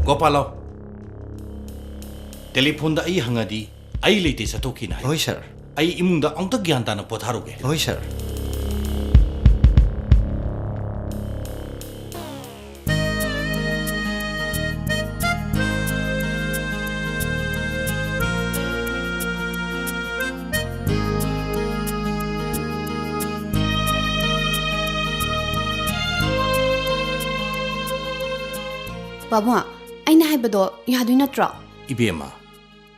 ꯒꯣꯄꯥꯂꯣ, ꯇꯦꯂꯤꯐꯣꯟꯗ ꯑꯩ ꯍꯪꯉꯗꯤ ꯑꯩ ꯂꯩꯇꯦ, ꯆꯠꯊꯣꯛꯈꯤꯅ ꯍꯥꯏ꯫ ꯍꯣꯏ, ꯁꯥꯔ꯫ ꯑꯩ ꯏꯃꯨꯡꯗ ꯑꯃꯨꯛꯇ ꯒ꯭ꯌꯥꯟ ꯇꯥꯅ ꯄꯣꯊꯥꯔꯨꯒꯦ꯫ ꯍꯣꯏ, ꯁꯥꯔ꯫ ꯄꯥꯕꯨꯡ, ꯑꯩꯅ ꯍꯥꯏꯕꯗꯣ ꯌꯥꯗꯣꯏ ꯅꯠꯇ꯭ꯔꯣ? ꯏꯕꯦꯝꯃ,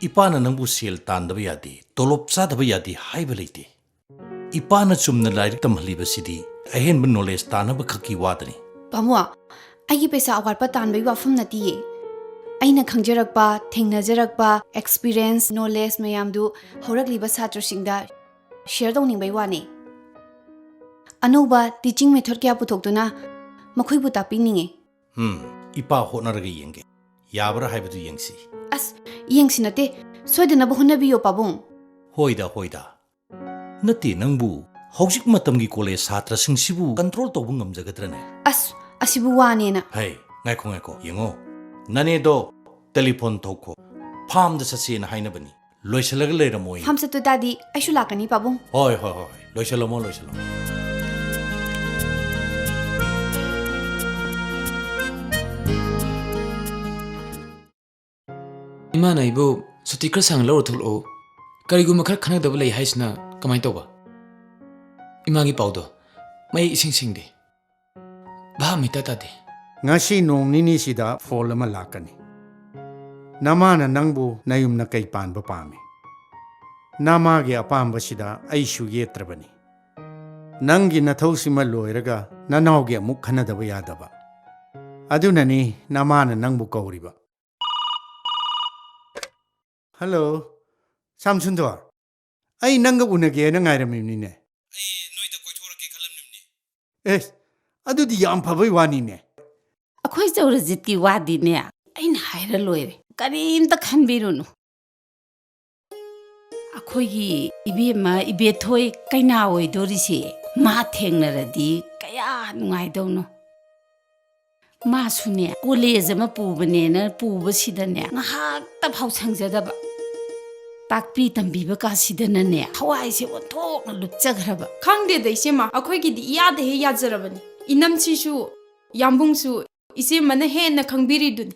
ꯏꯄꯥꯅ ꯅꯪꯕꯨ ꯁꯦꯜ ꯇꯥꯟꯗꯕ ꯌꯥꯗꯦ, ꯇꯣꯂꯣꯞ ꯆꯥꯗꯕ ꯌꯥꯗꯦ ꯍꯥꯏꯕ ꯂꯩꯇꯦ꯫ ꯏꯄꯥꯅ ꯆꯨꯝꯅ ꯂꯥꯏꯔꯤꯛ ꯇꯝꯍꯜꯂꯤꯕꯁꯤꯗꯤ ꯑꯍꯦꯟꯕ ꯅꯣꯂꯦꯖ ꯇꯥꯅꯕ ꯈꯛꯀꯤ ꯋꯥꯗꯅꯤ꯫ ꯄꯥꯕꯨꯡ, ꯑꯩꯒꯤ ꯄꯩꯁꯥ ꯑꯋꯥꯠꯄ ꯇꯥꯟꯕꯒꯤ ꯋꯥꯐꯝ ꯅꯠꯇꯤꯌꯦ꯫ ꯑꯩꯅ ꯈꯪꯖꯔꯛꯄ, ꯊꯦꯡꯅꯖꯔꯛꯄ, ꯑꯦꯛꯁꯄꯤꯔꯤꯌꯦꯟꯁ, ꯅꯣꯂꯦꯖ ꯃꯌꯥꯝꯗꯨ ꯍꯧꯔꯛꯂꯤꯕ ꯁꯥꯇ꯭ꯔꯁꯤꯡꯗ ꯁꯤꯌꯔ ꯇꯧꯅꯤꯡꯕꯩ ꯋꯥꯅꯤ꯫ ꯑꯅꯧꯕ ꯇꯤꯆꯤꯡ ꯃꯦꯊꯗ ꯀꯌꯥ ꯄꯨꯊꯣꯛꯇꯨꯅ ꯃꯈꯣꯏꯕꯨ ꯇꯥꯛꯄꯤꯅꯤꯡꯉꯤ꯫ ꯎꯝ, ꯏꯄꯥ ꯍꯣꯠꯅꯔꯒ ꯌꯦꯡꯒꯦ꯫ ꯌꯥꯕ꯭ꯔꯥ ꯍꯥꯏꯕꯗꯨ ꯌꯦꯡꯁꯤ꯫ ꯑꯁ, ꯌꯦꯡꯁꯤ ꯅꯠꯇꯦ, ꯁꯣꯏꯗꯅꯕ ꯍꯣꯠꯅꯕꯤꯌꯣ, ꯄꯥꯕꯨꯡ꯫ ꯍꯣꯏꯗ, ꯍꯣꯏꯗ꯫ ꯅꯠꯇꯦ, ꯅꯪꯕꯨ ꯍꯧꯖꯤꯛ ꯃꯇꯝꯒꯤ ꯀꯣꯂꯦꯖ ꯁꯥꯇ꯭ꯔꯁꯤꯡꯁꯤꯕꯨ ꯀꯟꯇ꯭ꯔꯣꯜ ꯇꯧꯕ ꯉꯝꯖꯒꯗ꯭ꯔꯅꯦ? ꯑꯁ, ꯑꯁꯤꯕꯨ ꯋꯥꯅꯦꯅ꯫ ꯍꯩ, ꯉꯥꯏꯈꯣ, ꯉꯥꯏꯈꯣ, ꯌꯦꯡꯉꯣ꯫ ꯅꯅꯦꯗꯣ ꯇꯦꯂꯤꯐꯣꯟ ꯊꯧꯈꯣ꯫ ꯐꯥꯝꯗ ꯆꯠꯁꯦꯅ ꯍꯥꯏꯅꯕꯅꯤ꯫ ꯂꯣꯏꯁꯤꯜꯂꯒ ꯂꯩꯔꯝꯃꯣꯌꯦ꯫ ꯐꯥꯝ ꯆꯠꯇꯣꯏ ꯇꯥꯔꯗꯤ ꯑꯩꯁꯨ ꯂꯥꯛꯀꯅꯤ, ꯄꯥꯕꯨꯡ꯫ ꯍꯣꯏ, ꯍꯣꯏ, ꯍꯣꯏ, ꯍꯣꯏ꯫ ꯂꯣꯏꯁꯤꯜꯂꯝꯃꯣ, ꯂꯣꯏꯁꯤꯜꯂꯝꯃꯣ꯫ ꯏꯃꯥꯅ ꯑꯩꯕꯨ ꯁꯨꯇꯤ ꯈꯔ ꯁꯥꯡꯅ ꯂꯧꯔ ꯊꯣꯛꯂꯛꯎ, ꯀꯔꯤꯒꯨꯝꯕ ꯈꯔ ꯈꯟꯅꯒꯗꯕ ꯂꯩ ꯍꯥꯏꯁꯤꯅ ꯀꯃꯥꯏꯅ ꯇꯧꯕ? ꯏꯃꯥꯒꯤ ꯄꯥꯎꯗꯣ ꯃꯌꯦꯛ ꯏꯁꯤꯡ ꯁꯤꯡꯗꯦ, ꯚꯥꯞ ꯑꯃ ꯏꯇꯥ ꯇꯥꯗꯦ꯫ ꯉꯁꯤ ꯅꯣꯡ ꯅꯤꯅꯤꯁꯤꯗ ꯐꯣꯜ ꯑꯃ ꯂꯥꯛꯀꯅꯤ꯫ ꯅꯃꯥꯅ ꯅꯪꯕꯨ ꯅꯌꯨꯝ ꯅꯀꯩ ꯄꯥꯟꯕ ꯄꯥꯝꯃꯤ꯫ ꯅꯃꯥꯒꯤ ꯑꯄꯥꯝꯕꯁꯤꯗ ꯑꯩꯁꯨ ꯌꯦꯠꯇ꯭ꯔꯕꯅꯤ꯫ ꯅꯪꯒꯤ ꯅꯊꯧꯁꯤꯃ ꯂꯣꯏꯔꯒ ꯅꯅꯥꯎꯒꯤ ꯑꯃꯨꯛ ꯈꯟꯅꯗꯕ ꯌꯥꯗꯕ꯫ ꯑꯗꯨꯅꯅꯤ ꯅꯃꯥꯅ ꯅꯪꯕꯨ ꯀꯧꯔꯤꯕ꯫ ꯍꯜꯂꯣ, ꯁꯥꯝꯁꯨꯟꯗꯣ, ꯑꯩ ꯅꯪꯒ ꯎꯅꯒꯦꯅ ꯉꯥꯏꯔꯝꯃꯤꯕꯅꯤꯅꯦ꯫ ꯑꯩ ꯅꯣꯏꯗ ꯀꯣꯏꯊꯣꯔꯛꯀꯦ ꯈꯜꯂꯝꯃꯤꯕꯅꯤ꯫ ꯑꯦ, ꯑꯗꯨꯗꯤ ꯌꯥꯝ ꯐꯕꯩ ꯋꯥꯅꯤꯅꯦ꯫ ꯑꯩꯈꯣꯏ ꯆꯧꯔꯖꯤꯠꯀꯤ ꯋꯥꯗꯤꯅꯦ, ꯑꯩꯅ ꯍꯥꯏꯔ ꯂꯣꯏꯔꯦ, ꯀꯔꯤꯝꯇ ꯈꯟꯕꯤꯔꯨꯅꯨ꯫ ꯑꯩꯈꯣꯏꯒꯤ ꯏꯕꯦꯝꯃ ꯏꯕꯦꯊꯣꯏ ꯀꯩꯅꯥ ꯑꯣꯏꯗꯣꯔꯤꯁꯦ ꯃꯥ ꯊꯦꯡꯅꯔꯗꯤ ꯀꯌꯥ ꯅꯨꯡꯉꯥꯏꯗꯧꯅꯣ꯫ ꯃꯥꯁꯨꯅꯦ, ꯀꯣꯂꯦꯖ ꯑꯃ ꯄꯨꯕꯅꯦꯅ ꯄꯨꯕꯁꯤꯗꯅꯦ, ꯉꯥꯏꯍꯥꯛꯇ ꯐꯥꯎ ꯁꯪꯖꯗꯕ꯫ ꯇꯥꯛꯄꯤ ꯇꯝꯕꯤꯕ ꯀꯥꯁꯤꯗꯅꯅꯦ, ꯊꯋꯥꯏꯁꯦ ꯑꯣꯟꯊꯣꯛꯅ ꯂꯨꯞꯆꯈ꯭ꯔꯕ꯫ ꯈꯪꯗꯦꯗ ꯏꯆꯦꯃ, ꯑꯩꯈꯣꯏꯒꯤꯗꯤ ꯏꯌꯥꯗ ꯍꯦꯛ ꯌꯥꯖꯔꯕꯅꯤ꯫ ꯏꯅꯝꯁꯤꯁꯨ ꯌꯥꯝꯕꯨꯡꯁꯨ ꯏꯆꯦꯃꯅ ꯍꯦꯟꯅ ꯈꯪꯕꯤꯔꯤꯗꯨꯅꯤ꯫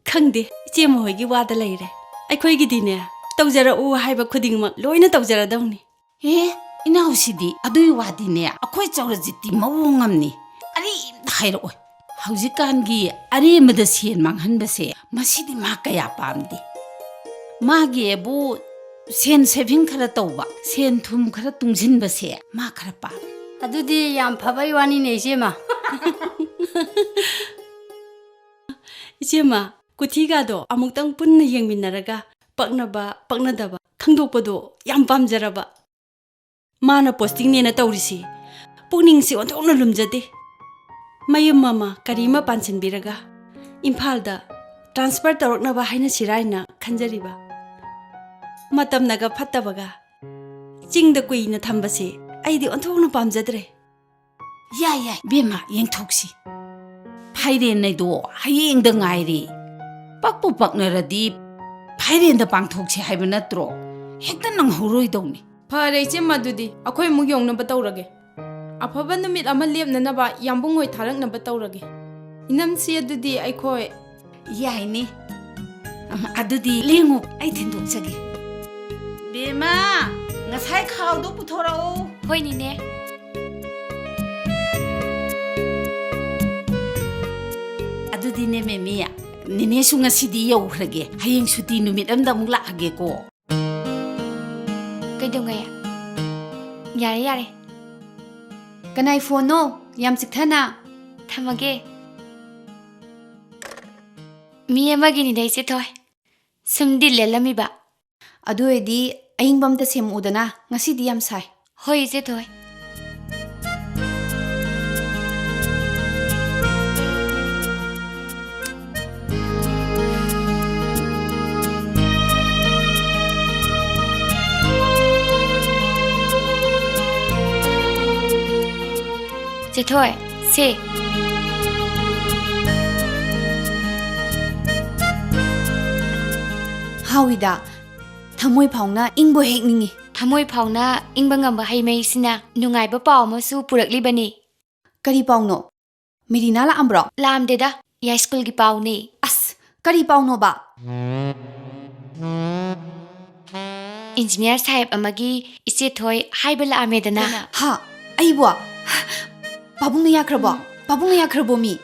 ꯈꯪꯗꯦ, ꯏꯆꯦꯃ ꯍꯣꯏꯒꯤ ꯋꯥꯗ ꯂꯩꯔꯦ꯫ ꯑꯩꯈꯣꯏꯒꯤꯗꯤꯅꯦ, ꯇꯧꯖꯔꯛꯎ ꯍꯥꯏꯕ ꯈꯨꯗꯤꯡꯃꯛ ꯂꯣꯏꯅ ꯇꯧꯖꯔꯗꯧꯅꯤ꯫ ꯑꯦ, ꯏꯅꯥꯎꯁꯤꯗꯤ ꯑꯗꯨꯏ ꯋꯥꯗꯤꯅꯦ, ꯑꯩꯈꯣꯏ ꯆꯧꯔꯖꯤꯠꯇꯤ ꯃꯑꯣꯡ ꯑꯃꯅꯤ꯫ ꯀꯔꯤꯝꯇ ꯍꯥꯏꯔꯛꯑꯣꯏ꯫ ꯍꯧꯖꯤꯛꯀꯥꯟꯒꯤ ꯑꯔꯦꯝꯕꯗ ꯁꯦꯟ ꯃꯥꯡꯍꯟꯕꯁꯦ, ꯃꯁꯤꯗꯤ ꯃꯥ ꯀꯌꯥ ꯄꯥꯝꯗꯦ꯫ ꯃꯥꯒꯤ ꯑꯕꯨ ꯁꯦꯟ ꯁꯦꯚꯤꯡ ꯈꯔ ꯇꯧꯕ, ꯁꯦꯟ ꯊꯨꯝ ꯈꯔ ꯇꯨꯡꯁꯤꯟꯕꯁꯦ ꯃꯥ ꯈꯔ ꯄꯥꯝꯃꯤ꯫ ꯑꯗꯨꯗꯤ ꯌꯥꯝ ꯐꯕꯩ ꯋꯥꯅꯤꯅꯦ, ꯏꯆꯦꯃ꯫ ꯏꯆꯦꯃ, ꯀꯨꯊꯤꯒꯗꯣ ꯑꯃꯨꯛꯇꯪ ꯄꯨꯟꯅ ꯌꯦꯡꯃꯤꯟꯅꯔꯒ ꯄꯛꯅꯕ, ꯄꯛꯅꯗꯕ ꯈꯪꯗꯣꯛꯄꯗꯣ ꯌꯥꯝ ꯄꯥꯝꯖꯔꯕ꯫ ꯃꯥꯅ ꯄꯣꯁꯇꯤꯡꯅꯦꯅ ꯇꯧꯔꯤꯁꯤ ꯄꯨꯛꯅꯤꯡꯁꯤ ꯑꯣꯟꯊꯣꯛꯅ ꯂꯨꯝꯖꯗꯦ꯫ ꯃꯌꯨꯝ ꯑꯃ ꯀꯔꯤ ꯑꯃ ꯄꯥꯟꯁꯤꯟꯕꯤꯔꯒ ꯏꯝꯐꯥꯜꯗ ꯇ꯭ꯔꯥꯟꯁꯐꯔ ꯇꯧꯔꯛꯅꯕ ꯍꯥꯏꯅꯁꯤꯔꯥ ꯍꯥꯏꯅ ꯈꯟꯖꯔꯤꯕ꯫ ꯃꯇꯝꯅꯒ ꯐꯠꯇꯕꯒ ꯆꯤꯡꯗ ꯀꯨꯏꯅ ꯊꯝꯕꯁꯦ ꯑꯩꯗꯤ ꯑꯣꯟꯊꯣꯛꯅ ꯄꯥꯝꯖꯗ꯭ꯔꯦ꯫ ꯌꯥꯏ, ꯌꯥꯏ, ꯕꯦꯝꯃ, ꯌꯦꯡꯊꯣꯛꯁꯤ꯫ ꯐꯥꯏꯔꯦꯟ ꯅꯩꯗꯣ ꯍꯌꯦꯡꯗ ꯉꯥꯏꯔꯦ꯫ ꯄꯛꯄꯨ ꯄꯛꯅꯔꯗꯤ ꯐꯥꯏꯔꯦꯟꯗ ꯄꯥꯡꯊꯣꯛꯁꯤ ꯍꯥꯏꯕ ꯅꯠꯇ꯭ꯔꯣ? ꯍꯦꯛꯇ ꯅꯪꯍꯧꯔꯣꯏꯗꯧꯅꯤ꯫ ꯐꯔꯦ ꯏꯆꯦꯃ, ꯑꯗꯨꯗꯤ ꯑꯩꯈꯣꯏ ꯑꯃꯨꯛ ꯌꯧꯅꯕ ꯇꯧꯔꯒꯦ꯫ ꯑꯐꯕ ꯅꯨꯃꯤꯠ ꯑꯃ ꯂꯦꯞꯅꯅꯕ ꯌꯥꯝꯕꯨꯡ ꯍꯣꯏ ꯊꯥꯔꯛꯅꯕ ꯇꯧꯔꯒꯦ꯫ ꯏꯅꯝꯁꯤ, ꯑꯗꯨꯗꯤ ꯑꯩꯈꯣꯏ꯫ ꯌꯥꯏꯅꯦ꯫ ꯑꯗꯨꯗꯤ ꯂꯦꯡꯉꯨ, ꯑꯩ ꯊꯤꯟꯗꯣꯛꯆꯒꯦ꯫ ꯕꯦꯝꯃ, ꯉꯁꯥꯏ ꯈꯥꯎꯗꯣ ꯄꯨꯊꯣꯔꯛꯎ꯫ ꯍꯣꯏ, ꯅꯦꯅꯦ꯫ ꯑꯗꯨꯗꯤꯅꯦ, ꯃꯦꯃꯤ, ꯅꯦꯅꯦꯁꯨ ꯉꯁꯤꯗꯤ ꯌꯧꯈ꯭ꯔꯒꯦ꯫ ꯍꯌꯦꯡ ꯁꯨꯇꯤ ꯅꯨꯃꯤꯠ ꯑꯝꯗ ꯑꯃꯨꯛ ꯂꯥꯛꯑꯒꯦꯀꯣ꯫ ꯀꯩꯗꯧꯉꯩ? ꯌꯥꯔꯦ, ꯌꯥꯔꯦ꯫ ꯀꯅꯥꯏ ꯐꯣꯟꯅꯣ? ꯌꯥꯝ ꯆꯤꯛꯊꯅ꯫ ꯊꯝꯃꯒꯦ꯫ ꯃꯤ ꯑꯃꯒꯤꯅꯤꯗ, ꯏꯆꯦ ꯊꯣꯏ꯫ ꯁꯨꯝ ꯗꯤꯜ ꯂꯦꯜꯂꯝꯃꯤꯕ꯫ ꯑꯗꯨ ꯑꯣꯏꯔꯗꯤ ꯑꯏꯪꯕ ꯑꯝꯇ ꯁꯦꯝꯃꯛꯎꯗꯅ, ꯉꯁꯤꯗꯤ ꯌꯥꯝ ꯁꯥꯏ꯫ ꯍꯣꯏ, ꯏꯆꯦ ꯊꯣꯏ꯫ ꯆꯦꯊꯣꯏ, ꯁꯦ꯫ ꯍꯥꯎꯏꯗ, ꯊꯃꯣꯏ ꯐꯥꯎꯅ ꯏꯪꯕ ꯍꯦꯛ ꯅꯤꯡꯉꯤ꯫ ꯊꯃꯣꯏ ꯐꯥꯎꯅ ꯏꯪꯕ ꯉꯝꯕ ꯍꯩ ꯃꯍꯤꯁꯤꯅ ꯅꯨꯡꯉꯥꯏꯕ ꯄꯥꯎ ꯑꯃꯁꯨ ꯄꯨꯔꯛꯂꯤꯕꯅꯤ꯫ ꯀꯔꯤ ꯄꯥꯎꯅꯣ? ꯃꯦꯔꯤꯅꯥ ꯂꯥꯛꯑꯝꯕ꯭ꯔꯣ? ꯂꯥꯛꯑꯝꯗꯦꯗ, ꯌꯥꯏꯁ꯭ꯀꯨꯜꯒꯤ ꯄꯥꯎꯅꯦ꯫ ꯑꯁ, ꯀꯔꯤ ꯄꯥꯎꯅꯣꯕ? ꯏꯟꯖꯤꯅꯤꯌꯥꯔ ꯁꯥꯍꯦꯕ ꯑꯃꯒꯤ ꯏꯆꯦ ꯊꯣꯏ ꯍꯥꯏꯕ ꯂꯥꯛꯑꯝꯃꯦꯗꯅ꯫ ꯀꯅꯥ? ꯍꯥ? ꯑꯩꯕꯣ? ꯄꯥꯕꯨꯡꯅ ꯌꯥꯈ꯭ꯔꯕꯣ? ꯎꯝ꯫ ꯄꯥꯕꯨꯡꯅ ꯌꯥꯈ꯭ꯔꯕꯣ ꯃꯤ?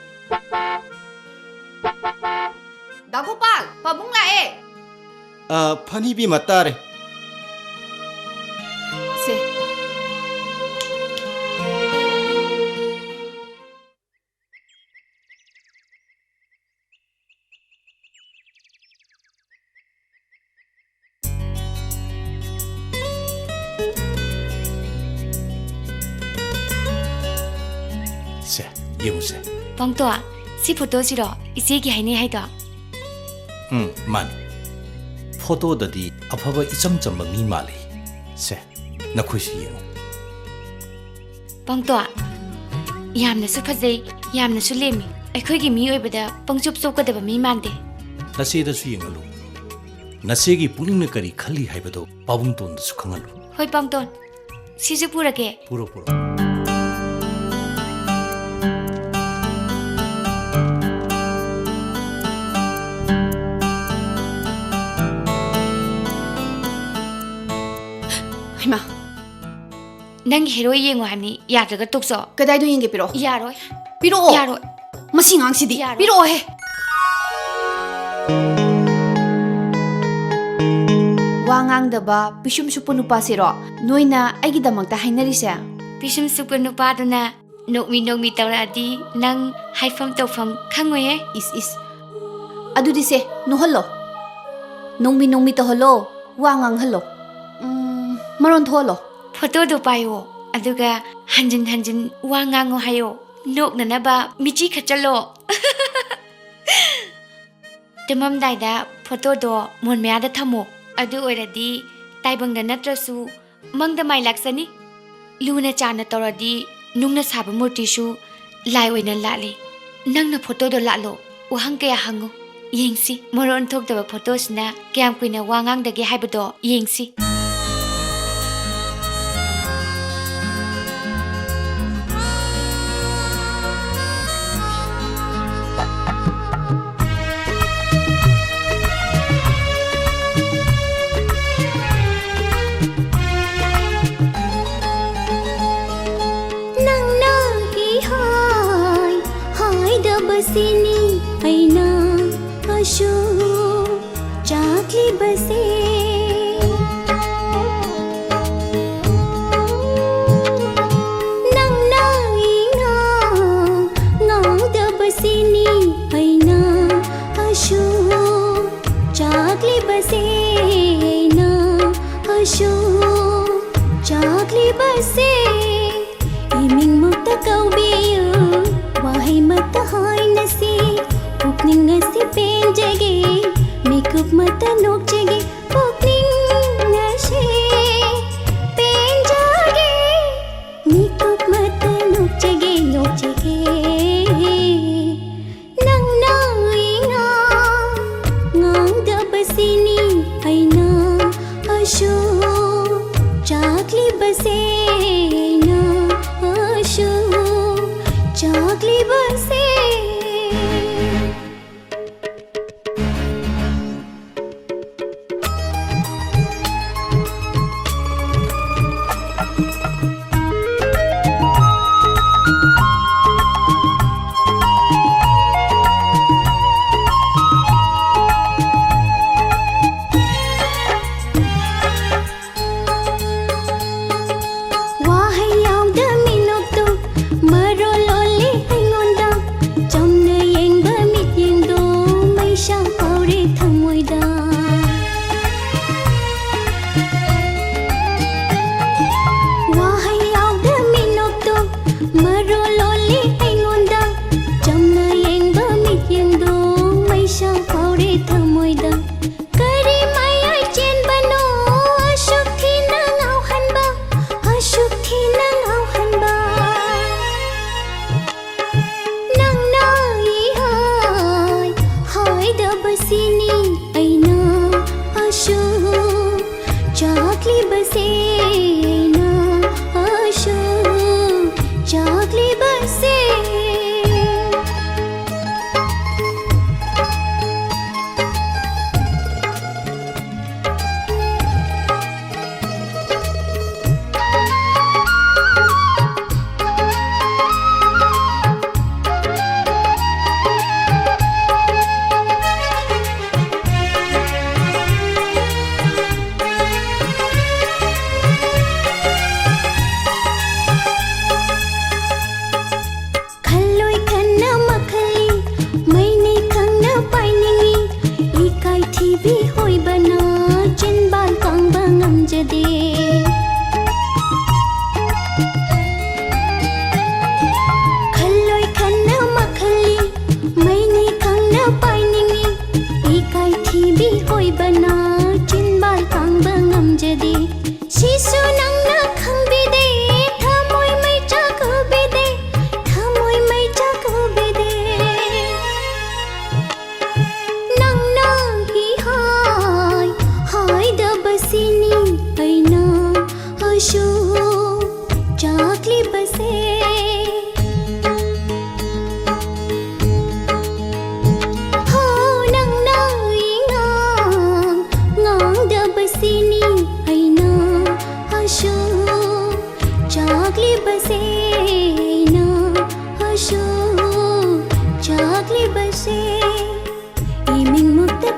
ꯗꯥ ꯒꯣꯄꯥꯜ, ꯄꯥꯕꯨꯡ ꯂꯥꯛꯑꯦ꯫ ꯑ, ꯐꯅꯤ ꯏꯕꯦꯝꯃ, ꯇꯥꯔꯦ꯫ ꯁꯦ꯫ ꯁꯦ, ꯌꯦꯡꯉꯨꯁꯦ꯫ ꯄꯥꯡꯇꯣ, ꯁꯤ ꯐꯣꯇꯣꯁꯤꯔꯣ ꯏꯆꯦꯒꯤ ꯍꯥꯏꯅꯩ ꯍꯥꯏꯗꯣ? ꯎꯝ, ꯃꯥꯅꯤ꯫ ꯐꯣꯇꯣꯗꯗꯤ ꯑꯐꯕ ꯏꯆꯝ ꯆꯝꯕ ꯃꯤ ꯃꯥꯜꯂꯤ꯫ ꯁꯦ, ꯅꯈꯣꯏꯁꯨ ꯌꯦꯡꯉꯨ꯫ ꯄꯥꯡꯇꯣ, ꯌꯥꯝꯅꯁꯨ ꯐꯖꯩ, ꯌꯥꯝꯅꯁꯨ ꯂꯦꯝꯃꯤ꯫ ꯑꯩꯈꯣꯏꯒꯤ ꯃꯤ ꯑꯣꯏꯕꯗ ꯄꯪꯆꯨꯞ ꯆꯨꯞꯀꯗꯕ ꯃꯤ ꯃꯥꯟꯗꯦ꯫ ꯅꯆꯦꯗꯁꯨ ꯌꯦꯡꯍꯜꯂꯨ꯫ ꯅꯆꯦꯒꯤ ꯄꯨꯛꯅꯤꯡꯅ ꯀꯔꯤ ꯈꯜꯂꯤ ꯍꯥꯏꯕꯗꯣ ꯄꯥꯕꯨꯡꯇꯣꯟꯗꯁꯨ ꯈꯪꯍꯜꯂꯨ꯫ ꯍꯣꯏ, ꯄꯥꯡꯇꯣꯟ꯫ ꯁꯤꯁꯨ ꯄꯨꯔꯒꯦ꯫ ꯄꯨꯔꯣ, ꯄꯨꯔꯣ꯫ ꯅꯪꯒꯤ ꯍꯦꯔꯣ ꯌꯦꯡꯉꯣ ꯍꯥꯏꯕꯅꯤ, ꯌꯥꯗ꯭ꯔꯒ ꯇꯣꯛꯆꯣ꯫ ꯀꯗꯥꯏꯗꯣ ꯌꯦꯡꯒꯦ? ꯄꯤꯔꯛꯑꯣ꯫ ꯌꯥꯔꯣꯏ꯫ ꯄꯤꯔꯛꯑꯣ꯫ ꯌꯥꯔꯣꯏ꯫ ꯃꯁꯤ ꯑꯉꯥꯡꯁꯤꯗꯤ꯫ ꯌꯥꯔꯣꯏ꯫ ꯄꯤꯔꯛꯑꯣꯍꯦ꯫ ꯋꯥ ꯉꯥꯡꯗꯕ ꯄꯤꯁꯨꯝ ꯁꯨꯞꯄ ꯅꯨꯄꯥꯁꯤꯔꯣ ꯅꯣꯏꯅ ꯑꯩꯒꯤꯗꯃꯛꯇ ꯍꯥꯏꯅꯔꯤꯁꯦ? ꯄꯤꯁꯨꯝ ꯁꯨꯞꯄ ꯅꯨꯄꯥꯗꯨꯅ ꯅꯣꯛꯃꯤ ꯅꯣꯛꯃꯤ ꯇꯧꯔꯛꯑꯗꯤ ꯅꯪ ꯍꯥꯏꯐꯝ ꯇꯧꯐꯝ ꯈꯪꯉꯣꯏꯍꯦ꯫ ꯏꯁ ꯏꯁ꯫ ꯑꯗꯨꯗꯤ ꯁꯦ, ꯅꯣꯛꯍꯜꯂꯣ꯫ ꯅꯣꯡꯃꯤ ꯅꯣꯡꯃꯤ ꯇꯧꯍꯜꯂꯣ꯫ ꯋꯥ ꯉꯥꯡꯍꯜꯂꯣ꯫ ꯎꯝ, ꯃꯔꯣꯟ ꯊꯣꯛꯍꯜꯂꯣ꯫ ꯐꯣꯇꯣꯗꯣ ꯄꯥꯏꯌꯣ, ꯑꯗꯨꯒ ꯍꯟꯖꯤꯟ ꯍꯟꯖꯤꯟ ꯋꯥ ꯉꯥꯡꯉꯣ ꯍꯥꯏꯌꯣ꯫ ꯅꯣꯛꯅꯅꯕ ꯃꯤꯆꯤ ꯈꯠꯆꯜꯂꯣ꯫ ꯇꯨꯝꯃꯝꯗꯥꯏꯗ ꯐꯣꯇꯣꯗꯣ ꯃꯣꯟ ꯃꯌꯥꯗ ꯊꯝꯃꯣ꯫ ꯑꯗꯨ ꯑꯣꯏꯔꯗꯤ ꯇꯥꯏꯕꯪꯗ ꯅꯠꯇ꯭ꯔꯁꯨ ꯃꯪꯗ ꯃꯥꯏ ꯂꯥꯛꯆꯅꯤ꯫ ꯂꯨꯅ ꯆꯥꯟꯅ ꯇꯧꯔꯗꯤ ꯅꯨꯡꯅ ꯁꯥꯕ ꯃꯨꯔꯇꯤꯁꯨ ꯂꯥꯏ ꯑꯣꯏꯅ ꯂꯥꯠꯂꯤ꯫ ꯅꯪꯅ ꯐꯣꯇꯣꯗꯣ ꯂꯥꯠꯂꯣ, ꯋꯥꯍꯪ ꯀꯌꯥ ꯍꯪꯉꯨ꯫ ꯌꯦꯡꯁꯤ, ꯃꯔꯣꯟ ꯊꯣꯛꯇꯕ ꯐꯣꯇꯣꯁꯤꯅ ꯀꯌꯥꯝ ꯀꯨꯏꯅ ꯋꯥ ꯉꯥꯡꯗꯒꯦ ꯍꯥꯏꯕꯗꯣ ꯌꯦꯡꯁꯤ꯫ ꯅꯪꯅ ꯏꯍꯥꯏ ꯍꯥꯏꯗꯕꯁꯤꯅꯤ ꯑꯩꯅ ꯑꯁꯨꯛ ꯆꯥꯛꯂꯤꯕꯁꯦ꯫ ꯅꯪꯅ ꯏꯉꯥꯎ ꯉꯥꯎꯗꯕꯁꯤꯅꯤ ꯑꯩꯅ ꯑꯁꯨꯛ ꯆꯥꯛꯂꯤꯕꯁꯦ꯫ ꯑꯩꯅ ꯑꯁꯨꯛ ꯆꯥꯛꯂꯤꯕꯁꯦ꯫ ꯏꯃꯤꯡꯃꯛꯇ ꯀꯧꯕꯤꯌꯨ, ꯋꯥꯍꯩꯃꯛꯇ ꯍꯥꯏꯅꯁꯤ꯫ ꯄꯨꯛꯅꯤꯡ ꯑꯁꯤ ꯄꯦꯟꯖꯒꯦ, ꯃꯤꯀꯨꯞꯃꯛꯇ ꯅꯣꯛꯆꯒꯦ꯫ ꯄꯨꯛꯅꯤꯡ ꯑꯁꯤ ꯄꯦꯟꯖꯒꯦ, ꯃꯤꯀꯨꯞꯃꯛꯇ ꯅꯣꯛꯆꯒꯦ, ꯅꯣꯛꯆꯒꯦ꯫ ꯅꯪꯅ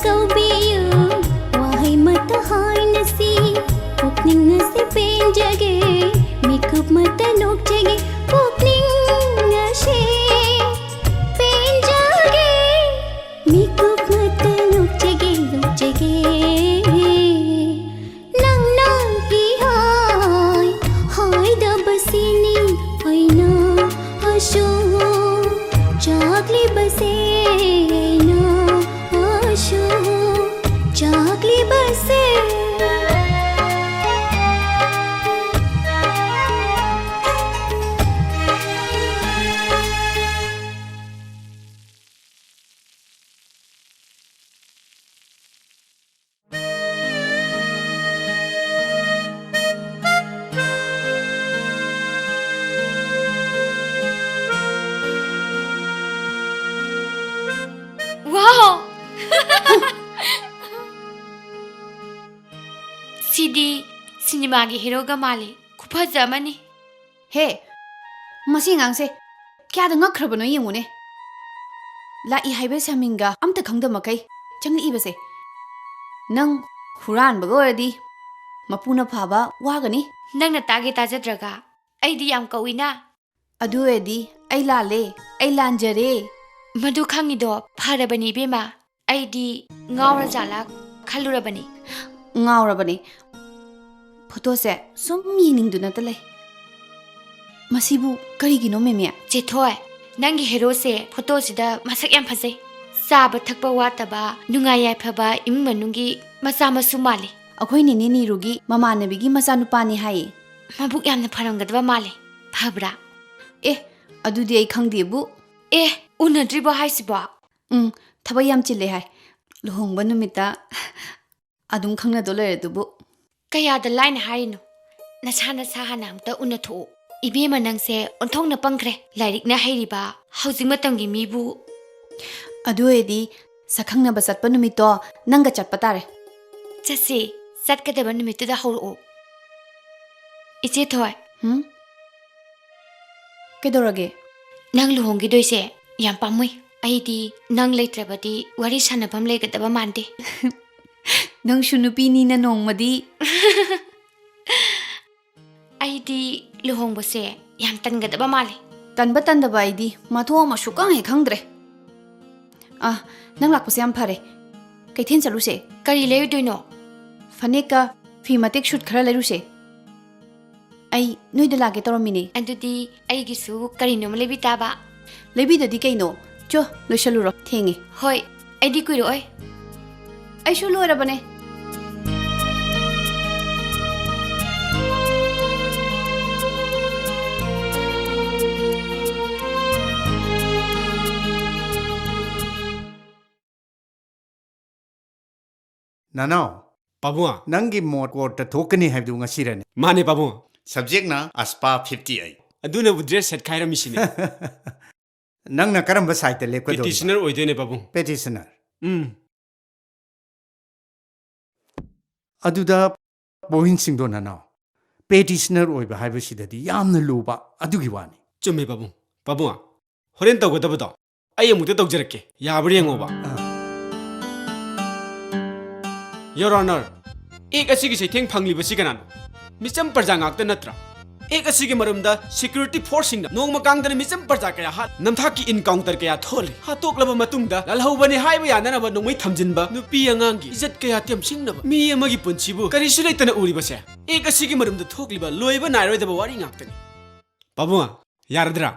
ꯀꯧꯕꯤꯌꯨ꯫ ꯋꯥꯍꯩ ꯑꯃꯠꯇ ꯍꯥꯏꯅꯁꯤ, ꯄꯨꯛꯅꯤꯡ ꯑꯁꯤ ꯄꯦꯟꯖꯒꯦ꯫ ꯃꯤꯀꯨꯞ ꯑꯃꯠꯇ ꯅꯣꯛꯆꯒꯦ, ꯄꯨꯛꯅꯤꯡ ꯑꯁꯤ ꯄꯦꯟꯖꯒꯦ꯫ ꯃꯤꯀꯨꯞ ꯑꯃꯠꯇ ꯅꯣꯛꯆꯒꯦ, ꯅꯣꯛꯆꯒꯦ꯫ ꯅꯪꯅ ꯏꯍꯥꯏ ꯍꯥꯏꯗꯕꯁꯤꯅꯤ ꯑꯩꯅ ꯑꯁꯨꯛ ꯆꯥꯛꯂꯤꯕꯁꯦ, ꯑꯩꯅ ꯑꯁꯨꯛ ꯆꯥꯛꯂꯤꯕꯁꯦ꯫ Wow! ꯁꯤꯗꯤ ꯁꯤꯅꯦꯃꯥꯒꯤ ꯍꯦꯔꯣꯒ ꯃꯥꯜꯂꯤ꯫ ꯈꯨꯐꯖ ꯑꯃꯅꯤ꯫ ꯍꯦ, ꯃꯁꯤ ꯑꯉꯥꯡꯁꯦ ꯀꯌꯥꯗ ꯉꯛꯈ꯭ꯔꯕꯅꯣ ꯌꯦꯡꯉꯨꯅꯦ꯫ ꯂꯥꯛꯏ ꯍꯥꯏꯕ ꯁꯃꯤꯡꯒ ꯑꯝꯇ ꯈꯪꯗ ꯃꯈꯩ ꯆꯪꯂꯛꯏꯕꯁꯦ꯫ ꯅꯪ ꯍꯨꯔꯥꯟꯕꯒ ꯑꯣꯏꯔꯗꯤ ꯃꯄꯨꯅ ꯐꯥꯕ ꯋꯥꯒꯅꯤ꯫ ꯅꯪꯅ ꯇꯥꯒꯦ ꯇꯥꯖꯗ꯭ꯔꯒ ꯑꯩꯗꯤ ꯌꯥꯝ ꯀꯧꯏꯅ꯫ ꯑꯗꯨ ꯑꯣꯏꯔꯗꯤ ꯑꯩ ꯂꯥꯜꯂꯦ, ꯑꯩ ꯂꯥꯟꯖꯔꯦ꯫ ꯃꯗꯨ ꯈꯪꯉꯤꯗꯣ ꯐꯔꯕꯅꯤ ꯏꯕꯦꯝꯃ꯫ ꯑꯩꯗꯤ ꯉꯥꯎꯔꯖꯥꯠꯂ ꯈꯜꯂꯨꯔꯕꯅꯤ꯫ ꯉꯥꯎꯔꯕꯅꯤ꯫ ꯐꯣꯇꯣꯁꯦ ꯁꯨꯝ ꯌꯦꯡꯅꯤꯡꯗꯨꯅꯇ ꯂꯩ꯫ ꯃꯁꯤꯕꯨ ꯀꯔꯤꯒꯤꯅꯣ ꯃꯦꯃꯦ? ꯆꯦꯊꯣꯏ, ꯅꯪꯒꯤ ꯍꯦꯔꯣꯁꯦ ꯐꯣꯇꯣꯁꯤꯗ ꯃꯁꯛ ꯌꯥꯝ ꯐꯖꯩ꯫ ꯆꯥꯕ ꯊꯛꯄ ꯋꯥꯠꯇꯕ, ꯅꯨꯡꯉꯥꯏ ꯌꯥꯏꯐꯕ ꯏꯃꯨꯡ ꯃꯅꯨꯡꯒꯤ ꯃꯆꯥ ꯃꯁꯨ ꯃꯥꯜꯂꯤ꯫ ꯑꯩꯈꯣꯏ ꯅꯦꯅꯦ ꯅꯤꯔꯨꯒꯤ ꯃꯃꯥꯟꯅꯕꯤꯒꯤ ꯃꯆꯥꯅꯨꯄꯥꯅꯤ ꯍꯥꯏꯌꯦ꯫ ꯃꯕꯨꯛ ꯌꯥꯝꯅ ꯐꯔꯝꯒꯗꯕ ꯃꯥꯜꯂꯤ꯫ ꯐꯕ꯭ꯔꯥ? ꯑꯦ, ꯑꯗꯨꯗꯤ ꯑꯩ ꯈꯪꯗꯦꯕꯨ꯫ ꯑꯦ, ꯎꯅꯗ꯭ꯔꯤꯕꯣ ꯍꯥꯏꯁꯤꯕꯣ? ꯎꯝ, ꯊꯕꯛ ꯌꯥꯝ ꯆꯤꯜꯂꯦ ꯍꯥꯏ꯫ ꯂꯨꯍꯣꯡꯕ ꯅꯨꯃꯤꯠꯇ ꯑꯗꯨꯝ ꯈꯪꯅꯗꯧ ꯂꯩꯔꯦ ꯑꯗꯨꯕꯨ꯫ ꯀꯌꯥꯗ ꯂꯥꯏꯅ ꯍꯥꯏꯔꯤꯅꯣ? ꯅꯁꯥ ꯅꯁꯥ ꯍꯥꯟꯅ ꯑꯝꯇ ꯎꯅꯊꯣꯛꯎ꯫ ꯏꯕꯦꯝꯃ, ꯅꯪꯁꯦ ꯑꯣꯟꯊꯣꯛꯅ ꯄꯪꯈ꯭ꯔꯦ꯫ ꯂꯥꯏꯔꯤꯛꯅ ꯍꯩꯔꯤꯕ ꯍꯧꯖꯤꯛ ꯃꯇꯝꯒꯤ ꯃꯤꯕꯨ꯫ ꯑꯗꯨ ꯑꯣꯏꯔꯗꯤ ꯁꯛꯈꯪꯅꯕ ꯆꯠꯄ ꯅꯨꯃꯤꯠꯇꯣ ꯅꯪꯒ ꯆꯠꯄ ꯇꯥꯔꯦ꯫ ꯆꯠꯁꯤ, ꯆꯠꯀꯗꯕ ꯅꯨꯃꯤꯠꯇꯨꯗ ꯍꯧꯔꯛꯑꯣ꯫ ꯏꯆꯦ ꯊꯣꯏ꯫ ꯍꯨꯝ? ꯀꯩꯗꯧꯔꯒꯦ? ꯅꯪ ꯂꯨꯍꯣꯡꯈꯤꯗꯣꯏꯁꯦ ꯌꯥꯝ ꯄꯥꯝꯃꯨꯏ꯫ ꯑꯩꯗꯤ ꯅꯪ ꯂꯩꯇ꯭ꯔꯕꯗꯤ ꯋꯥꯔꯤ ꯁꯥꯟꯅꯐꯝ ꯂꯩꯒꯗꯕ ꯃꯥꯟꯗꯦ꯫ ꯅꯪꯁꯨ ꯅꯨꯄꯤꯅꯤꯅ ꯅꯣꯡꯃꯗꯤ꯫ ꯑꯩꯗꯤ ꯂꯨꯍꯣꯡꯕꯁꯦ ꯌꯥꯝ ꯇꯟꯒꯗꯕ ꯃꯥꯜꯂꯦ꯫ ꯇꯟꯕ ꯇꯟꯗꯕ ꯑꯩꯗꯤ ꯃꯊꯣꯡ ꯑꯃ ꯁꯨꯛꯈꯪ ꯍꯦꯛ ꯈꯪꯗ꯭ꯔꯦ꯫ ꯑ, ꯅꯪ ꯂꯥꯛꯄꯁꯦ ꯌꯥꯝ ꯐꯔꯦ꯫ ꯀꯩꯊꯦꯜ ꯆꯠꯂꯨꯁꯦ꯫ ꯀꯔꯤ ꯂꯩꯔꯨꯗꯣꯏꯅꯣ? ꯐꯅꯦꯛꯀ ꯐꯤ ꯃꯇꯦꯛ ꯁꯨꯠ ꯈꯔ ꯂꯩꯔꯨꯁꯦ꯫ ꯑꯩ ꯅꯣꯏꯗ ꯂꯥꯛꯀꯦ ꯇꯧꯔꯝꯃꯤꯅꯦ꯫ ꯑꯗꯨꯗꯤ ꯑꯩꯒꯤꯁꯨ ꯀꯔꯤꯅꯣꯝꯃ ꯂꯩꯕꯤ ꯇꯥꯕ꯫ ꯂꯩꯕꯤꯗꯗꯤ ꯀꯩꯅꯣ? ꯆꯣ, ꯂꯣꯏꯁꯜꯂꯨꯔꯣ, ꯊꯦꯡꯉꯦ꯫ ꯍꯣꯏ, ꯑꯩꯗꯤ ꯀꯨꯏꯔꯛꯑꯣꯏ꯫ ꯑꯩꯁꯨ ꯂꯣꯏꯔꯕꯅꯦ꯫ ꯅꯅꯥꯎ, ꯄꯥꯕꯨꯡ꯫ ꯅꯪꯒꯤ ꯃꯣꯠ ꯀꯣꯔꯠꯇ ꯊꯣꯛꯀꯅꯤ ꯍꯥꯏꯕꯗꯨ ꯉꯁꯤꯔꯅꯦ? ꯃꯥꯅꯦ ꯄꯥꯕꯨꯡ꯫ ꯁꯕꯖꯦꯛꯅ ꯑꯁꯄꯥ ꯐꯤꯐꯇꯤ ꯑꯩꯠ꯫ ꯑꯗꯨꯅꯕꯨ ꯗ꯭ꯔꯦꯁ ꯁꯦꯠꯈꯥꯏꯔꯝꯃꯤꯁꯤꯅꯦ꯫ ꯅꯪꯅ ꯀꯔꯝꯕ ꯁꯥꯏꯠꯇ ꯂꯦꯞꯀꯗꯧꯔꯤꯕ? ꯄꯦꯇꯤꯁꯅꯔ ꯑꯣꯏꯗꯣꯏꯅꯦ ꯄꯥꯕꯨꯡ꯫ ꯄꯦꯇꯤꯁꯅꯔ? ꯎꯝ꯫ ꯑꯗꯨꯗ ꯄꯣꯏꯟꯁꯤꯡꯗꯣ ꯅꯅꯥꯎ, ꯄꯦꯇꯤꯁꯅꯔ ꯑꯣꯏꯕ ꯍꯥꯏꯕꯁꯤꯗꯗꯤ ꯌꯥꯝꯅ ꯂꯨꯕ ꯑꯗꯨꯒꯤ ꯋꯥꯅꯤ꯫ ꯆꯨꯝꯃꯦ ꯄꯥꯕꯨꯡ꯫ ꯄꯥꯕꯨꯡ, ꯍꯣꯔꯦꯟ ꯇꯧꯒꯗꯕꯗꯣ ꯑꯩ ꯑꯃꯨꯛꯇ ꯇꯧꯖꯔꯛꯀꯦ, ꯌꯥꯕ꯭ꯔꯥ ꯌꯦꯡꯉꯣꯕ꯫ ꯑꯥ꯫ Your Honor, ꯑꯦꯛ ꯑꯁꯤꯒꯤ ꯆꯩꯊꯦꯡ ꯐꯪꯂꯤꯕꯁꯤ ꯀꯅꯥꯅꯣ? ꯃꯤꯆꯝ ꯄ꯭ꯔꯖꯥ ꯉꯥꯛꯇ ꯅꯠꯇ꯭ꯔꯥ? ꯑꯦꯛ ꯑꯁꯤꯒꯤ ꯃꯔꯨꯝꯗ ꯁꯦꯀ꯭ꯌꯨꯔꯤꯇꯤ ꯐꯣꯔꯁꯁꯤꯡꯅ ꯅꯣꯡꯃ ꯀꯥꯡꯗꯅ ꯃꯤꯆꯝ ꯄ꯭ꯔꯖꯥ ꯀꯌꯥ ꯍꯥꯠ, ꯅꯝꯊꯥꯛꯀꯤ ꯏꯟꯀꯥꯎꯟꯇꯔ ꯀꯌꯥ ꯊꯣꯛꯍꯜꯂꯤ꯫ ꯍꯥꯠꯇꯣꯛꯂꯕ ꯃꯇꯨꯡꯗ ꯂꯥꯜꯍꯧꯕꯅꯤ ꯍꯥꯏꯕ ꯌꯥꯅꯅꯕ ꯅꯣꯡꯃꯩ ꯊꯝꯖꯤꯟꯕ, ꯅꯨꯄꯤ ꯑꯉꯥꯡꯒꯤ ꯏꯖꯠ ꯀꯌꯥ ꯇꯦꯝꯁꯤꯡꯅꯕ, ꯃꯤ ꯑꯃꯒꯤ ꯄꯨꯟꯁꯤꯕꯨ ꯀꯔꯤꯁꯨ ꯂꯩꯇꯅ ꯎꯔꯤꯕꯁꯦ ꯑꯦꯛ ꯑꯁꯤꯒꯤ ꯃꯔꯨꯝꯗ ꯊꯣꯛꯂꯤꯕ ꯂꯣꯏꯕ ꯅꯥꯏꯔꯣꯏꯗꯕ ꯋꯥꯔꯤ ꯉꯥꯛꯇꯅꯤ꯫ ꯄꯥꯕꯨꯡ, ꯌꯥꯔꯗ꯭ꯔꯥ?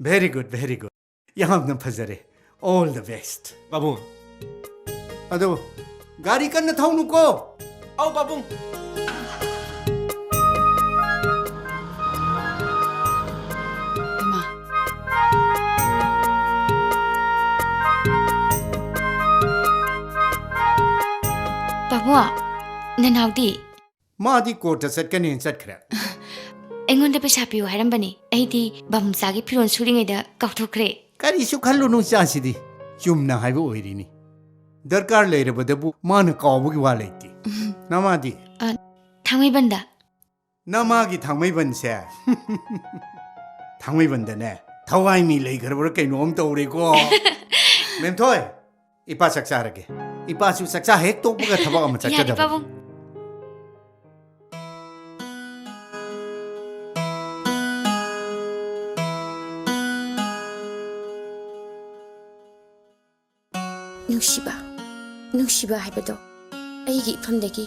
Very good, very good. ꯌꯥꯝꯅ ꯐꯖꯔꯦ꯫ All the best. ꯄꯥꯕꯨꯡ꯫ ꯑꯗꯣ, ꯒꯥꯔꯤ ꯀꯟꯅ ꯊꯧꯅꯨꯀꯣ꯫ ꯑꯧ, ꯄꯥꯕꯨꯡ꯫ ꯏꯃꯥ꯫ ꯄꯥꯕꯨꯡ, ꯅꯅꯥꯎꯗꯤ? ꯃꯥꯗꯤ ꯀꯣꯔꯠꯇ ꯆꯠꯀꯅꯦꯅ ꯆꯠꯈ꯭ꯔꯦ꯫ ꯑꯩꯉꯣꯟꯗ ꯄꯩꯁꯥ ꯄꯤꯌꯨ ꯍꯥꯏꯔꯝꯕꯅꯤ꯫ ꯑꯩꯗꯤ ꯕꯥꯃꯨꯆꯥꯒꯤ ꯐꯤꯔꯣꯜ ꯁꯨꯔꯤꯉꯩꯗ ꯀꯥꯎꯊꯣꯛꯈ꯭ꯔꯦ꯫ ꯀꯔꯤꯁꯨ ꯈꯜꯂꯨꯅꯨ, ꯏꯆꯥꯁꯤꯗꯤ ꯆꯨꯝꯅ ꯍꯥꯏꯕ ꯑꯣꯏꯔꯤꯅꯤ꯫ ꯗꯔꯀꯥꯔ ꯂꯩꯔꯕꯗꯕꯨ ꯃꯥꯅ ꯀꯥꯎꯕꯒꯤ ꯋꯥ ꯂꯩꯇꯦ꯫ ꯎꯝ꯫ ꯅꯃꯥꯗꯤ? ꯑ, ꯊꯥꯡꯃꯩꯕꯟꯗ꯫ ꯅꯃꯥꯒꯤ ꯊꯥꯡꯃꯩꯕꯟꯁꯦ꯫ ꯊꯥꯡꯃꯩꯕꯟꯗꯅꯦ, ꯊꯋꯥꯏ ꯃꯤ ꯂꯩꯈ꯭ꯔꯕ꯭ꯔꯥ ꯀꯩꯅꯣꯝ ꯇꯧꯔꯦꯀꯣ꯫ ꯃꯦꯝꯊꯣꯏ, ꯏꯄꯥ ꯆꯥꯛ ꯆꯥꯔꯒꯦ꯫ ꯏꯄꯥꯁꯨ ꯆꯥꯛꯆꯥ ꯍꯦꯛ ꯇꯣꯛꯄꯒ ꯊꯕꯛ ꯑꯃ ꯌꯥꯅꯤ, ꯆꯠꯀꯗꯕꯅꯤ꯫ ꯄꯥꯕꯨꯡ꯫ ꯅꯨꯡꯁꯤꯕ, ꯅꯨꯡꯁꯤꯕ ꯍꯥꯏꯕꯗꯣ ꯑꯩꯒꯤ ꯏꯐꯝꯗꯒꯤ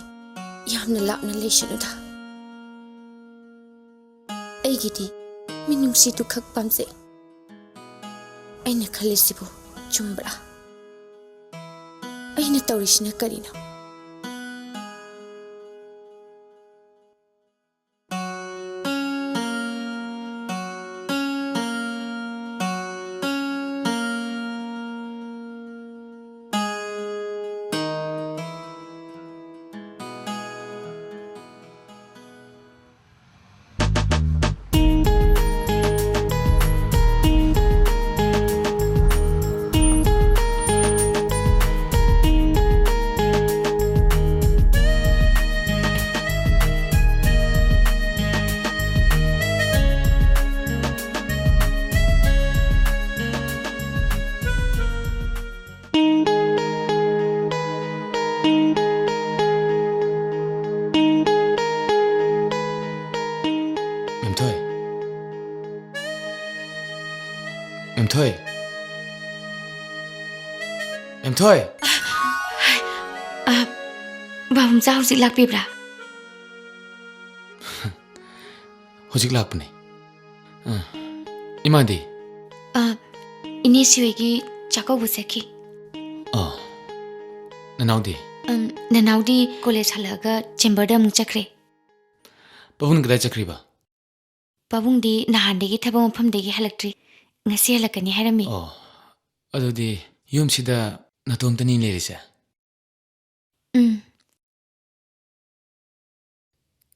ꯌꯥꯝꯅ ꯂꯥꯞꯅ ꯂꯩꯁꯅꯨꯗ꯫ ꯑꯩꯒꯤꯗꯤ ꯃꯤꯅꯨꯡꯁꯤꯗꯨ ꯈꯛ ꯄꯥꯝꯖꯩ꯫ ꯑꯩꯅ ꯈꯜꯂꯤꯁꯤꯕꯨ ꯆꯨꯝꯕ꯭ꯔꯥ? ꯑꯩꯅ ꯇꯧꯔꯤꯁꯤꯅ ꯀꯔꯤꯅꯣ? ꯃꯦꯝꯊꯣꯏ꯫ ꯃꯦꯝꯊꯣꯏ꯫ ꯃꯦꯝꯊꯣꯏ꯫ ꯑ, ꯕꯥꯕꯨꯡꯆꯥ ꯍꯧꯖꯤꯛ ꯂꯥꯛꯄꯤꯕ꯭ꯔꯥ? ꯍꯧꯖꯤꯛ ꯂꯥꯛꯄꯅꯦ꯫ ꯑ, ꯏꯃꯥꯗꯤ? ꯑ, ꯏꯅꯦ ꯁꯤꯍꯣꯏꯒꯤ ꯆꯥꯛꯀꯧꯕ ꯆꯠꯈꯤ꯫ ꯑ, ꯅꯅꯥꯎꯗꯤ? ꯎꯝ, ꯅꯅꯥꯎꯗꯤ ꯀꯣꯂꯦꯖ ꯍꯜꯂꯛꯑꯒ ꯆꯦꯝꯕꯔꯗ ꯑꯃꯨꯛ ꯆꯠꯈ꯭ꯔꯦ꯫ ꯄꯥꯕꯨꯡ ꯀꯗꯥꯏ ꯆꯠꯈ꯭ꯔꯤꯕ? ꯄꯥꯕꯨꯡꯗꯤ ꯅꯍꯥꯟꯗꯒꯤ ꯊꯕꯛ ꯃꯐꯝꯗꯒꯤ ꯍꯜꯂꯛꯇ꯭ꯔꯤ꯫ ꯉꯁꯤ ꯍꯜꯂꯛꯀꯅꯤ ꯍꯥꯏꯔꯝꯃꯤ꯫ ꯑꯣ, ꯑꯗꯨꯗꯤ ꯌꯨꯝꯁꯤꯗ ꯅꯇꯣꯝꯇꯅꯤ ꯂꯩꯔꯤꯁꯦ? ꯎꯝ꯫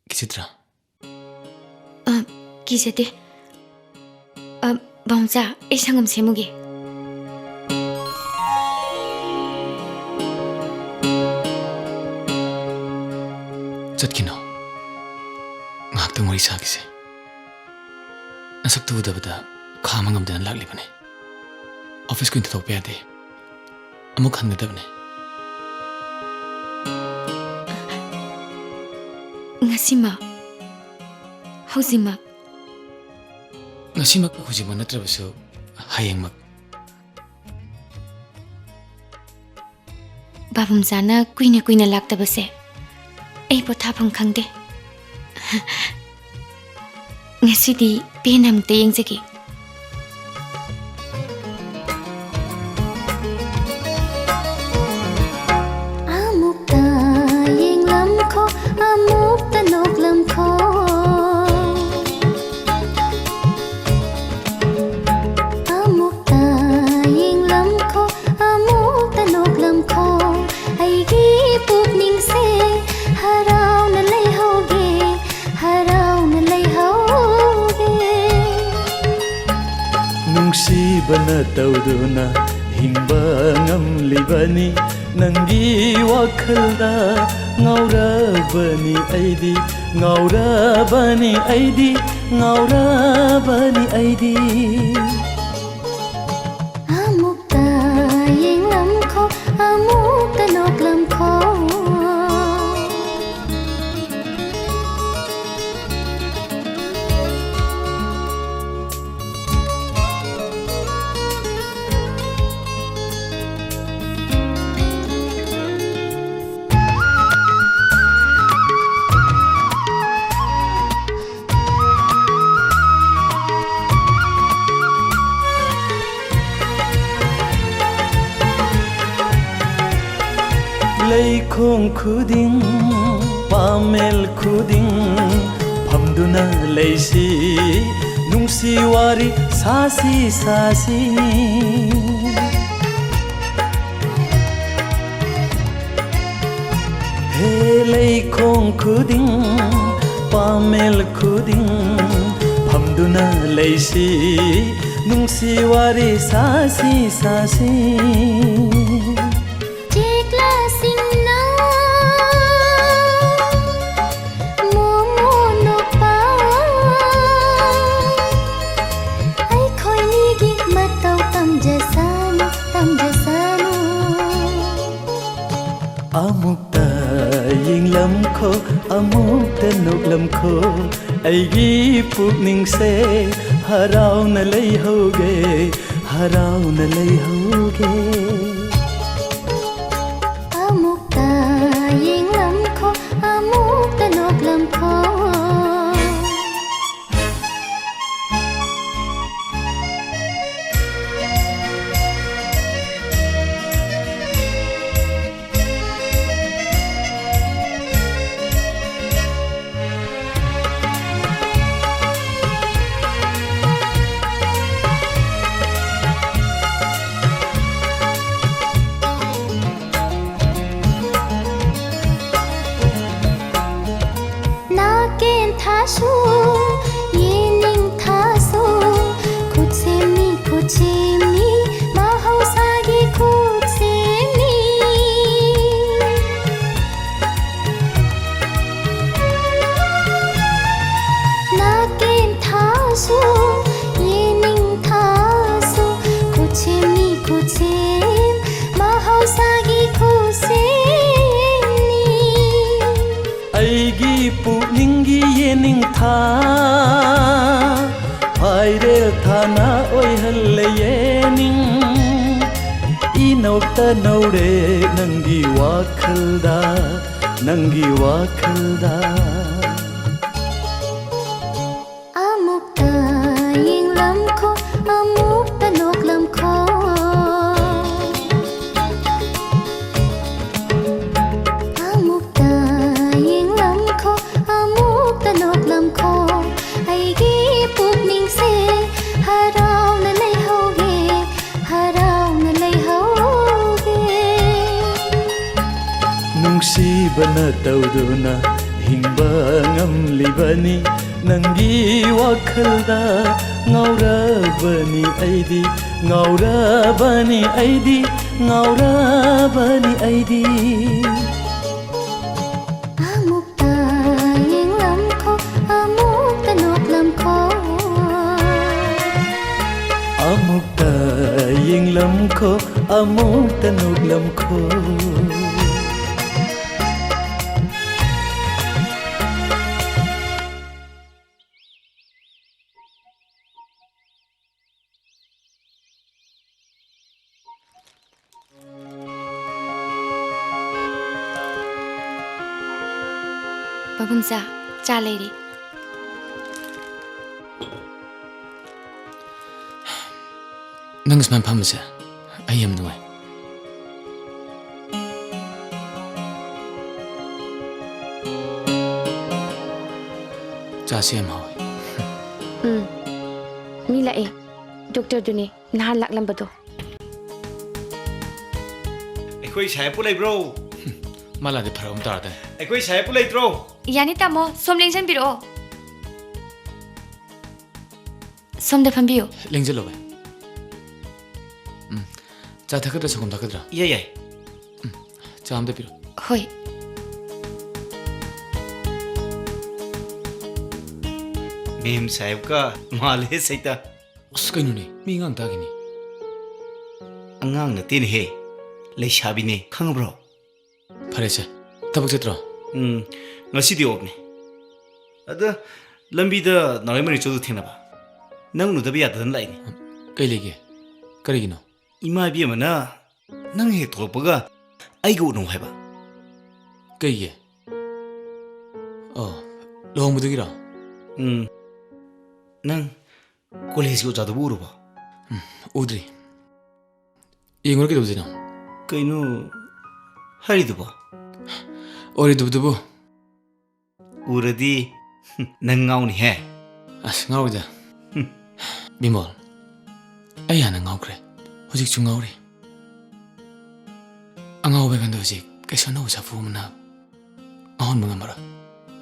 ꯀꯤꯖꯗ꯭ꯔꯥ? ꯑ, ꯀꯤꯖꯗꯦ꯫ ꯑ, ꯕꯥꯎꯟꯆꯥ, ꯑꯩ ꯁꯪꯒꯣꯝ ꯁꯦꯝꯃꯨꯒꯦ꯫ ꯆꯠꯈꯤꯅꯣ꯫ ꯉꯥꯏꯍꯥꯛꯇꯪ ꯋꯥꯔꯤ ꯁꯥꯈꯤꯁꯦ꯫ ꯅꯁꯛꯇꯨ ꯎꯗꯕꯗ ꯈꯥꯝꯕ ꯉꯝꯗꯅ ꯂꯥꯛꯂꯤꯕꯅꯤ꯫ ꯑꯣꯐꯤꯁ ꯀꯨꯏꯅ ꯊꯥꯗꯣꯛꯄ ꯌꯥꯗꯦ꯫ ꯑꯃꯨꯛ ꯍꯟꯒꯗꯕꯅꯤ꯫ ꯉꯁꯤꯃꯛ? ꯍꯧꯖꯤꯛꯃꯛ? ꯉꯁꯤꯃꯛ, ꯍꯧꯖꯤꯛꯃꯛ ꯅꯠꯇ꯭ꯔꯕꯁꯨ ꯍꯌꯦꯡꯃꯛ꯫ ꯕꯥꯕꯨꯝꯆꯥꯅ ꯀꯨꯏꯅ ꯀꯨꯏꯅ ꯂꯥꯛꯇꯕꯁꯦ ꯑꯩ ꯄꯣꯊꯥꯐꯝ ꯈꯪꯗꯦ꯫ ꯉꯁꯤꯗꯤ ꯄꯦꯟꯅ ꯑꯃꯨꯛꯇ ꯌꯦꯡꯖꯒꯦ꯫ ꯑꯃꯨꯛꯇ ꯌꯦꯡꯂꯝꯈꯣ, ꯑꯃꯨꯛꯇ ꯅꯣꯛꯂꯝꯈꯣ꯫ ꯑꯃꯨꯛꯇ ꯌꯦꯡꯂꯝꯈꯣ, ꯑꯃꯨꯛꯇ ꯅꯣꯛꯂꯝꯈꯣ꯫ ꯑꯩꯒꯤ ꯄꯨꯛꯅꯤꯡꯁꯦ ꯍꯔꯥꯎꯅ ꯂꯩꯍꯧꯒꯦ, ꯍꯔꯥꯎꯅ ꯂꯩꯍꯧꯒꯦ꯫ ꯅꯨꯡꯁꯤꯕꯅ ꯇꯧꯗꯨꯅ ꯍꯤꯡꯕ ꯉꯝꯂꯤꯕꯅꯤ꯫ ꯅꯪꯒꯤ ꯋꯥꯈꯜꯗ ꯉꯥꯎꯔꯕꯅꯤ ꯑꯩꯗꯤ, ꯉꯥꯎꯔꯕꯅꯤ ꯑꯩꯗꯤ, ꯉꯥꯎꯔꯕꯅꯤ ꯑꯩꯗꯤ꯫ ꯑꯃꯨꯛꯇ ꯌꯦꯡꯂꯝꯈꯣ, ꯑꯃꯨꯛꯇ ꯅꯣꯛꯂꯝꯈꯣ꯫ ꯂꯩꯈꯣꯡ ꯈꯨꯗꯤꯡ, ꯄꯥꯃꯦꯜ ꯈꯨꯗꯤꯡ, ꯐꯝꯗꯨꯅ ꯂꯩꯁꯤ, ꯅꯨꯡꯁꯤ ꯋꯥꯔꯤ ꯁꯥꯁꯤ, ꯁꯥꯁꯤ꯫ ꯍꯦ ꯂꯩꯈꯣꯡ ꯈꯨꯗꯤꯡ, ꯄꯥꯃꯦꯜ ꯈꯨꯗꯤꯡ, ꯐꯝꯗꯨꯅ ꯂꯩꯁꯤ, ꯅꯨꯡꯁꯤ ꯋꯥꯔꯤ ꯁꯥꯁꯤ, ꯁꯥꯁꯤ꯫ ꯆꯦꯛꯂꯥꯁꯤꯡꯅ ꯃꯣꯃꯣꯟ ꯅꯣꯛꯄ, ꯑꯩꯈꯣꯏ ꯑꯃꯨꯛꯇ ꯅꯣꯛꯂꯝꯈꯣ, ꯑꯩꯒꯤ ꯄꯨꯛꯅꯤꯡꯁꯦ ꯍꯔꯥꯎꯅ ꯂꯩꯍꯧꯒꯦ, ꯍꯔꯥꯎꯅ ꯂꯩꯍꯧꯒꯦ꯫ ꯑꯃꯨꯛꯇ ꯌꯦꯡꯂꯝꯈꯣ, ꯑꯃꯨꯛꯇ ꯅꯣꯛꯂꯝꯈꯣ꯫ ꯅꯥꯀꯦꯟ ꯊꯥꯁꯨ, ꯌꯦꯅꯤꯡ ꯊꯥꯁꯨ, ꯈꯨꯠꯁꯦꯝꯅꯤ, ꯈꯨꯠꯁꯦꯝꯅꯤ, ꯃꯍꯧꯁꯥꯒꯤ ꯈꯨꯠꯁꯦꯝꯅꯤ꯫ ꯅꯥꯀꯦꯟ ꯊꯥꯁꯨ, ꯌꯦꯅꯤꯡ ꯊꯥꯁꯨ, ꯈꯨꯠꯁꯦꯝꯅꯤ, ꯈꯨꯠꯁꯦꯝ, ꯃꯍꯧꯁꯥꯒꯤ ꯈꯨꯠꯁꯦꯝꯅꯤ꯫ ꯑꯩꯒꯤ ꯄꯨꯛꯅꯤꯡꯒꯤ ꯌꯦꯅꯤꯡꯊꯥ, ꯍꯥꯏꯔꯦꯜ ꯊꯥꯅ ꯑꯣꯏꯍꯜꯂꯦ ꯌꯦꯅꯤꯡ꯫ ꯏꯅꯧꯇ ꯅꯧꯔꯦ ꯅꯪꯒꯤ ꯋꯥꯈꯜꯗ, ꯅꯪꯒꯤ ꯋꯥꯈꯜꯗ꯫ ꯑꯃꯨꯛꯇ ꯌꯦꯡꯂꯝꯈꯣ, ꯑꯃꯨꯛꯇ ꯅꯣꯛꯂꯝꯈꯣ꯫ ꯑꯃꯨꯛꯇ ꯌꯦꯡꯂꯝꯈꯣ, ꯑꯃꯨꯛꯇ ꯅꯣꯛꯂꯝꯈꯣ꯫ ꯑꯩꯒꯤ ꯄꯨꯛꯅꯤꯡꯁꯦ ꯍꯔꯥꯎꯅ ꯂꯩꯍꯧꯒꯦ, ꯍꯔꯥꯎꯅ ꯂꯩꯍꯧꯒꯦ꯫ ꯅꯨꯡꯁꯤꯕꯅ ꯇꯧꯗꯨꯅ ꯍꯤꯡꯕ ꯉꯝꯂꯤꯕꯅꯤ꯫ ꯅꯪꯒꯤ ꯋꯥꯈꯜꯗ ꯉꯥꯎꯔꯕꯅꯤ ꯑꯩꯗꯤ, ꯉꯥꯎꯔꯕꯅꯤ ꯑꯩꯗꯤ, ꯉꯥꯎꯔꯕꯅꯤ ꯑꯩꯗꯤ꯫ ꯑꯃꯨꯛꯇ ꯌꯦꯡꯂꯝꯈꯣ, ꯑꯃꯨꯛꯇ ꯅꯣꯛꯂꯝꯈꯣ꯫ ꯑꯃꯨꯛꯇ ꯌꯦꯡꯂꯝꯈꯣ, ꯑꯃꯨꯛꯇ ꯅꯣꯛꯂꯝꯈꯣ꯫ ꯃꯕꯨꯡꯆꯥ, ꯆꯥ ꯂꯩꯔꯤ꯫ ꯅꯪ ꯁꯨꯃꯥꯏꯅ ꯐꯝꯕꯁꯦ ꯑꯩ ꯌꯥꯝ ꯅꯨꯡꯉꯥꯏ꯫ ꯆꯥꯁꯦ ꯌꯥꯝ ꯍꯥꯎꯋꯦ꯫ ꯎꯝ꯫ ꯃꯤ ꯂꯥꯛꯑꯦ꯫ ꯗꯣꯛꯇꯔꯗꯨꯅꯦ ꯅꯍꯥꯟ ꯂꯥꯛꯂꯝꯕꯗꯣ꯫ ꯑꯩꯈꯣꯏ ꯁꯥꯍꯦꯕꯄꯨ ꯂꯩꯕ꯭ꯔꯣ? ꯃꯥ ꯂꯥꯛꯑꯗꯤ ꯐꯔꯛ ꯑꯃ ꯇꯥꯔꯗꯅꯤ꯫ ꯑꯩꯈꯣꯏ ꯁꯥꯍꯦꯕꯄꯨ ꯂꯩꯇ꯭ꯔꯣ? ꯌꯥꯅꯤ ꯇꯥꯃꯣ, ꯁꯣꯝ ꯂꯦꯡꯁꯤꯟꯕꯤꯔꯛꯑꯣ꯫ ꯁꯣꯝꯗ ꯐꯝꯕꯤꯌꯨ꯫ ꯂꯦꯡꯁꯤꯜꯂꯣ ꯚꯥꯏ꯫ ꯎꯝ꯫ ꯆꯥ ꯊꯛꯀꯗ꯭ꯔꯥ, ꯁꯪꯒꯣꯝ ꯊꯛꯀꯗ꯭ꯔꯥ? ꯌꯥꯏ, ꯌꯥꯏ꯫ ꯎꯝ꯫ ꯆꯥ ꯑꯝꯇ ꯄꯤꯔꯣ꯫ ꯍꯣꯏ꯫ ꯃꯦꯝ ꯁꯥꯍꯦꯕꯀ ꯃꯥꯜꯂꯦ ꯁꯩꯇ꯫ ꯑꯁ, ꯀꯩꯅꯣꯅꯦ, ꯃꯤ ꯑꯉꯥꯡ ꯇꯥꯈꯤꯅꯤ꯫ ꯑꯉꯥꯡ ꯅꯠꯇꯦꯅꯦꯍꯦ, ꯂꯩꯁꯥꯕꯤꯅꯦ, ꯈꯪꯉꯕ꯭ꯔꯣ? ꯐꯔꯦꯁꯦ, ꯊꯕꯛ ꯆꯠꯇ꯭ꯔꯣ? ꯎꯝ, ꯉꯁꯤꯗꯤ ꯑꯣꯐꯅꯦ꯫ ꯑꯗ ꯂꯝꯕꯤꯗ ꯅꯥꯎꯔꯦꯝ ꯃꯔꯤꯆꯧꯗꯨ ꯊꯦꯡꯅꯕ꯫ ꯅꯪ ꯎꯅꯗꯕ ꯌꯥꯗꯗꯅ ꯂꯥꯛꯏꯅꯦ꯫ ꯀꯩ ꯂꯩꯒꯦ? ꯀꯔꯤꯒꯤꯅꯣ? ꯏꯃꯥ ꯏꯕꯦꯝꯃꯅ ꯅꯪ ꯍꯦꯛ ꯊꯣꯛꯂꯛꯄꯒ ꯑꯩꯒ ꯎꯅꯧ ꯍꯥꯏꯕ꯫ ꯀꯩꯒꯤ? ꯑꯣ, ꯂꯨꯍꯣꯡꯕꯗꯨꯒꯤꯔꯣ? ꯎꯝ꯫ ꯅꯪ ꯀꯣꯂꯦꯖꯀꯤ ꯑꯣꯖꯥꯗꯨꯕꯨ ꯎꯔꯕꯣ? ꯎꯝ, ꯎꯗ꯭ꯔꯤ꯫ ꯌꯦꯡꯉꯨꯔ ꯀꯩꯗꯧꯗꯣꯏꯅꯣ? ꯀꯩꯅꯣ ꯍꯥꯏꯔꯤꯗꯨꯕꯣ? ꯑꯣꯏꯔꯣꯏꯗꯕꯗꯨꯕꯨ꯫ ꯎꯔꯗꯤ ꯅꯪ ꯉꯥꯎꯅꯤꯍꯦ꯫ ꯑꯁ, ꯉꯥꯎꯔꯣꯏꯗ꯫ ꯕꯤꯃꯣꯜ, ꯑꯩ ꯍꯥꯟꯅ ꯉꯥꯎꯈ꯭ꯔꯦ, ꯍꯧꯖꯤꯛꯁꯨ ꯉꯥꯎꯔꯤ꯫ ꯑꯉꯥꯎꯕ ꯑꯩꯉꯣꯟꯗ ꯍꯧꯖꯤꯛ ꯀꯩꯁꯨ ꯑꯅꯧꯕ ꯁꯥꯐꯨ ꯑꯃꯅ ꯉꯥꯎꯍꯟꯕ ꯉꯝꯃꯔꯣꯏ꯫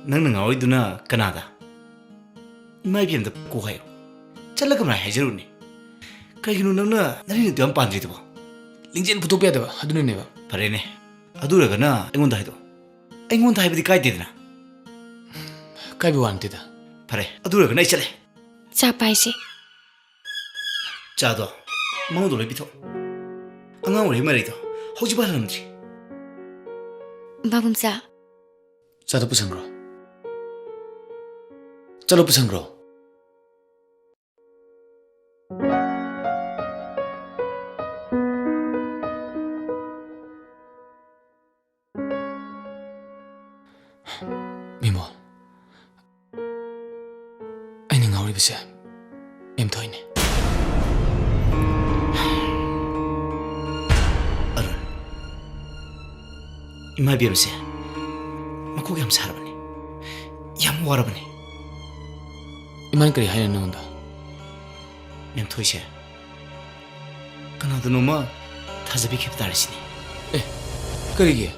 ꯅꯪꯅ ꯉꯥꯎꯔꯤꯗꯨꯅ ꯀꯅꯥꯗ? ꯏꯃꯥ ꯏꯕꯦꯝꯗ ꯀꯣꯛ ꯍꯥꯏꯌꯣ꯫ ꯆꯠꯂꯒ ꯀꯃꯥꯏꯅ ꯍꯥꯏꯖꯔꯨꯅꯤ? ꯀꯩꯒꯤꯅꯣ ꯅꯪꯅ ꯅꯔꯤ ꯅꯇꯨ ꯌꯥꯝ ꯄꯥꯟꯗ꯭ꯔꯤꯗꯨꯕꯣ? ꯂꯤꯡꯖꯦꯜ ꯐꯨꯠꯇꯣꯛꯄ ꯌꯥꯗꯕ, ꯑꯗꯨꯅꯅꯦꯕ꯫ ꯐꯔꯦꯅꯦ, ꯑꯗꯨ ꯑꯣꯏꯔꯒꯅ ꯑꯩꯉꯣꯟꯗ ꯍꯥꯏꯗꯣ꯫ ꯑꯩꯉꯣꯟꯗ ꯍꯥꯏꯕꯗꯤ ꯀꯥꯏꯗꯦꯗꯅ꯫ ꯀꯥꯏꯕ ꯋꯥ ꯅꯠꯇꯦꯗ꯫ ꯐꯔꯦ, ꯑꯗꯨ ꯑꯣꯏꯔꯒꯅ ꯑꯩ ꯆꯠꯂꯦ꯫ ꯆꯥ ꯄꯥꯏꯁꯦ꯫ ꯆꯥꯗꯣ ꯃꯉꯣꯟꯗ ꯂꯣꯏ ꯄꯤꯊꯣꯛ꯫ ꯑꯉꯥꯡ ꯑꯣꯏꯔꯤ ꯃꯔꯩꯗꯣ ꯍꯧꯖꯤꯛꯐꯥꯎ ꯍꯜꯂꯝꯗ꯭ꯔꯤ꯫ ꯃꯕꯨꯡꯆꯥ꯫ ꯆꯥꯗꯣ ꯄꯨꯁꯟꯈ꯭ꯔꯣ꯫ ꯆꯠꯂꯣ ꯄꯨꯁꯟꯈ꯭ꯔꯣ꯫ ꯃꯤꯃꯣꯜ, ꯑꯩꯅ ꯉꯥꯎꯔꯤꯕꯁꯦ ꯃꯦꯝꯊꯣꯏꯅꯦ꯫ ꯑꯔꯨꯟ, ꯏꯃꯥ ꯏꯕꯦꯝꯃꯁꯦ ꯃꯀꯣꯛ ꯌꯥꯝ ꯁꯥꯔꯕꯅꯦ, ꯌꯥꯝ ꯋꯥꯔꯕꯅꯦ꯫ ꯏꯃꯥꯅ ꯀꯔꯤ ꯍꯥꯏꯅꯣ ꯅꯉꯣꯟꯗ? ꯃꯦꯝꯊꯣꯏꯁꯦ ꯀꯅꯥꯗꯅꯣꯃ ꯊꯥꯖꯕꯤꯈꯤꯕ ꯇꯥꯔꯦ ꯁꯤꯅꯤ꯫ ꯑꯦ, ꯀꯔꯤꯒꯤ?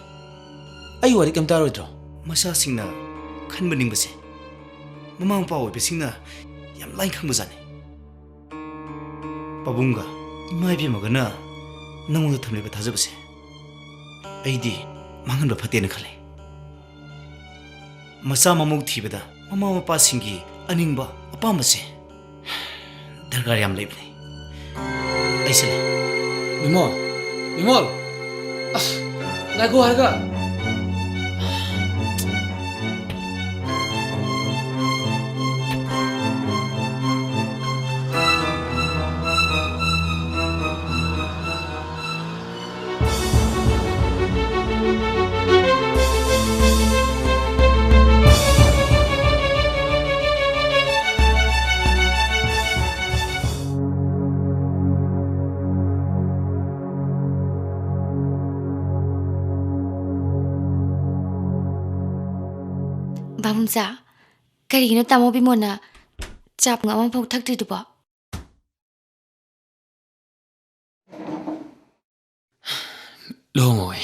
ꯑꯩ ꯋꯥꯔꯤ ꯀꯩꯝ ꯇꯥꯔꯣꯏꯗ꯭ꯔꯣ? ꯃꯆꯥꯁꯤꯡꯅ ꯈꯟꯕ ꯅꯤꯡꯕꯁꯦ ꯃꯃꯥ ꯃꯄꯥ ꯑꯣꯏꯕꯁꯤꯡꯅ ꯌꯥꯝ ꯂꯥꯏꯅ ꯈꯪꯕꯖꯥꯠꯅꯤ꯫ ꯄꯥꯕꯨꯡꯒ ꯏꯃꯥ ꯏꯕꯦꯝꯃꯒꯅ ꯅꯉꯣꯟꯗ ꯊꯝꯂꯤꯕ ꯊꯥꯖꯕꯁꯦ ꯑꯩꯗꯤ ꯃꯥꯡꯍꯟꯕ ꯐꯠꯇꯦꯅ ꯈꯜꯂꯦ꯫ ꯃꯆꯥ ꯃꯃꯧ ꯊꯤꯕꯗ ꯃꯃꯥ ꯃꯄꯥꯁꯤꯡꯒꯤ ꯑꯅꯤꯡꯕ ꯑꯄꯥꯝꯕꯁꯦ ꯗꯔꯀꯥꯔ ꯌꯥꯝ ꯂꯩꯕꯅꯦ꯫ ꯑꯩꯁꯨꯅꯦ꯫ ꯕꯤꯃꯣꯜ! ꯕꯤꯃꯣꯜ! ꯑꯁ! ꯉꯥꯏꯈꯣ ꯍꯥꯏꯔꯒ! ꯕꯥꯕꯨꯡꯆꯥ, ꯀꯔꯤꯒꯤꯅꯣ ꯇꯥꯃꯣ ꯕꯤꯃꯣꯜꯅ ꯆꯥ ꯄꯨꯡ ꯑꯃ ꯐꯥꯎ ꯊꯛꯇ꯭ꯔꯤꯗꯨꯕꯣ? ꯂꯨꯍꯣꯡꯉꯣꯏ꯫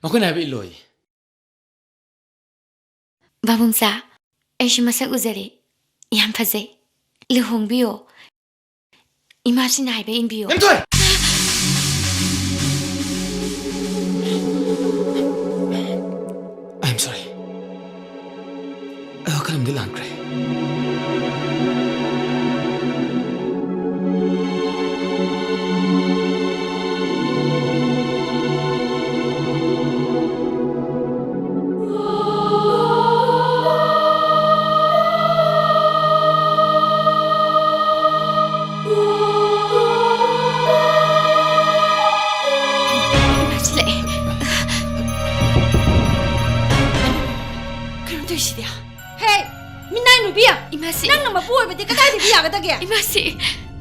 ꯃꯈꯣꯏꯅ ꯍꯥꯏꯕ ꯏꯜꯂꯣꯏ꯫ ꯕꯥꯕꯨꯡꯆꯥ, ꯑꯩꯁꯨ ꯃꯁꯛ ꯎꯖꯔꯦ꯫ ꯌꯥꯝ ꯐꯖꯩ꯫ ꯂꯨꯍꯣꯡꯕꯤꯌꯣ꯫ ꯏꯃꯥꯁꯤꯅ ꯍꯥꯏꯕ ꯏꯟꯕꯤꯌꯣ꯫ ꯃꯦꯝꯊꯣꯏ! I am sorry. ꯑꯩ ꯋꯥꯈꯜ ꯑꯃꯗꯤ ꯂꯥꯟꯈ꯭ꯔꯦ꯫ ꯁꯤꯜꯂꯛꯑꯦ꯫ ꯌꯥꯒꯗꯒꯦ? ꯏꯃꯥꯁꯤ,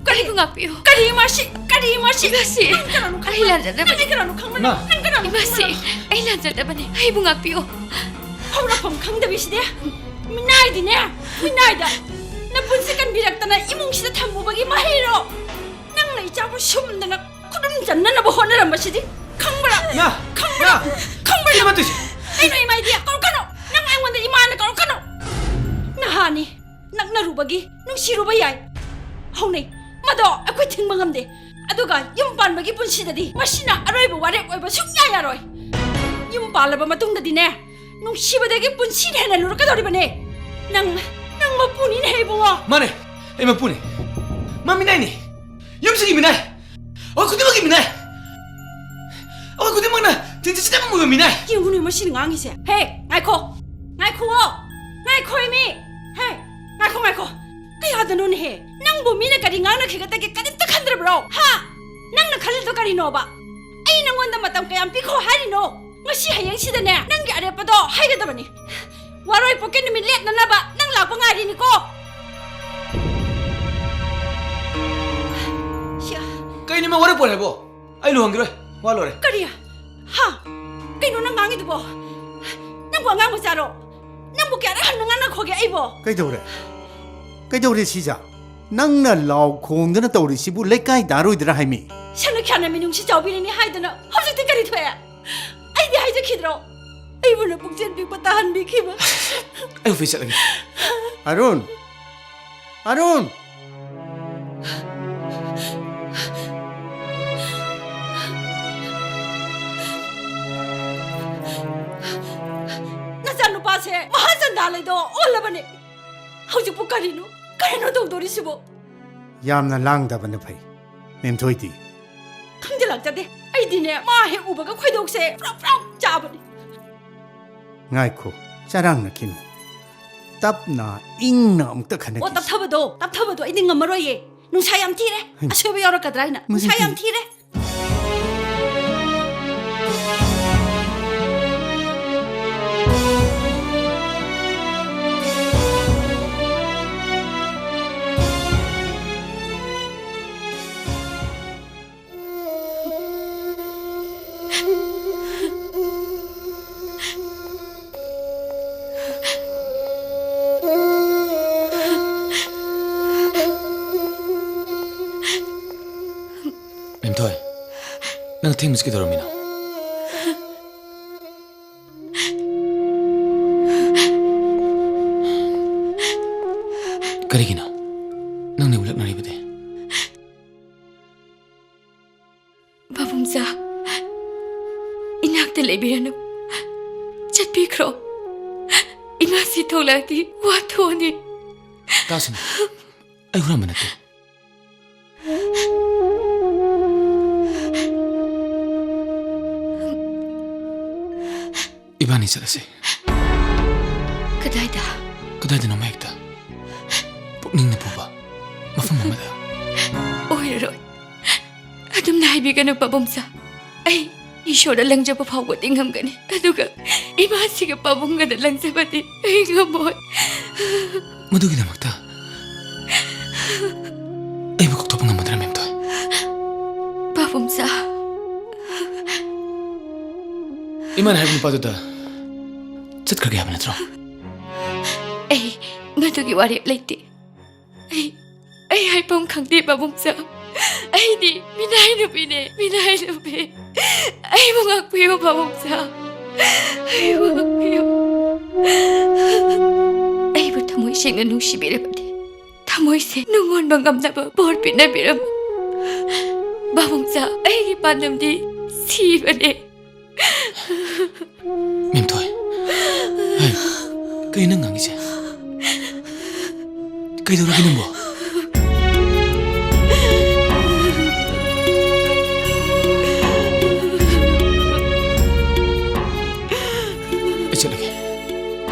ꯀꯔꯤ? ꯑꯩꯕꯨ ꯉꯥꯛꯄꯤꯌꯨ꯫ ꯀꯔꯤ ꯏꯃꯥꯁꯤ? ꯀꯔꯤ ꯏꯃꯥꯁꯤ? ꯏꯃꯥꯁꯤ, ꯅꯪ ꯀꯅꯥꯅꯣ ꯑꯩ ꯈꯪꯕ꯭ꯔꯥ? ꯂꯥꯟꯖꯗꯕꯅꯤ꯫ ꯅꯪꯗꯤ ꯀꯅꯥꯅꯣ ꯈꯪꯕ꯭ꯔꯥ? ꯏꯃꯥ꯫ ꯅꯪ ꯀꯅꯥꯅꯣ ꯏꯃꯥꯁꯤ, ꯈꯪꯕ꯭ꯔꯥ? ꯑꯩ ꯂꯥꯟꯖꯗꯕꯅꯤ꯫ ꯑꯩꯕꯨ ꯉꯥꯛꯄꯤꯌꯨ꯫ ꯍꯧꯔꯛꯐꯝ ꯈꯪꯗꯕꯤꯁꯤꯗꯤ꯫ ꯃꯤꯅꯥꯏꯗꯤꯅꯦ, ꯃꯤꯅꯥꯏꯗ ꯅꯄꯨꯟꯁꯤ ꯀꯟꯕꯤꯔꯛꯇꯅ ꯏꯃꯨꯡꯁꯤꯗ ꯊꯝꯃꯨꯕꯒꯤ ꯃꯍꯩꯔꯣ? ꯅꯪꯅ ꯏꯆꯥꯕꯨ ꯁꯨꯝꯗꯅ ꯈꯨꯗꯨꯝ ꯆꯟꯅꯅꯕ ꯍꯣꯠꯅꯔꯝꯕꯁꯤꯗꯤ ꯈꯪꯕ꯭ꯔꯥ? ꯏꯃꯥ! ꯈꯪꯕ꯭ꯔꯥ? ꯏꯃꯥ! ꯈꯪꯕ꯭ꯔꯥ? ꯀꯩꯅꯣ ꯇꯧꯏꯁꯦ? ꯀꯩꯅꯣ ꯏꯃꯥ ꯏꯕꯤ? ꯀꯧꯔꯛꯀꯅꯨ! ꯅꯪ ꯑꯩꯉꯣꯟꯗ ꯏꯃꯥꯅ ꯀꯧꯔꯛꯀꯅꯨ! ꯅꯍꯥꯅꯤ, ꯅꯛꯅꯔꯨꯕꯒꯤ ꯅꯨꯡꯁꯤꯔꯨꯕ ꯌꯥꯏ꯫ ꯍꯧꯅꯩ, ꯃꯗꯣ ꯑꯩꯈꯣꯏ ꯊꯤꯡꯕ ꯉꯝꯗꯦ꯫ ꯑꯗꯨꯒ ꯌꯨꯝ ꯄꯥꯟꯕꯒꯤ ꯄꯨꯟꯁꯤꯗꯗꯤ ꯃꯁꯤꯅ ꯑꯔꯣꯏꯕ ꯋꯥꯔꯦꯞ ꯑꯣꯏꯕ ꯁꯨꯡꯌꯥ ꯌꯥꯔꯣꯏ꯫ ꯌꯨꯝ ꯄꯥꯜꯂꯕ ꯃꯇꯨꯡꯗꯗꯤꯅꯦ, ꯅꯨꯡꯁꯤꯕꯗꯒꯤ ꯄꯨꯟꯁꯤꯅ ꯍꯦꯟꯅ ꯂꯨꯔꯛꯀꯗꯧꯔꯤꯕꯅꯦ꯫ ꯅꯪ, ꯅꯪ ꯃꯄꯨꯅꯤꯅꯦ ꯏꯕꯨꯡꯉꯣ꯫ ꯃꯥꯅꯦ, ꯑꯩ ꯃꯄꯨꯅꯦ꯫ ꯃꯥ ꯃꯤꯅꯥꯏꯅꯦ꯫ ꯌꯨꯝꯁꯤꯒꯤ ꯃꯤꯅꯥꯏ꯫ ꯑꯩꯈꯣꯏ ꯈꯨꯗꯤꯡꯃꯛꯀꯤ ꯃꯤꯅꯥꯏ꯫ ꯑꯩꯈꯣꯏ ꯈꯨꯗꯤꯡꯃꯛꯅ ꯇꯤꯟꯁꯤ ꯁꯤꯗ ꯑꯃ ꯑꯣꯏꯕ ꯃꯤꯅꯥꯏ꯫ ꯌꯦꯡꯉꯨꯅꯦ ꯃꯁꯤꯅ ꯉꯥꯡꯉꯤꯁꯦ꯫ ꯍꯦ, ꯉꯥꯏꯈꯣ꯫ ꯉꯥꯏꯈꯣꯋꯣ꯫ ꯉꯥꯏꯈꯣ ꯃꯤ꯫ ꯍꯦ, ꯉꯥꯏꯈꯣ, ꯉꯥꯏꯈꯣ꯫ ꯀꯌꯥꯗꯅꯣꯅꯦꯍꯦ? ꯅꯪꯕꯨ ꯃꯤꯅ ꯀꯔꯤ ꯉꯥꯡꯅꯈꯤꯒꯗꯒꯦ ꯀꯔꯤꯝꯇ ꯈꯟꯗ꯭ꯔꯕ꯭ꯔꯣ? ꯍꯥ? ꯅꯪꯅ ꯈꯜꯂꯤꯗꯣ ꯀꯔꯤꯅꯣꯕ? ꯑꯩ ꯅꯪꯉꯣꯟꯗ ꯃꯇꯝ ꯀꯌꯥꯝ ꯄꯤꯈꯣ ꯍꯥꯏꯔꯤꯅꯣ? ꯉꯁꯤ ꯍꯌꯦꯡꯁꯤꯗꯅꯦ ꯅꯪꯒꯤ ꯑꯔꯦꯞꯄꯗꯣ ꯍꯥꯏꯒꯗꯕꯅꯤ꯫ ꯋꯥꯔꯣꯏ ꯄꯣꯛꯀꯦ ꯅꯨꯃꯤꯠ ꯂꯦꯞꯅꯅꯕ ꯅꯪ ꯂꯥꯛꯄ ꯉꯥꯏꯔꯤꯅꯤꯀꯣ꯫ ꯁꯤꯌꯥ꯫ ꯀꯩꯅꯣ ꯏꯃꯥ ꯋꯥꯔꯣꯏ ꯄꯣꯛ ꯍꯥꯏꯕꯣ? ꯑꯩ ꯂꯨꯍꯣꯡꯈꯤꯔꯣꯏ꯫ ꯋꯥ ꯂꯣꯏꯔꯦ꯫ ꯀꯔꯤ? ꯍꯥ? ꯀꯩꯅꯣ ꯅꯪ ꯉꯥꯡꯉꯤꯗꯨꯕꯣ? ꯅꯪꯕꯨ ꯑꯉꯥꯡ ꯃꯆꯥꯔꯣ? ꯅꯪꯕꯨ ꯀꯌꯥꯔꯛ ꯍꯟꯅ ꯉꯥꯡꯅꯈꯣꯒꯦ ꯑꯩꯕꯣ? ꯀꯩꯗꯧꯔꯦ? ꯀꯩꯗꯧꯔꯦ ꯁꯤꯖ? ꯅꯪꯅ ꯂꯥꯎ ꯈꯣꯡꯗꯅ ꯇꯧꯔꯤꯁꯤꯕꯨ ꯂꯩꯀꯥꯏ ꯇꯥꯔꯣꯏꯗ꯭ꯔꯥ ꯍꯥꯏꯃꯤ? ꯁꯅꯨ ꯈ꯭ꯌꯥꯅ ꯃꯤꯅꯨꯡꯁꯤ ꯆꯥꯎꯕꯤꯔꯤꯅꯤ ꯍꯥꯏꯗꯅ ꯍꯧꯖꯤꯛꯇꯤ ꯀꯔꯤ ꯊꯣꯛꯑꯦ? ꯑꯩꯗꯤ ꯍꯥꯏꯖꯈꯤꯗ꯭ꯔꯣ? ꯑꯩꯕꯨ ꯅꯄꯨꯛꯆꯦꯜ ꯄꯤꯛꯄ ꯇꯥꯍꯟꯕꯤꯈꯤꯕ꯫ ꯑꯩ ꯑꯣꯐꯤꯁ ꯆꯠꯂꯒꯦ꯫ ꯑꯔꯨꯟ! ꯑꯔꯨꯟ! ꯅꯆꯥꯅꯨꯄꯥꯁꯦ ꯃꯍꯥꯆꯟꯗꯥ ꯂꯩꯗꯣ ꯑꯣꯜꯂꯕꯅꯦ꯫ ꯍꯧꯖꯤꯛꯄꯨ ꯀꯔꯤꯅꯣ, ꯀꯔꯤꯅꯣ ꯇꯧꯗꯣꯔꯤꯁꯤꯕꯣ? ꯌꯥꯝꯅ ꯂꯥꯡꯗꯕꯅ ꯐꯩ, ꯃꯦꯝꯊꯣꯏꯗꯤ꯫ ꯈꯪꯖꯤꯜꯂꯛꯆꯗꯦ꯫ ꯑꯩꯗꯤꯅꯦ, ꯃꯥ ꯍꯦꯛ ꯎꯕꯒ ꯈꯣꯏꯗꯧꯁꯦ ꯄ꯭ꯔꯣꯛ ꯄ꯭ꯔꯣꯛ ꯆꯥꯕꯅꯤ꯫ ꯉꯥꯏꯈꯣ, ꯆꯔꯥꯡꯅꯈꯤꯅꯨ꯫ ꯇꯞꯅ, ꯏꯪꯅ ꯑꯃꯨꯛꯇ ꯑꯣ, ꯈꯟꯅꯈꯤꯁꯤ꯫ ꯇꯞꯊꯕꯗꯣ, ꯇꯞꯊꯕꯗꯣ ꯑꯩꯗꯤ ꯉꯝꯃꯔꯣꯏꯌꯦ꯫ ꯅꯨꯡꯁꯥ ꯌꯥꯝ ꯊꯤꯔꯦ꯫ ꯍꯩꯃꯥ꯫ ꯑꯁꯣꯏꯕ ꯌꯥꯎꯔꯛꯀꯗ꯭ꯔꯥ ꯍꯥꯏꯅ꯫ ꯅꯨꯡꯁꯥ ꯃꯁꯤꯗꯤ ꯌꯥꯝ ꯊꯤꯔꯦ꯫ ꯃꯦꯝꯊꯣꯏ, ꯅꯪ ꯊꯦꯡꯕꯁꯤ ꯀꯩꯗꯧꯔꯝꯃꯤꯅꯣ? ꯀꯔꯤꯒꯤꯅꯣ ꯅꯪꯅ ꯑꯩꯕꯨ ꯂꯛꯅꯔꯤꯕꯗꯤ? ꯄꯥꯕꯨꯡꯆꯥ, ꯏꯅꯥꯛꯇ ꯂꯩꯕꯤꯔꯅꯨ꯫ ꯆꯠꯄꯤꯈ꯭ꯔꯣ꯫ ꯏꯃꯥꯁꯤ ꯊꯣꯛꯂꯛꯑꯗꯤ ꯋꯥ ꯊꯣꯛꯑꯅꯤ꯫ ꯇꯥꯁꯅꯨ, ꯑꯩ ꯍꯨꯔꯥꯟꯕ ꯅꯠꯇꯦ꯫ ꯏꯕꯥꯅꯤ ꯆꯠꯂꯁꯦ꯫ ꯀꯗꯥꯏꯗ? ꯀꯗꯥꯏꯗꯅꯣꯃ ꯍꯦꯛꯇ꯫ ꯄꯨꯛꯅꯤꯡꯅ ꯄꯨꯕ ꯃꯐꯝ ꯑꯃꯗ꯫ ꯑꯣꯏꯔꯔꯣꯏ꯫ ꯑꯗꯨꯝꯅ ꯍꯥꯏꯕꯤꯒꯅꯨ, ꯄꯥꯕꯨꯡꯆꯥ꯫ ꯑꯩ ꯏꯁꯣꯔꯗ ꯂꯪꯖꯕ ꯐꯥꯎꯕꯗꯤ ꯉꯝꯒꯅꯤ, ꯑꯗꯨꯒ ꯏꯃꯥꯁꯤꯒ ꯄꯥꯕꯨꯡꯒꯗ ꯂꯪꯖꯕꯗꯤ ꯑꯩ ꯉꯝꯃꯣꯏ꯫ ꯃꯗꯨꯒꯤꯗꯃꯛꯇ ꯑꯩꯕꯨ ꯀꯥꯎꯊꯣꯛꯄ ꯉꯝꯃꯗ꯭ꯔꯥ, ꯃꯦꯝꯊꯣꯏ? ꯄꯥꯕꯨꯡꯆꯥ꯫ ꯏꯃꯥꯅ ꯍꯥꯏꯕ ꯅꯨꯄꯥꯗꯨꯗ ꯆꯠꯈ꯭ꯔꯒꯦ ꯍꯥꯏꯕ ꯅꯠꯇ꯭ꯔꯣ? ꯑꯩ ꯃꯗꯨꯒꯤ ꯋꯥꯔꯦꯞ ꯂꯩꯇꯦ꯫ ꯑꯩ, ꯑꯩ ꯍꯥꯏꯐꯝ ꯈꯪꯗꯦ, ꯄꯥꯕꯨꯡꯆꯥ꯫ ꯑꯩꯗꯤ ꯃꯤꯅꯥꯏ ꯅꯨꯄꯤꯅꯦ, ꯃꯤꯅꯥꯏ ꯅꯨꯄꯤ꯫ ꯑꯩꯕꯨ ꯉꯥꯛꯄꯤꯌꯨ, ꯄꯥꯕꯨꯡꯆꯥ꯫ ꯑꯩꯕꯨ ꯉꯥꯛꯄꯤꯌꯨ꯫ ꯑꯩꯕꯨ ꯊꯃꯣꯏ ꯁꯦꯡꯅ ꯅꯨꯡꯁꯤꯕꯤꯔꯕꯗꯤ, ꯊꯃꯣꯏꯁꯦ ꯅꯨꯡꯉꯣꯟꯕ ꯉꯝꯅꯕ ꯕꯣꯔ ꯄꯤꯅꯕꯤꯔꯝꯃꯨ꯫ ꯄꯥꯕꯨꯡꯆꯥ, ꯑꯩꯒꯤ ꯄꯥꯟꯗꯝꯗꯤ ꯁꯤꯕꯅꯦ꯫ ꯃꯦꯝꯊꯣꯏ, ꯍꯩ, ꯀꯩ ꯅꯪ ꯉꯥꯡꯉꯤꯁꯦ? ꯀꯩꯗꯧꯔꯒꯦ ꯅꯪꯕꯣ? ꯑꯩ ꯆꯠꯂꯒꯦ꯫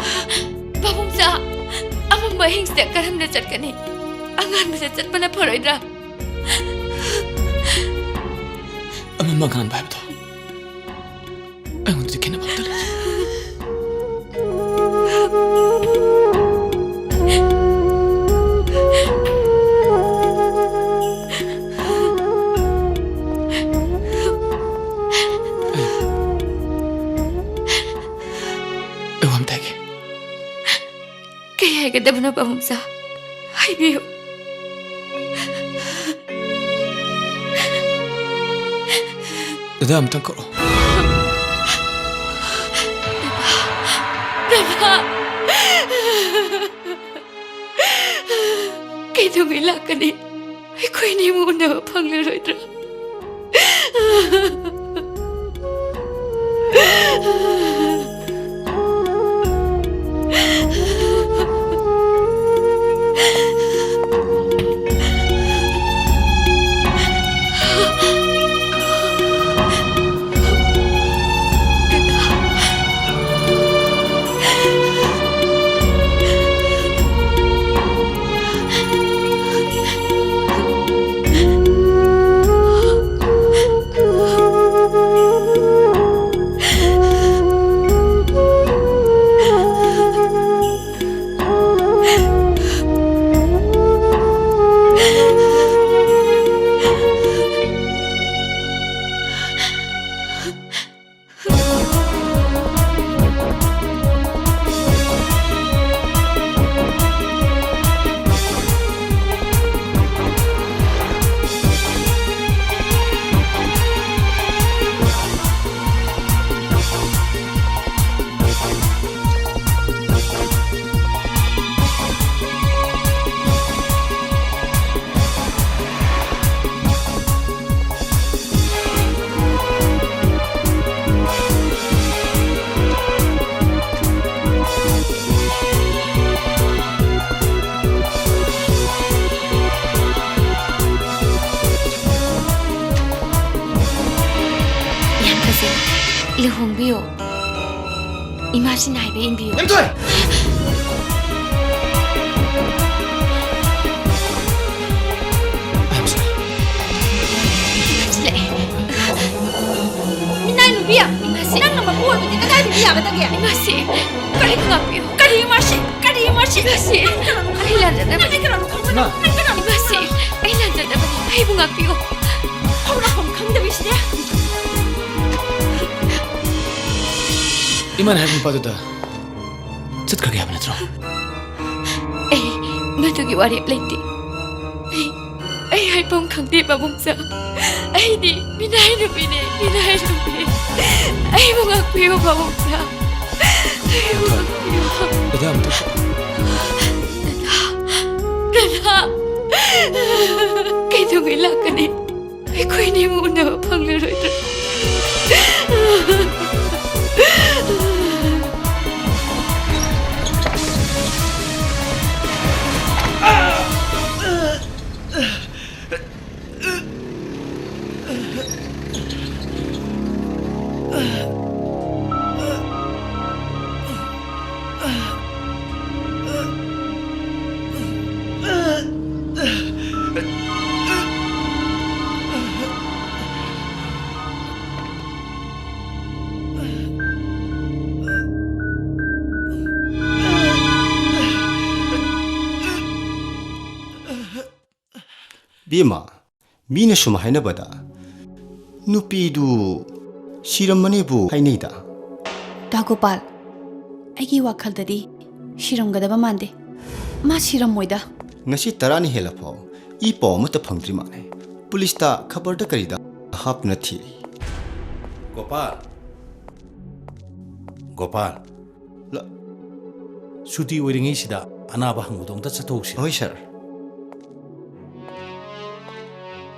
ꯄꯥꯕꯨꯡꯆꯥ, ꯑꯃꯝꯕ ꯑꯍꯤꯡꯁꯤꯗ ꯀꯔꯝꯅ ꯆꯠꯀꯅꯤ? ꯑꯉꯥꯟꯕꯗ ꯆꯠꯄꯅ ꯐꯔꯣꯏꯗ꯭ꯔꯥ? ꯑꯃꯝꯕ ꯑꯉꯥꯟꯕ ꯍꯥꯏꯕꯗꯣ ꯑꯩꯉꯣꯟꯗꯗꯤ ꯈꯦꯠꯅꯕ ꯑꯝꯇ ꯂꯩꯇꯦ꯫ ꯑꯩ, ꯑꯩ ꯋꯥ ꯑꯝꯇ ꯍꯥꯏꯒꯦ꯫ ꯀꯩ ꯍꯥꯏꯒꯗꯕꯅꯣ, ꯄꯥꯕꯨꯡꯆꯥ? ꯍꯥꯏꯕꯤꯌꯨ꯫ ꯗꯗꯥ, ꯑꯝꯇꯪ ꯀꯛꯑꯣ꯫ ꯗꯗꯥ! ꯀꯩꯗꯧꯉꯩ ꯂꯥꯛꯀꯅꯤ? ꯑꯩꯈꯣꯏꯅꯤ ꯑꯃꯨꯛ ꯎꯅꯕ ꯐꯪꯂꯔꯣꯏꯗ꯭ꯔꯥ? ꯌꯥꯝ ꯐꯖꯩ꯫ ꯂꯨꯍꯣꯡꯕꯤꯌꯣ꯫ ꯏꯃꯥꯁꯤꯅ ꯍꯥꯏꯕ ꯏꯟꯕꯤꯌꯨ꯫ ꯏꯃꯥꯁꯤ ꯂꯥꯛꯑꯦ꯫ ꯃꯤꯅꯥꯏ ꯅꯨꯄꯤ, ꯏꯃꯥꯁꯤ꯫ ꯅꯪꯅ ꯃꯄꯨ ꯑꯣꯏꯕꯗꯤ ꯀꯗꯥꯏꯗꯒꯤ ꯌꯥꯒꯗꯒꯦ? ꯏꯃꯥꯁꯤ, ꯀꯔꯤ ꯉꯥꯛꯄꯤꯌꯨ꯫ ꯀꯔꯤ ꯏꯃꯥꯁꯤ? ꯀꯔꯤ ꯏꯃꯥꯁꯤ? ꯏꯃꯥꯁꯤ, ꯅꯪ ꯀꯅꯥꯅꯣ ꯈꯪꯕ? ꯑꯩ ꯂꯥꯟꯖꯗꯕꯅꯤ꯫ ꯅꯪ ꯑꯩ ꯀꯅꯥꯅꯣ ꯈꯪꯕ? ꯏꯃꯥ꯫ ꯅꯪ ꯀꯅꯥꯅꯣ ꯈꯪꯕ? ꯏꯃꯥꯁꯤ, ꯑꯩ ꯂꯥꯟꯖꯗꯕꯅꯤ꯫ ꯑꯩꯕꯨ ꯉꯥꯛꯄꯤꯌꯨ꯫ ꯍꯧꯔꯛꯐꯝ ꯈꯪꯗꯕꯤꯁꯤꯗꯤ꯫ ꯏꯃꯥꯅ ꯍꯥꯏꯕ ꯅꯨꯄꯥꯗꯨꯗ ꯆꯠꯈ꯭ꯔꯒꯦ ꯍꯥꯏꯕ ꯅꯠꯇ꯭ꯔꯣ? ꯑꯩ ꯃꯗꯨꯒꯤ ꯋꯥꯔꯦꯞ ꯂꯩꯇꯦ꯫ ꯑꯩ, ꯑꯩ ꯍꯥꯏꯐꯝ ꯈꯪꯗꯦ, ꯄꯥꯕꯨꯡꯆꯥ꯫ ꯑꯩꯗꯤ ꯃꯤꯅꯥꯏ ꯅꯨꯄꯤꯅꯦ, ꯃꯤꯅꯥꯏ ꯅꯨꯄꯤ꯫ ꯑꯩꯕꯨ ꯉꯥꯛꯄꯤꯌꯨ, ꯄꯥꯕꯨꯡꯁꯥ꯫ ꯑꯩꯕꯨ ꯉꯥꯛꯄꯤꯌꯨ꯫ ꯗꯗꯥ ꯑꯝꯇ ꯗꯗꯥ, ꯀꯩꯗꯧꯉꯩ ꯂꯥꯛꯀꯅꯤ? ꯑꯩꯈꯣꯏꯅꯤ ꯑꯃꯨꯛ ꯎꯅꯕ ꯐꯪꯂꯔꯣꯏꯗ꯭ꯔꯥ? ꯕꯦꯝꯃ, ꯃꯤꯅ ꯁꯨꯝ ꯍꯥꯏꯅꯕꯗ ꯅꯨꯄꯤꯗꯨ ꯁꯤꯔꯝꯃꯅꯦꯕꯨ ꯍꯥꯏꯅꯩꯗ꯫ ꯗꯥ ꯒꯣꯄꯥꯜ, ꯑꯩꯒꯤ ꯋꯥꯈꯜꯗꯗꯤ ꯁꯤꯔꯝꯒꯗꯕ ꯃꯥꯟꯗꯦ꯫ ꯃꯥ ꯁꯤꯔꯝꯃꯣꯏꯗ꯫ ꯉꯁꯤ ꯇꯔꯥꯅꯤ ꯍꯦꯜꯂꯐꯥꯎ ꯏ ꯄꯥꯎ ꯑꯃꯠꯇ ꯐꯪꯗ꯭ꯔꯤ ꯃꯥꯜꯂꯦ꯫ ꯄꯨꯂꯤꯁꯇ, ꯈꯕꯔꯗ ꯀꯔꯤꯗ ꯍꯥꯞꯇꯨꯅ ꯊꯤꯔꯤ꯫ ꯒꯣꯄꯥꯜ! ꯒꯣꯄꯥꯜ! ꯂ- ꯁꯨꯇꯤ ꯑꯣꯏꯔꯤꯉꯩꯁꯤꯗ ꯑꯅꯥꯕ ꯍꯪꯕꯗꯣ ꯑꯝꯇ ꯆꯠꯊꯣꯛꯎꯁꯤ꯫ ꯍꯣꯏ, ꯁꯥꯔ꯫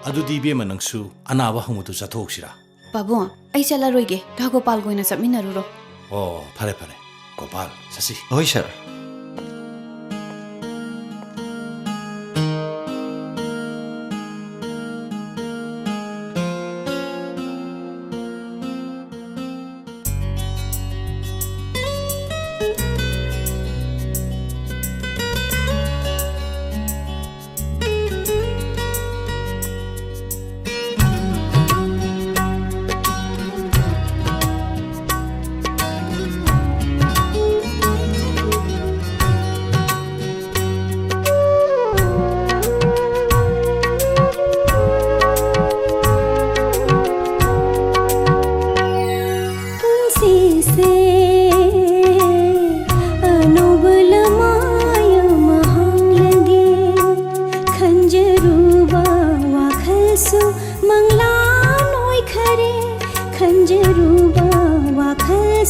ꯑꯗꯨꯗꯤ ꯏꯕꯦꯝꯃ, ꯅꯪꯁꯨ ꯑꯅꯥꯕ ꯍꯪꯕꯗꯨ ꯆꯠꯊꯣꯛꯎꯁꯤꯔꯥ? ꯄꯥꯕꯨꯡ, ꯑꯩ ꯆꯠꯂꯔꯣꯏꯒꯦ꯫ ꯗꯥ ꯒꯣꯄꯥꯜꯒ ꯑꯣꯏꯅ ꯆꯠꯃꯤꯟꯅꯔꯨꯔꯣ꯫ ꯑꯣ, ꯐꯔꯦ, ꯐꯔꯦ꯫ ꯒꯣꯄꯥꯜ, ꯆꯠꯁꯤ꯫ ꯍꯣꯏ, ꯁꯥꯔ꯫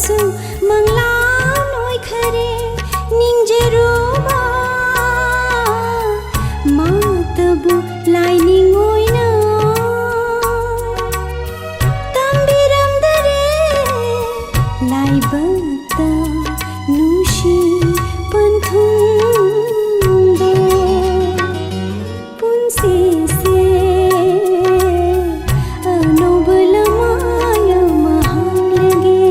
ꯁꯨ ꯃꯪꯂꯥꯟ ꯑꯣꯏꯈꯔꯦ ꯅꯤꯡꯖꯔꯨꯕ ꯃꯥꯇꯕꯨ ꯂꯥꯏꯅꯤꯡ ꯑꯣꯏꯅ ꯇꯝꯕꯤꯔꯝꯗꯔꯦ ꯂꯥꯏꯕꯛꯇ ꯅꯨꯡꯁꯤ ꯄꯟꯊꯨꯡꯗꯣ꯫ ꯄꯨꯟꯁꯤꯁꯦ ꯑꯅꯧꯕ ꯂꯃꯥꯏ ꯑꯃ ꯍꯥꯡꯂꯒꯦ,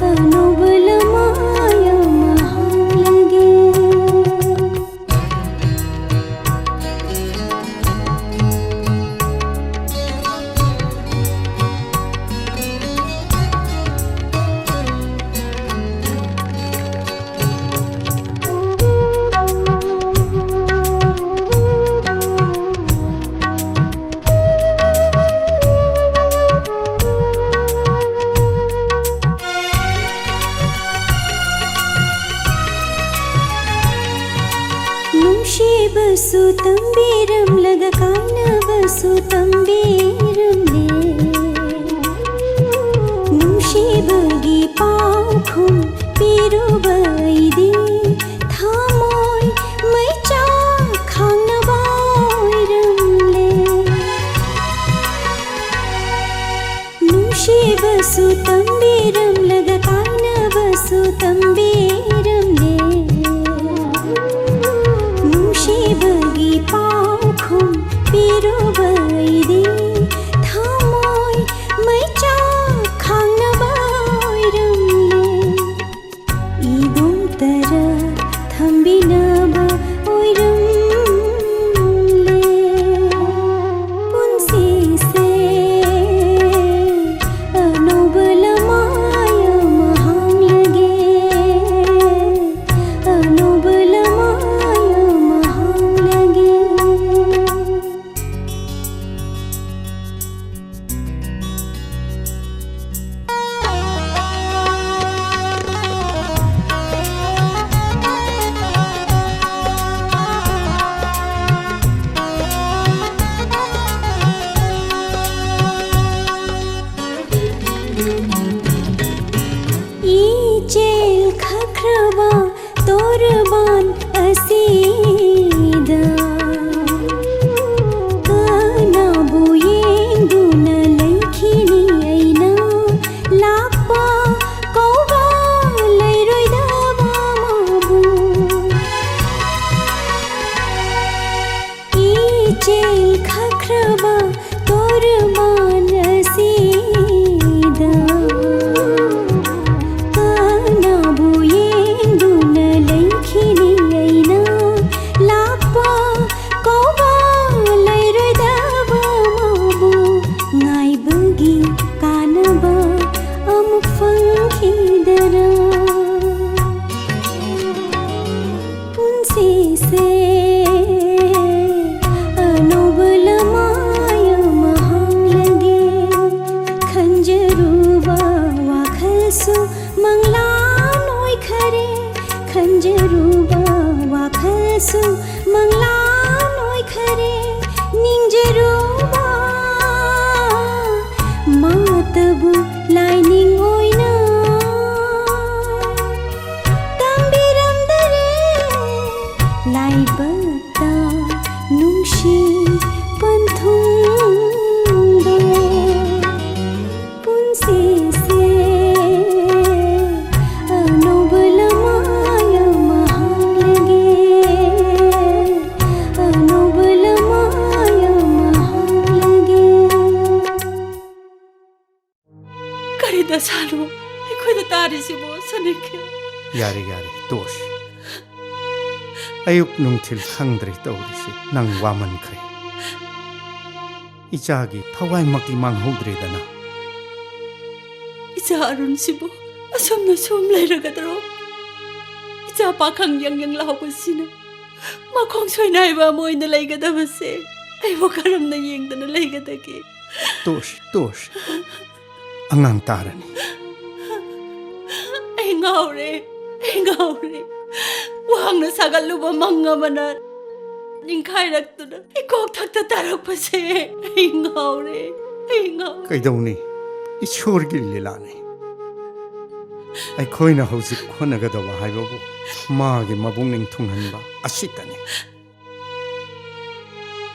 ꯑꯅꯧꯕ ꯂꯃꯥꯏ ꯑꯃ ꯍꯥꯡꯂꯒꯦ꯫ ꯅꯨꯡꯁꯤꯕꯁꯨ ꯇꯝꯕꯤꯔꯝꯂꯒ ꯀꯥꯏꯅꯕꯁꯨ ꯇꯝꯕꯤꯔꯝꯂꯦ꯫ ꯅꯨꯡꯁꯤꯕꯒꯤ ꯄꯥꯎꯈꯨꯝ ꯄꯤꯔꯨꯕ ꯑꯩꯗꯤ ꯊꯃꯣꯏ ꯃꯩꯆꯥꯛ ꯈꯥꯡꯅꯕ ꯑꯣꯏꯔꯝꯂꯦ꯫ ꯅꯨꯡꯁꯤꯕꯁꯨ ꯇꯝꯕꯤꯔꯝꯂꯒ ꯀꯥꯏꯅꯕꯁꯨ ꯇꯝꯕꯤꯔꯝꯂꯦ꯫ ꯅꯨꯡꯁꯤꯕꯒꯤ ꯄꯥꯎꯈꯨꯝ ꯄꯤꯔꯨꯕ ꯑꯩꯗꯤ ꯗꯁꯥꯅꯣ ꯑꯩꯈꯣꯏꯗ ꯇꯥꯔꯤꯁꯤꯕꯣ, ꯁꯅꯤꯈ꯭ꯌ? ꯌꯥꯔꯦ, ꯌꯥꯔꯦ, ꯇꯣꯛꯑꯁꯤ꯫ ꯑꯌꯨꯛ ꯅꯨꯡꯊꯤꯜ ꯈꯪꯗ꯭ꯔꯦ ꯇꯧꯔꯤꯁꯤ꯫ ꯅꯪ ꯋꯥꯃꯟꯈ꯭ꯔꯦ꯫ ꯏꯆꯥꯒꯤ ꯊꯋꯥꯏꯃꯛꯇꯤ ꯃꯥꯡꯍꯧꯗ꯭ꯔꯦꯗꯅ꯫ ꯏꯆꯥ ꯑꯔꯨꯟꯁꯤꯕꯨ ꯑꯁꯨꯝꯅ ꯁꯨꯝ ꯂꯩꯔꯒꯗ꯭ꯔꯣ? ꯏꯆꯥ ꯄꯥꯈꯪ ꯌꯪ ꯌꯪ ꯂꯥꯎꯕꯁꯤꯅ ꯃꯈꯣꯡ ꯁꯣꯏꯅꯥꯏꯕ ꯑꯃ ꯑꯣꯏꯅ ꯂꯩꯒꯗꯕꯁꯦ ꯑꯩꯕꯨ ꯀꯔꯝꯅ ꯌꯦꯡꯗꯅ ꯂꯩꯒꯗꯒꯦ? ꯇꯣꯛꯑꯁꯤ, ꯇꯣꯛꯑꯁꯤ꯫ ꯑꯉꯥꯡ ꯇꯥꯔꯅꯤ꯫ ꯑꯩ ꯉꯥꯎꯔꯦ, ꯑꯩ ꯉꯥꯎꯔꯦ꯫ ꯋꯥꯡꯅ ꯁꯥꯒꯠꯂꯨꯕ ꯃꯪ ꯑꯃꯅ ꯅꯤꯡꯈꯥꯏꯔꯛꯇꯨꯅ ꯏꯀꯣꯛ ꯊꯛꯇ ꯇꯥꯔꯛꯄꯁꯦ ꯑꯩ ꯉꯥꯎꯔꯦ, ꯑꯩ ꯉꯥꯎꯔꯦ꯫ ꯀꯩꯗꯧꯅꯤ? ꯏꯁꯣꯔꯒꯤ ꯂꯤꯂꯥꯅꯤ꯫ ꯑꯩꯈꯣꯏꯅ ꯍꯧꯖꯤꯛ ꯍꯣꯠꯅꯒꯗꯕ ꯍꯥꯏꯕꯕꯨ ꯃꯥꯒꯤ ꯃꯕꯨꯛꯅꯤꯡ ꯊꯨꯡꯍꯟꯕ ꯑꯁꯤꯇꯅꯤ꯫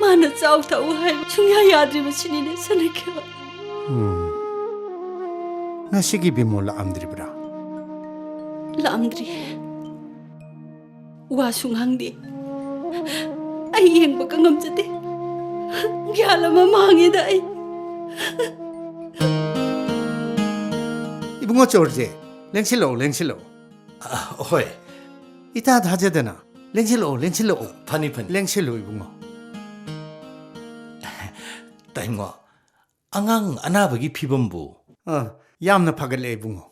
ꯃꯥꯅ ꯆꯥꯎ ꯊꯛꯎ ꯍꯥꯏꯕ ꯁꯨꯡꯌꯥ ꯌꯥꯗ꯭ꯔꯤꯕꯁꯤꯅꯤꯅꯦ, ꯁꯅꯤꯈ꯭ꯌ꯫ ꯎꯝ꯫ ꯉꯁꯤꯒꯤ ꯕꯤꯃꯣꯜ ꯂꯥꯛꯑꯝꯗ꯭ꯔꯤꯕ꯭ꯔꯥ? ꯂꯥꯛꯑꯝꯗ꯭ꯔꯤ꯫ ꯋꯥꯁꯨ ꯉꯥꯡꯗꯦ꯫ ꯑꯩ ꯌꯦꯡꯕꯒ ꯉꯝꯖꯗꯦ꯫ ꯒ꯭ꯌꯥꯟ ꯑꯃ ꯃꯥꯡꯉꯦꯗ ꯑꯩ꯫ ꯏꯕꯨꯡꯉꯣ ꯆꯣꯔꯁꯦ, ꯂꯦꯡꯁꯤꯜꯂꯛꯑꯣ, ꯂꯦꯡꯁꯤꯜꯂꯛꯑꯣ꯫ ꯑ, ꯍꯣꯏ꯫ ꯏꯊꯥ ꯊꯥꯖꯗꯅ꯫ ꯂꯦꯡꯁꯤꯜꯂꯛꯑꯣ, ꯂꯦꯡꯁꯤꯜꯂꯛꯑꯣ꯫ ꯐꯅꯤ, ꯐꯅꯤ꯫ ꯂꯦꯡꯁꯤꯜꯂꯨ, ꯏꯕꯨꯡꯉꯣ꯫ ꯇꯥꯏꯉꯣ, ꯑꯉꯥꯡ ꯑꯅꯥꯕꯒꯤ ꯐꯤꯕꯝꯕꯨ? ꯑ, ꯌꯥꯝꯅ ꯐꯒꯠꯂꯦ, ꯏꯕꯨꯡꯉꯣ꯫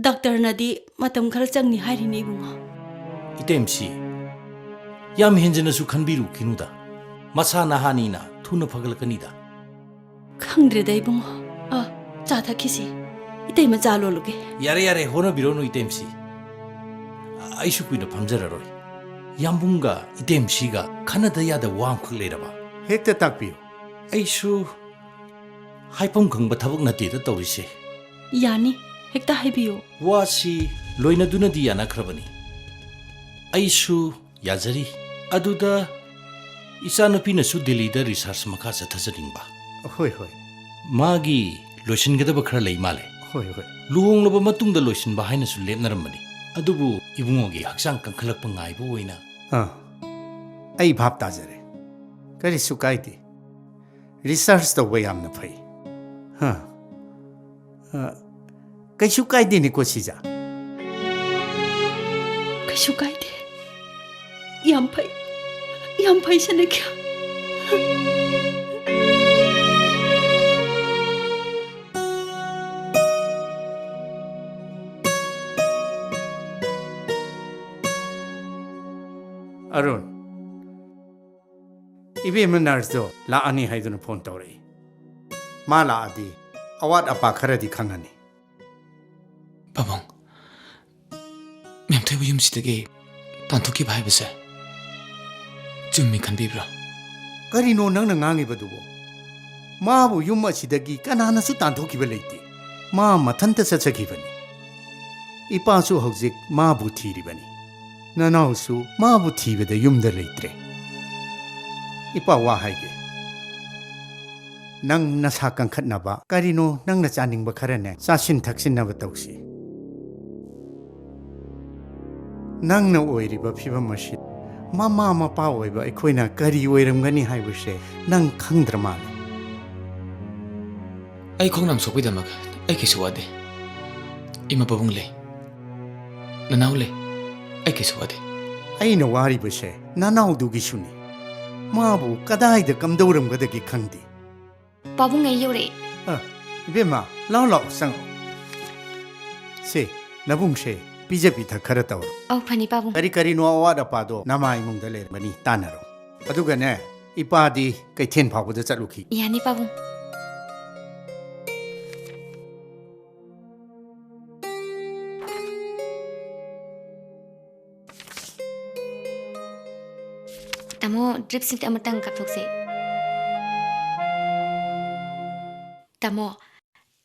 ꯗꯥꯛꯇꯔꯅꯗꯤ ꯃꯇꯝ ꯈꯔ ꯆꯪꯅꯤ ꯍꯥꯏꯔꯤꯅꯦ, ꯏꯕꯨꯡꯉꯣ꯫ ꯏꯇꯩꯃꯁꯤ, ꯌꯥꯝ ꯍꯦꯟꯖꯤꯟꯅꯁꯨ ꯈꯟꯕꯤꯔꯨꯈꯤꯅꯨꯗ꯫ ꯃꯁꯥ ꯅꯍꯥꯅꯤꯅ ꯊꯨꯅ ꯐꯒꯠꯂꯛꯀꯅꯤꯗ꯫ ꯈꯪꯗ꯭ꯔꯦꯗ, ꯏꯕꯨꯡꯉꯣ꯫ ꯑ, ꯆꯥ ꯊꯛꯈꯤꯁꯤ꯫ ꯏꯇꯩꯃ ꯆꯥ ꯂꯣꯜꯂꯨꯒꯦ꯫ ꯌꯥꯔꯦ, ꯌꯥꯔꯦ, ꯍꯣꯠꯅꯕꯤꯔꯣꯅꯨ, ꯏꯇꯩꯃꯁꯤ꯫ ꯑꯩꯁꯨ ꯀꯨꯏꯅ ꯐꯝꯖꯔꯔꯣꯏ꯫ ꯌꯥꯝꯕꯨꯡꯒ ꯏꯇꯩꯃꯁꯤꯒ ꯈꯟꯅꯗ ꯌꯥꯗꯕ ꯋꯥ ꯑꯃꯈꯛ ꯂꯩꯔꯕ꯫ ꯍꯦꯛꯇ ꯇꯥꯛꯄꯤꯌꯨ꯫ ꯑꯩꯁꯨ ꯍꯥꯏꯐꯝ ꯈꯪꯕ ꯊꯕꯛ ꯅꯠꯇꯦꯗ ꯇꯧꯔꯤꯁꯦ꯫ ꯌꯥꯅꯤ, ꯍꯦꯛꯇ ꯍꯥꯏꯕꯤꯌꯨ꯫ ꯋꯥꯁꯤ ꯂꯣꯏꯅꯗꯨꯅꯗꯤ ꯌꯥꯅꯈ꯭ꯔꯕꯅꯤ꯫ ꯑꯩꯁꯨ ꯌꯥꯖꯔꯤ꯫ ꯑꯗꯨꯗ ꯏꯆꯥꯅꯨꯄꯤꯅꯁꯨ ꯗꯤꯜꯂꯤꯗ ꯔꯤꯁꯥꯔꯆ ꯃꯈꯥ ꯆꯠꯊꯖꯅꯤꯡꯕ꯫ ꯍꯣꯏ, ꯍꯣꯏ꯫ ꯃꯥꯒꯤ ꯂꯣꯏꯁꯤꯟꯒꯗꯕ ꯈꯔ ꯂꯩ ꯃꯥꯜꯂꯦ꯫ ꯍꯣꯏ, ꯍꯣꯏ꯫ ꯂꯨꯍꯣꯡꯂꯕ ꯃꯇꯨꯡꯗ ꯂꯣꯏꯁꯤꯟꯕ ꯍꯥꯏꯅꯁꯨ ꯂꯦꯞꯅꯔꯝꯕꯅꯤ꯫ ꯑꯗꯨꯕꯨ ꯏꯕꯨꯡꯉꯣꯒꯤ ꯍꯛꯆꯥꯡ ꯀꯟꯈꯠꯂꯛꯄ ꯉꯥꯏꯕ ꯑꯣꯏꯅ꯫ ꯑꯥ, ꯑꯩ ꯚꯥꯞ ꯇꯥꯖꯔꯦ꯫ ꯀꯔꯤꯁꯨ ꯀꯥꯏꯗꯦ꯫ ꯔꯤꯁꯥꯔꯆ ꯇꯧꯕ ꯌꯥꯝꯅ ꯐꯩ꯫ ꯍꯥ꯫ ꯑ, ꯀꯩꯁꯨ ꯀꯥꯏꯗꯦꯅꯦꯀꯣ, ꯁꯤꯖꯥ꯫ ꯀꯩꯁꯨ ꯀꯥꯏꯗꯦ꯫ ꯌꯥꯝ ꯐꯩ꯫ ꯌꯥꯝ ꯐꯩ, ꯁꯅꯥꯈ꯭ꯌꯥ꯫ ꯑꯔꯨꯟ, ꯏꯕꯦꯝꯃ ꯅꯔꯁꯇꯣ ꯂꯥꯛꯑꯅꯤ ꯍꯥꯏꯗꯨꯅ ꯐꯣꯟ ꯇꯧꯔꯛꯏ꯫ ꯃꯥ ꯂꯥꯛꯑꯗꯤ ꯑꯋꯥꯠ ꯑꯄꯥ ꯈꯔꯗꯤ ꯈꯪꯉꯅꯤ꯫ ꯄꯥꯕꯨꯡ, ꯃꯦꯝꯊꯣꯏꯕꯨ ꯌꯨꯝꯁꯤꯗꯒꯤ ꯇꯥꯟꯊꯣꯛꯈꯤꯕ ꯍꯥꯏꯕꯁꯦ ꯆꯨꯝꯃꯤ ꯈꯟꯕꯤꯕ꯭ꯔꯥ? ꯀꯔꯤꯅꯣ ꯅꯪꯅ ꯉꯥꯡꯉꯤꯕꯗꯨꯕꯣ? ꯃꯥꯕꯨ ꯌꯨꯝ ꯑꯁꯤꯗꯒꯤ ꯀꯅꯥꯅꯁꯨ ꯇꯥꯟꯊꯣꯛꯈꯤꯕ ꯂꯩꯇꯦ꯫ ꯃꯥ ꯃꯊꯟꯇ ꯆꯠꯆꯈꯤꯕꯅꯤ꯫ ꯏꯄꯥꯁꯨ ꯍꯧꯖꯤꯛ ꯃꯥꯕꯨ ꯊꯤꯔꯤꯕꯅꯤ꯫ ꯅꯅꯥꯎꯁꯨ ꯃꯥꯕꯨ ꯊꯤꯕꯗ ꯌꯨꯝꯗ ꯂꯩꯇ꯭ꯔꯦ꯫ ꯏꯄꯥ, ꯋꯥ ꯍꯥꯏꯒꯦ꯫ ꯅꯪ ꯅꯁꯥ ꯀꯟꯈꯠꯅꯕ ꯀꯔꯤꯅꯣ ꯅꯪꯅ ꯆꯥꯅꯤꯡꯕ ꯈꯔꯅꯦ ꯆꯥꯁꯤꯟ ꯊꯛꯁꯤꯟꯅꯕ ꯇꯧꯁꯤ꯫ ꯅꯪꯅ ꯑꯣꯏꯔꯤꯕ ꯐꯤꯕꯝ ꯑꯁꯤ ꯃꯃꯥ ꯃꯄꯥ ꯑꯣꯏꯕ ꯑꯩꯈꯣꯏꯅ ꯀꯔꯤ ꯑꯣꯏꯔꯝꯒꯅꯤ ꯍꯥꯏꯕꯁꯦ ꯅꯪ ꯈꯪꯗ꯭ꯔ ꯃꯥꯜꯂꯦ꯫ ꯑꯩ ꯈꯣꯡꯅꯥꯝ ꯁꯣꯛꯄꯩꯗꯃꯛ ꯑꯩ ꯀꯩꯁꯨ ꯋꯥꯗꯦ꯫ ꯏꯃꯥ ꯄꯥꯕꯨꯡ ꯂꯩ, ꯅꯅꯥꯎ ꯂꯩ, ꯑꯩ ꯀꯩꯁꯨ ꯋꯥꯗꯦ꯫ ꯑꯩꯅ ꯋꯥꯔꯤꯕꯁꯦ ꯅꯅꯥꯎꯗꯨꯒꯤꯁꯨꯅꯤ꯫ ꯃꯥꯕꯨ ꯀꯗꯥꯏꯗ ꯀꯝꯗꯧꯔꯝꯒꯗꯒꯦ ꯈꯪꯗꯦ꯫ ꯄꯥꯕꯨꯡ, ꯑꯩ ꯌꯧꯔꯛꯑꯦ꯫ ꯑ, ꯏꯕꯦꯝꯃ, ꯂꯥꯎ ꯂꯥꯎ, ꯆꯪꯉꯛꯑꯣ꯫ ꯁꯦ, ꯅꯕꯨꯡꯁꯦ ꯄꯤꯖ ꯄꯤꯊꯛ ꯈꯔ ꯇꯧꯔꯣ꯫ ꯑꯧ, ꯐꯅꯤ ꯄꯥꯕꯨꯡ꯫ ꯀꯔꯤ ꯀꯔꯤꯅꯣ ꯑꯋꯥꯠ ꯑꯄꯥꯗꯣ ꯅꯃꯥ ꯏꯃꯨꯡꯗ ꯂꯩꯔꯝꯒꯅꯤ, ꯇꯥꯟꯅꯔꯣ꯫ ꯑꯗꯨꯒꯅꯦ, ꯏꯄꯥꯗꯤ ꯀꯩꯊꯦꯜ ꯐꯥꯎꯕꯗ ꯆꯠꯂꯨꯈꯤ꯫ ꯌꯥꯅꯤ ꯄꯥꯕꯨꯡ꯫ ꯇꯥꯃꯣ, ꯗ꯭ꯔꯤꯞꯁꯤꯡ ꯑꯃꯇꯪ ꯀꯥꯞꯊꯣꯛꯁꯦ꯫ ꯇꯥꯃꯣ,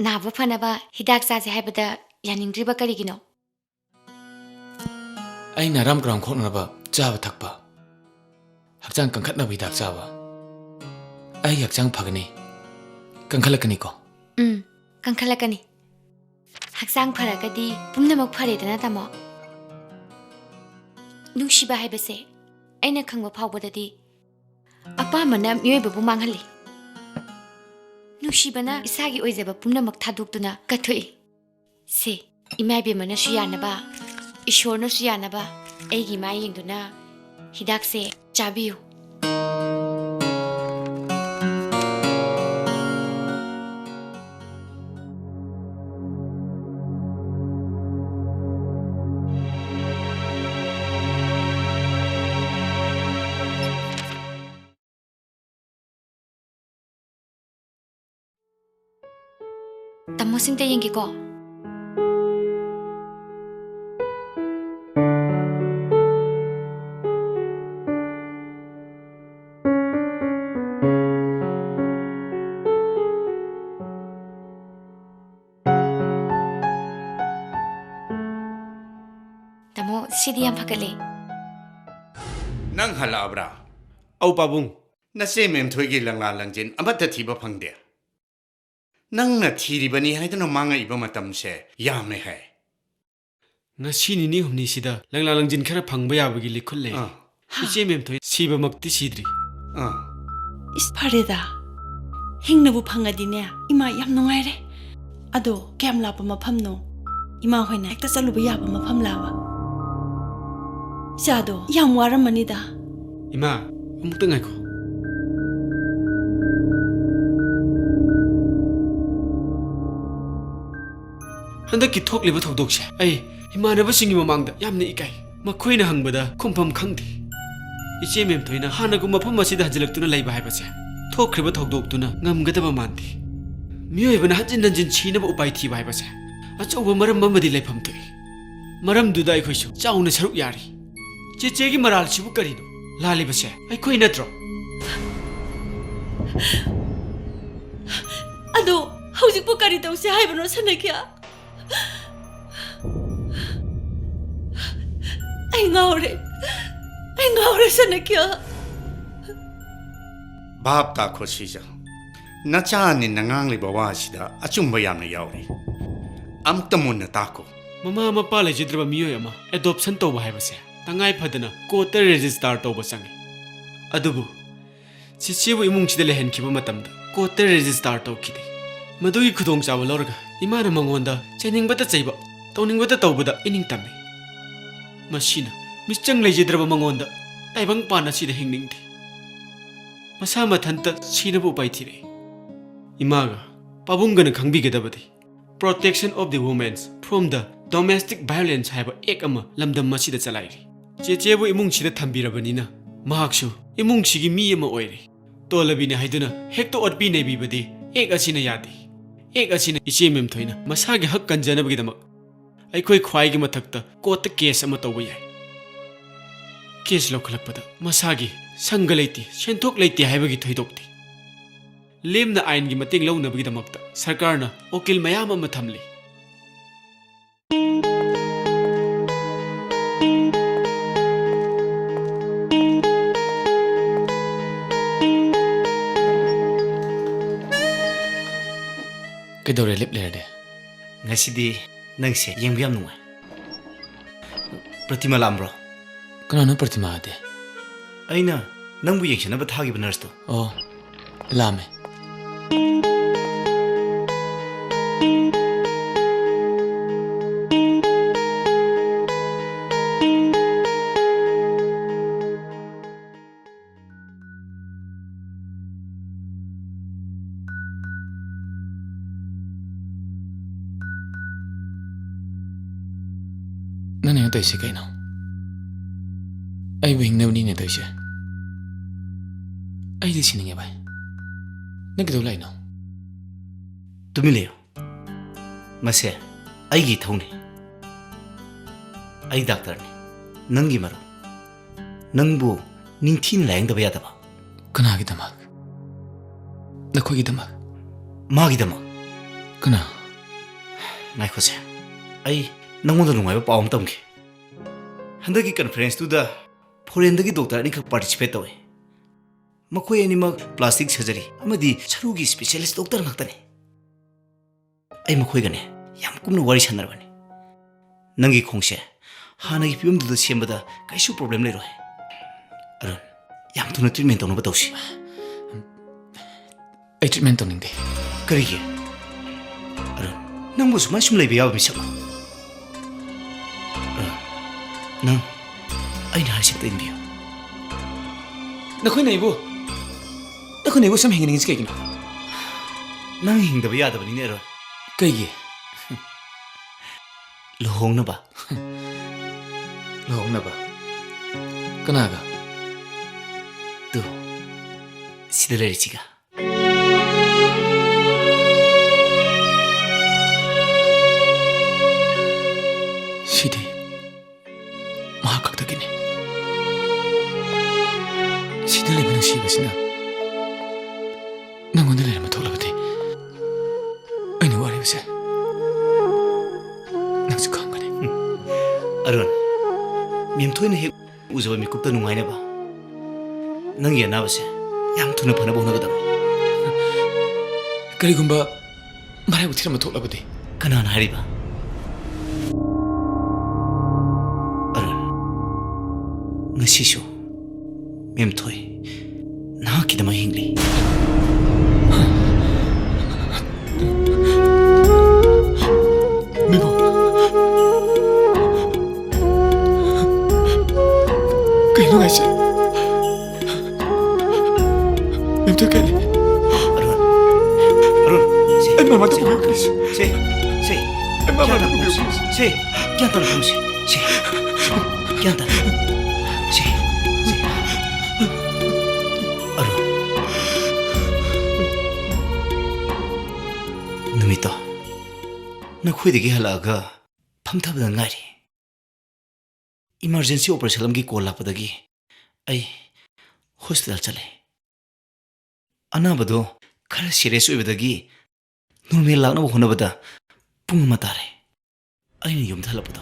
ꯅꯥꯕ ꯐꯅꯕ ꯍꯤꯗꯥꯛ ꯆꯥꯁꯦ ꯍꯥꯏꯕꯗ ꯌꯥꯅꯤꯡꯗ꯭ꯔꯤꯕ ꯀꯔꯤꯒꯤꯅꯣ? ꯑꯩꯅ ꯑꯔꯥꯝ ꯈꯧꯔꯥꯡ ꯈꯣꯛꯅꯅꯕ ꯆꯥꯕ ꯊꯛꯄ, ꯍꯛꯆꯥꯡ ꯀꯟꯈꯠꯅꯕ ꯍꯤꯗꯥꯛ ꯆꯥꯕ, ꯑꯩꯒꯤ ꯍꯛꯆꯥꯡ ꯐꯒꯅꯤ, ꯀꯟꯈꯠꯂꯛꯀꯅꯤꯀꯣ? ꯎꯝ, ꯀꯟꯈꯠꯂꯛꯀꯅꯤ꯫ ꯍꯛꯆꯥꯡ ꯐꯔꯒꯗꯤ ꯄꯨꯝꯅꯃꯛ ꯐꯔꯦꯗꯅ, ꯇꯥꯃꯣ꯫ ꯅꯨꯡꯁꯤꯕ ꯍꯥꯏꯕꯁꯦ ꯑꯩꯅ ꯈꯪꯕ ꯐꯥꯎꯕꯗꯗꯤ ꯑꯄꯥꯝꯕꯅ ꯃꯤꯑꯣꯏꯕꯕꯨ ꯃꯥꯡꯍꯜꯂꯤ꯫ ꯅꯨꯡꯁꯤꯕꯅ ꯏꯁꯥꯒꯤ ꯑꯣꯏꯖꯕ ꯄꯨꯝꯅꯃꯛ ꯊꯥꯗꯣꯛꯇꯨꯅ ꯀꯠꯊꯣꯛꯏ꯫ ꯁꯦ, ꯏꯃꯥ ꯏꯕꯦꯝꯃꯅꯁꯨ ꯌꯥꯅꯕ, ꯏꯁꯣꯔꯅꯁꯨ ꯌꯥꯅꯕ ꯑꯩꯒꯤ ꯏꯃꯥ ꯌꯦꯡꯗꯨꯅ ꯍꯤꯗꯥꯛꯁꯦ ꯆꯥꯕꯤꯌꯨ꯫ ꯇꯥꯃꯣ, ꯁꯤꯝꯇ ꯌꯦꯡꯒꯦꯀꯣ꯫ ꯇꯥꯃꯣ, ꯁꯤꯗꯤ ꯌꯥꯝ ꯐꯒꯠꯂꯦ꯫ ꯅꯪ ꯍꯜꯂꯛꯑꯕ꯭ꯔꯥ? ꯑꯧ ꯄꯥꯕꯨꯡ, ꯅꯆꯦ ꯃꯦꯝꯊꯣꯏꯒꯤ ꯂꯪꯂꯥ ꯂꯪꯖꯤꯟ ꯑꯃꯠꯇ ꯊꯤꯕ ꯐꯪꯗꯦ꯫ ꯅꯪꯅ ꯊꯤꯔꯤꯕꯅꯤ ꯍꯥꯏꯗꯨꯅ ꯃꯥꯡꯉꯛꯏꯕ ꯃꯇꯝꯁꯦ ꯌꯥꯝꯃꯦ ꯍꯥꯏ꯫ ꯉꯁꯤ ꯅꯤꯅꯤ ꯍꯨꯝꯅꯤꯁꯤꯗ ꯂꯪꯂꯥ ꯂꯪꯖꯤꯟ ꯈꯔ ꯐꯪꯕ ꯌꯥꯕꯒꯤ ꯂꯤꯈꯨꯠ ꯂꯩ꯫ ꯑꯥ꯫ ꯍꯥ꯫ ꯏꯆꯦ ꯃꯦꯝꯊꯣꯏ ꯁꯤꯕꯃꯛꯇꯤ ꯁꯤꯗ꯭ꯔꯤ꯫ ꯑꯥ꯫ ꯏꯁ, ꯐꯔꯦꯗ꯫ ꯍꯤꯡꯅꯕꯨ ꯐꯪꯉꯗꯤꯅꯦ, ꯏꯃꯥ ꯌꯥꯝ ꯅꯨꯡꯉꯥꯏꯔꯦ꯫ ꯑꯗꯣ ꯀꯌꯥꯝ ꯂꯥꯞꯄ ꯃꯐꯝꯅꯣ? ꯏꯃꯥ ꯍꯣꯏꯅ ꯍꯦꯛꯇ ꯆꯠꯂꯨꯕ ꯌꯥꯕ ꯃꯐꯝ ꯂꯥꯕ? ꯏꯆꯥꯗꯣ ꯌꯥꯝ ꯋꯥꯔꯝꯃꯅꯤꯗ꯫ ꯏꯃꯥ, ꯑꯃꯨꯛꯇ ꯉꯥꯏꯈꯣ꯫ ꯍꯟꯗꯛꯀꯤ ꯊꯣꯛꯂꯤꯕ ꯊꯧꯗꯣꯛꯁꯦ ꯑꯩ ꯏꯃꯥꯟꯅꯕꯁꯤꯡꯒꯤ ꯃꯃꯥꯡꯗ ꯌꯥꯝꯅ ꯏꯀꯥꯏ꯫ ꯃꯈꯣꯏꯅ ꯍꯪꯕꯗ ꯈꯨꯝꯐꯝ ꯈꯪꯗꯦ꯫ ꯏꯆꯦ ꯃꯦꯝꯊꯣꯏꯅ ꯍꯥꯟꯅꯒꯨꯝ ꯃꯐꯝ ꯑꯁꯤꯗ ꯍꯟꯖꯤꯜꯂꯛꯇꯨꯅ ꯂꯩꯕ ꯍꯥꯏꯕꯁꯦ, ꯊꯣꯛꯈ꯭ꯔꯤꯕ ꯊꯧꯗꯣꯛꯇꯨꯅ ꯉꯝꯒꯗꯕ ꯃꯥꯟꯗꯦ꯫ ꯃꯤꯑꯣꯏꯕꯅ ꯍꯟꯖꯤꯟ ꯍꯟꯖꯤꯟ ꯁꯤꯅꯕ ꯎꯄꯥꯏ ꯊꯤꯕ ꯍꯥꯏꯕꯁꯦ ꯑꯆꯧꯕ ꯃꯔꯝ ꯑꯃꯗꯤ ꯂꯩꯐꯝ ꯊꯣꯛꯏ꯫ ꯃꯔꯝꯗꯨꯗ ꯑꯩꯈꯣꯏꯁꯨ ꯆꯥꯎꯅ ꯁꯔꯨꯛ ꯌꯥꯔꯤ꯫ ꯆꯦꯆꯦꯒꯤ ꯃꯔꯥꯜꯁꯤꯕꯨ ꯀꯔꯤꯅꯣ? ꯂꯥꯜꯂꯤꯕꯁꯦ ꯑꯩꯈꯣꯏ ꯅꯠꯇ꯭ꯔꯣ? ꯑꯗꯣ ꯍꯧꯖꯤꯛꯄꯨ ꯀꯔꯤ ꯇꯧꯁꯦ ꯍꯥꯏꯕꯅꯣ, ꯁꯅꯥꯈ꯭ꯌꯥ? ꯑꯩ ꯉꯥꯎꯔꯦ꯫ ꯑꯩ ꯉꯥꯎꯔꯦ, ꯁꯅꯥꯈ꯭ꯌꯥ꯫ ꯚꯥꯞ ꯇꯥꯈꯣ, ꯁꯤꯖ꯫ ꯅꯆꯥ ꯑꯅꯤꯅ ꯉꯥꯡꯂꯤꯕ ꯋꯥꯁꯤꯗ ꯑꯆꯨꯝꯕ ꯌꯥꯝꯅ ꯌꯥꯎꯔꯤ꯫ ꯑꯃꯨꯛꯇ ꯃꯨꯟꯅ ꯇꯥꯈꯣ꯫ ꯃꯃꯥ ꯃꯄꯥ ꯂꯩꯖꯗ꯭ꯔꯕ ꯃꯤꯑꯣꯏ ꯑꯃ adoption ꯇꯧꯕ ꯍꯥꯏꯕꯁꯦ ꯇꯉꯥꯏ ꯐꯗꯅ court ꯇ register ꯇꯧꯕ ꯆꯪꯏ꯫ ꯑꯗꯨꯕꯨ ꯆꯦꯆꯦꯕꯨ ꯏꯃꯨꯡꯁꯤꯗ ꯂꯩꯍꯟꯈꯤꯕ ꯃꯇꯝꯗ court ꯇ register ꯇꯧꯈꯤꯗꯦ꯫ ꯃꯗꯨꯒꯤ ꯈꯨꯗꯣꯡꯆꯥꯕ ꯂꯧꯔꯒ ꯏꯃꯥꯅ ꯃꯉꯣꯟꯗ ꯆꯩꯅꯤꯡꯕꯇ ꯆꯩꯕ, ꯇꯧꯅꯤꯡꯕꯇ ꯇꯧꯕꯗ ꯏꯅꯤꯡ ꯇꯝꯃꯤ꯫ ꯃꯁꯤꯅ ꯃꯤꯆꯪ ꯂꯩꯖꯗ꯭ꯔꯕ ꯃꯉꯣꯟꯗ ꯇꯥꯏꯕꯪ ꯄꯥꯟ ꯑꯁꯤꯗ ꯍꯤꯡꯅꯤꯡꯗꯦ꯫ ꯃꯁꯥ ꯃꯊꯟꯇ ꯁꯤꯅꯕ ꯎꯄꯥꯏ ꯊꯤꯔꯛꯏ꯫ ꯏꯃꯥꯒ ꯄꯥꯕꯨꯡꯒꯅ ꯈꯪꯕꯤꯒꯗꯕꯗꯤ Protection of the Women from the Domestic Violence ꯍꯥꯏꯕ ꯑꯦꯛ ꯑꯃ ꯂꯝꯗꯝ ꯑꯁꯤꯗ ꯆꯂꯥꯏꯔꯤ꯫ ꯆꯦꯆꯦꯕꯨ ꯏꯃꯨꯡꯁꯤꯗ ꯊꯝꯕꯤꯔꯕꯅꯤꯅ ꯃꯍꯥꯛꯁꯨ ꯏꯃꯨꯡꯁꯤꯒꯤ ꯃꯤ ꯑꯃ ꯑꯣꯏꯔꯦ꯫ ꯇꯣꯜꯂꯕꯤꯅꯦ ꯍꯥꯏꯗꯨꯅ ꯍꯦꯛꯇ ꯑꯣꯠꯄꯤ ꯅꯩꯕꯤꯕꯗꯤ ꯑꯦꯛ ꯑꯁꯤꯅ ꯌꯥꯗꯦ꯫ ꯑꯦꯛ ꯑꯁꯤꯅ ꯏꯆꯦ ꯃꯦꯝꯊꯣꯏꯅ ꯃꯁꯥꯒꯤ ꯍꯛ ꯀꯟꯖꯅꯕꯒꯤꯗꯃꯛ ꯑꯩꯈꯣꯏ ꯈ꯭ꯋꯥꯏꯒꯤ ꯃꯊꯛꯇ ꯀꯣꯔꯠꯇ ꯀꯦꯁ ꯑꯃ ꯇꯧꯕ ꯌꯥꯏ꯫ ꯀꯦꯁ ꯂꯧꯈꯠꯂꯛꯄꯗ ꯃꯁꯥꯒꯤ ꯁꯪꯒ ꯂꯩꯇꯦ, ꯁꯦꯟꯊꯣꯛ ꯂꯩꯇꯦ ꯍꯥꯏꯕꯒꯤ ꯊꯣꯏꯗꯣꯛꯇꯦ꯫ ꯂꯦꯝꯅ ꯑꯥꯏꯟꯒꯤ ꯃꯇꯦꯡ ꯂꯧꯅꯕꯒꯤꯗꯃꯛꯇ ꯁꯔꯀꯥꯔꯅ ꯎꯀꯤꯜ ꯃꯌꯥꯝ ꯑꯃ ꯊꯝꯂꯤ꯫ ꯀꯩꯗꯧꯔꯦ ꯂꯦꯞ ꯂꯩꯔꯗꯤ? ꯉꯁꯤꯗꯤ ꯅꯪꯁꯦ ꯌꯦꯡꯕ ꯌꯥꯝ ꯅꯨꯡꯉꯥꯏ꯫ ꯄ꯭ꯔꯇꯤꯃꯥ ꯂꯥꯛꯑꯝꯕ꯭ꯔꯣ? ꯀꯅꯥꯅꯣ ꯄ꯭ꯔꯇꯤꯃꯥ ꯑꯗꯤ? ꯑꯩꯅ ꯅꯪꯕꯨ ꯌꯦꯡꯁꯤꯟꯅꯕ ꯊꯥꯈꯤꯕ ꯅꯔꯁꯇꯣ꯫ ꯑꯣ, ꯂꯥꯛꯑꯝꯃꯦ꯫ ꯅꯪꯅ ꯑꯩꯉꯣꯟꯗ ꯇꯧꯔꯤꯁꯦ ꯀꯩꯅꯣ? ꯑꯩꯕꯨ ꯍꯤꯡꯅꯕꯅꯤꯅꯦ ꯇꯧꯔꯤꯁꯦ꯫ ꯑꯩꯗꯤ ꯁꯤꯅꯤꯡꯉꯦ ꯚꯥꯏ꯫ ꯅꯪ ꯀꯩꯗꯧ ꯂꯥꯛꯏꯅꯣ? ꯇꯨꯃꯤꯟ ꯂꯩꯌꯨ꯫ ꯃꯁꯦ ꯑꯩꯒꯤ ꯏꯊꯧꯅꯤ꯫ ꯑꯩ ꯗꯥꯛꯇꯔꯅꯤ, ꯅꯪꯒꯤ ꯃꯔꯨꯞ꯫ ꯅꯪꯕꯨ ꯅꯤꯡꯊꯤꯅ ꯂꯥꯌꯦꯡꯗꯕ ꯌꯥꯗꯕ꯫ ꯀꯅꯥꯒꯤꯗꯃꯛ? ꯅꯈꯣꯏꯒꯤꯗꯃꯛ? ꯃꯥꯒꯤꯗꯃꯛ꯫ ꯀꯅꯥ? ꯉꯥꯏꯈꯣꯁꯦ, ꯑꯩ ꯅꯪꯉꯣꯟꯗ ꯅꯨꯡꯉꯥꯏꯕ ꯄꯥꯎ ꯑꯃ ꯇꯝꯒꯦ꯫ ꯍꯟꯗꯛꯀꯤ ꯀꯟꯐꯔꯦꯟꯁꯇꯨꯗ ꯐꯣꯔꯦꯟꯗꯒꯤ ꯗꯣꯛꯇꯔ ꯑꯅꯤꯈꯛ ꯄꯥꯔꯇꯤꯁꯤꯄꯦꯠ ꯇꯧꯏ꯫ ꯃꯈꯣꯏ ꯑꯅꯤꯃꯛ ꯄ꯭ꯂꯥꯁꯇꯤꯛ ꯁꯔꯖꯔꯤ ꯑꯃꯗꯤ ꯁꯔꯨꯒꯤ ꯁ꯭ꯄꯦꯁꯤꯌꯦꯂꯤꯁ ꯗꯣꯛꯇꯔ ꯉꯥꯛꯇꯅꯤ꯫ ꯑꯩ ꯃꯈꯣꯏꯒꯅꯦ ꯌꯥꯝ ꯀꯨꯞꯅ ꯋꯥꯔꯤ ꯁꯥꯟꯅꯔꯕꯅꯤ꯫ ꯅꯪꯒꯤ ꯈꯣꯡꯁꯦ ꯍꯥꯟꯅꯒꯤ ꯐꯤꯕꯝꯗꯨꯗ ꯁꯦꯝꯕꯗ ꯀꯩꯁꯨ ꯄ꯭ꯔꯣꯕ꯭ꯂꯦꯝ ꯂꯩꯔꯣꯏ꯫ ꯑꯔꯨꯟ, ꯌꯥꯝ ꯊꯨꯅ ꯇ꯭ꯔꯤꯠꯃꯦꯟ ꯇꯧꯅꯕ ꯇꯧꯁꯤ꯫ ꯑꯩ ꯇ꯭ꯔꯤꯠꯃꯦꯟ ꯇꯧꯅꯤꯡꯗꯦ꯫ ꯀꯔꯤꯒꯤ? ꯅꯪꯕꯨ ꯁꯨꯃꯥꯏ ꯁꯨꯝ ꯂꯩꯕ ꯌꯥꯕ ꯃꯤꯁꯛꯂꯣ? ꯑ, ꯅꯪ ꯑꯩꯅ ꯍꯥꯏꯁꯤ ꯑꯝꯇ ꯏꯟꯕꯤꯌꯨ꯫ ꯅꯈꯣꯏꯅ ꯑꯩꯕꯨ, ꯅꯈꯣꯏꯅ ꯑꯩꯕꯨ ꯁꯨꯝ ꯍꯤꯡꯍꯟꯅꯤꯡꯉꯤꯁꯤ ꯀꯩꯒꯤꯅꯣ? ꯅꯪ ꯍꯤꯡꯗꯕ ꯌꯥꯗꯕꯅꯤꯅꯦ, ꯑꯔꯨꯟ꯫ ꯀꯩꯒꯤ? ꯂꯨꯍꯣꯡꯅꯕ꯫ ꯂꯨꯍꯣꯡꯅꯕ? ꯀꯅꯥꯒ? ꯇꯨ, ꯁꯤꯗ ꯂꯩꯔꯤꯁꯤꯒ꯫ ꯁꯤꯗꯤ ꯃꯍꯥꯛ ꯈꯛꯇꯒꯤꯅꯤ꯫ ꯁꯤꯗ ꯂꯩꯕ ꯅꯨꯡꯁꯤꯕꯁꯤꯅ ꯅꯪꯉꯣꯟꯗ ꯂꯩꯔꯝꯕ ꯊꯣꯛꯂꯕꯗꯤ ꯑꯩꯅ ꯋꯥꯔꯤꯕꯁꯦ ꯅꯪꯁꯨ ꯈꯪꯒꯅꯤ꯫ ꯑꯔꯨꯟ, ꯃꯦꯝꯊꯣꯏꯅ ꯍꯦꯛ ꯎꯖꯕ ꯃꯤꯀꯨꯞꯇ ꯅꯨꯡꯉꯥꯏꯅꯕ ꯅꯪꯒꯤ ꯑꯅꯥꯕꯁꯦ ꯌꯥꯝ ꯊꯨꯅ ꯐꯅꯕ ꯍꯣꯠꯅꯒꯗꯕꯅꯤ꯫ ꯀꯔꯤꯒꯨꯝꯕ ꯃꯔꯥꯏꯕꯛ ꯊꯤꯔꯝꯕ ꯊꯣꯛꯂꯕꯗꯤ? ꯀꯅꯥꯅ ꯍꯥꯏꯔꯤꯕ? ꯑꯔꯨꯟ, ꯉꯁꯤꯁꯨ ꯃꯦꯝꯊꯣꯏ ꯅꯍꯥꯛꯀꯤꯗꯃꯛ ꯍꯤꯡꯂꯤ꯫ ꯃꯦꯝꯕꯣ꯫ ꯀꯩꯅꯣ ꯍꯥꯏꯁꯦ? ꯃꯦꯝꯊꯣꯏ ꯀꯥꯏ ꯂꯩ? ꯑꯔꯨꯟ, ꯑꯔꯨꯟ, ꯁꯦ, ꯑꯩ ꯃꯃꯥꯗ ꯁꯦ, ꯄꯨꯕꯤꯌꯨ, please꯫ ꯁꯦ, ꯁꯦ, ꯑꯩ ꯃꯃꯥꯗ ꯒ꯭ꯌꯥꯟ ꯇꯥꯅ ꯄꯨꯕꯤꯌꯨ, ꯈꯨꯝꯃꯨꯁꯦ꯫ Please꯫ ꯁꯦ, ꯒ꯭ꯌꯥꯟ ꯇꯥꯅ ꯈꯨꯝꯃꯨꯁꯦ꯫ ꯁꯦ, ꯒ꯭ꯌꯥꯟ ꯇꯥꯅ꯫ ꯁꯦ, ꯁꯦ꯫ ꯑꯔꯨꯟ꯫ ꯅꯨꯃꯤꯠꯇꯣ ꯅꯈꯣꯏꯗꯒꯤ ꯍꯜꯂꯛꯑꯒ ꯐꯝꯊꯕꯗ ꯉꯥꯏꯔꯤ꯫ Emergency operation ꯑꯃꯒꯤ call ꯂꯥꯛꯄꯗꯒꯤ ꯑꯩ hospital ꯆꯠꯂꯦ꯫ ꯑꯅꯥꯕꯗꯣ ꯈꯔ serious ꯑꯣꯏꯕꯗꯒꯤ normal ꯂꯥꯛꯅꯕ ꯍꯣꯠꯅꯕꯗ ꯄꯨꯡ ꯑꯃ ꯇꯥꯔꯦ꯫ ꯑꯩꯅ ꯌꯨꯝꯗ ꯍꯜꯂꯛꯄꯗꯣ꯫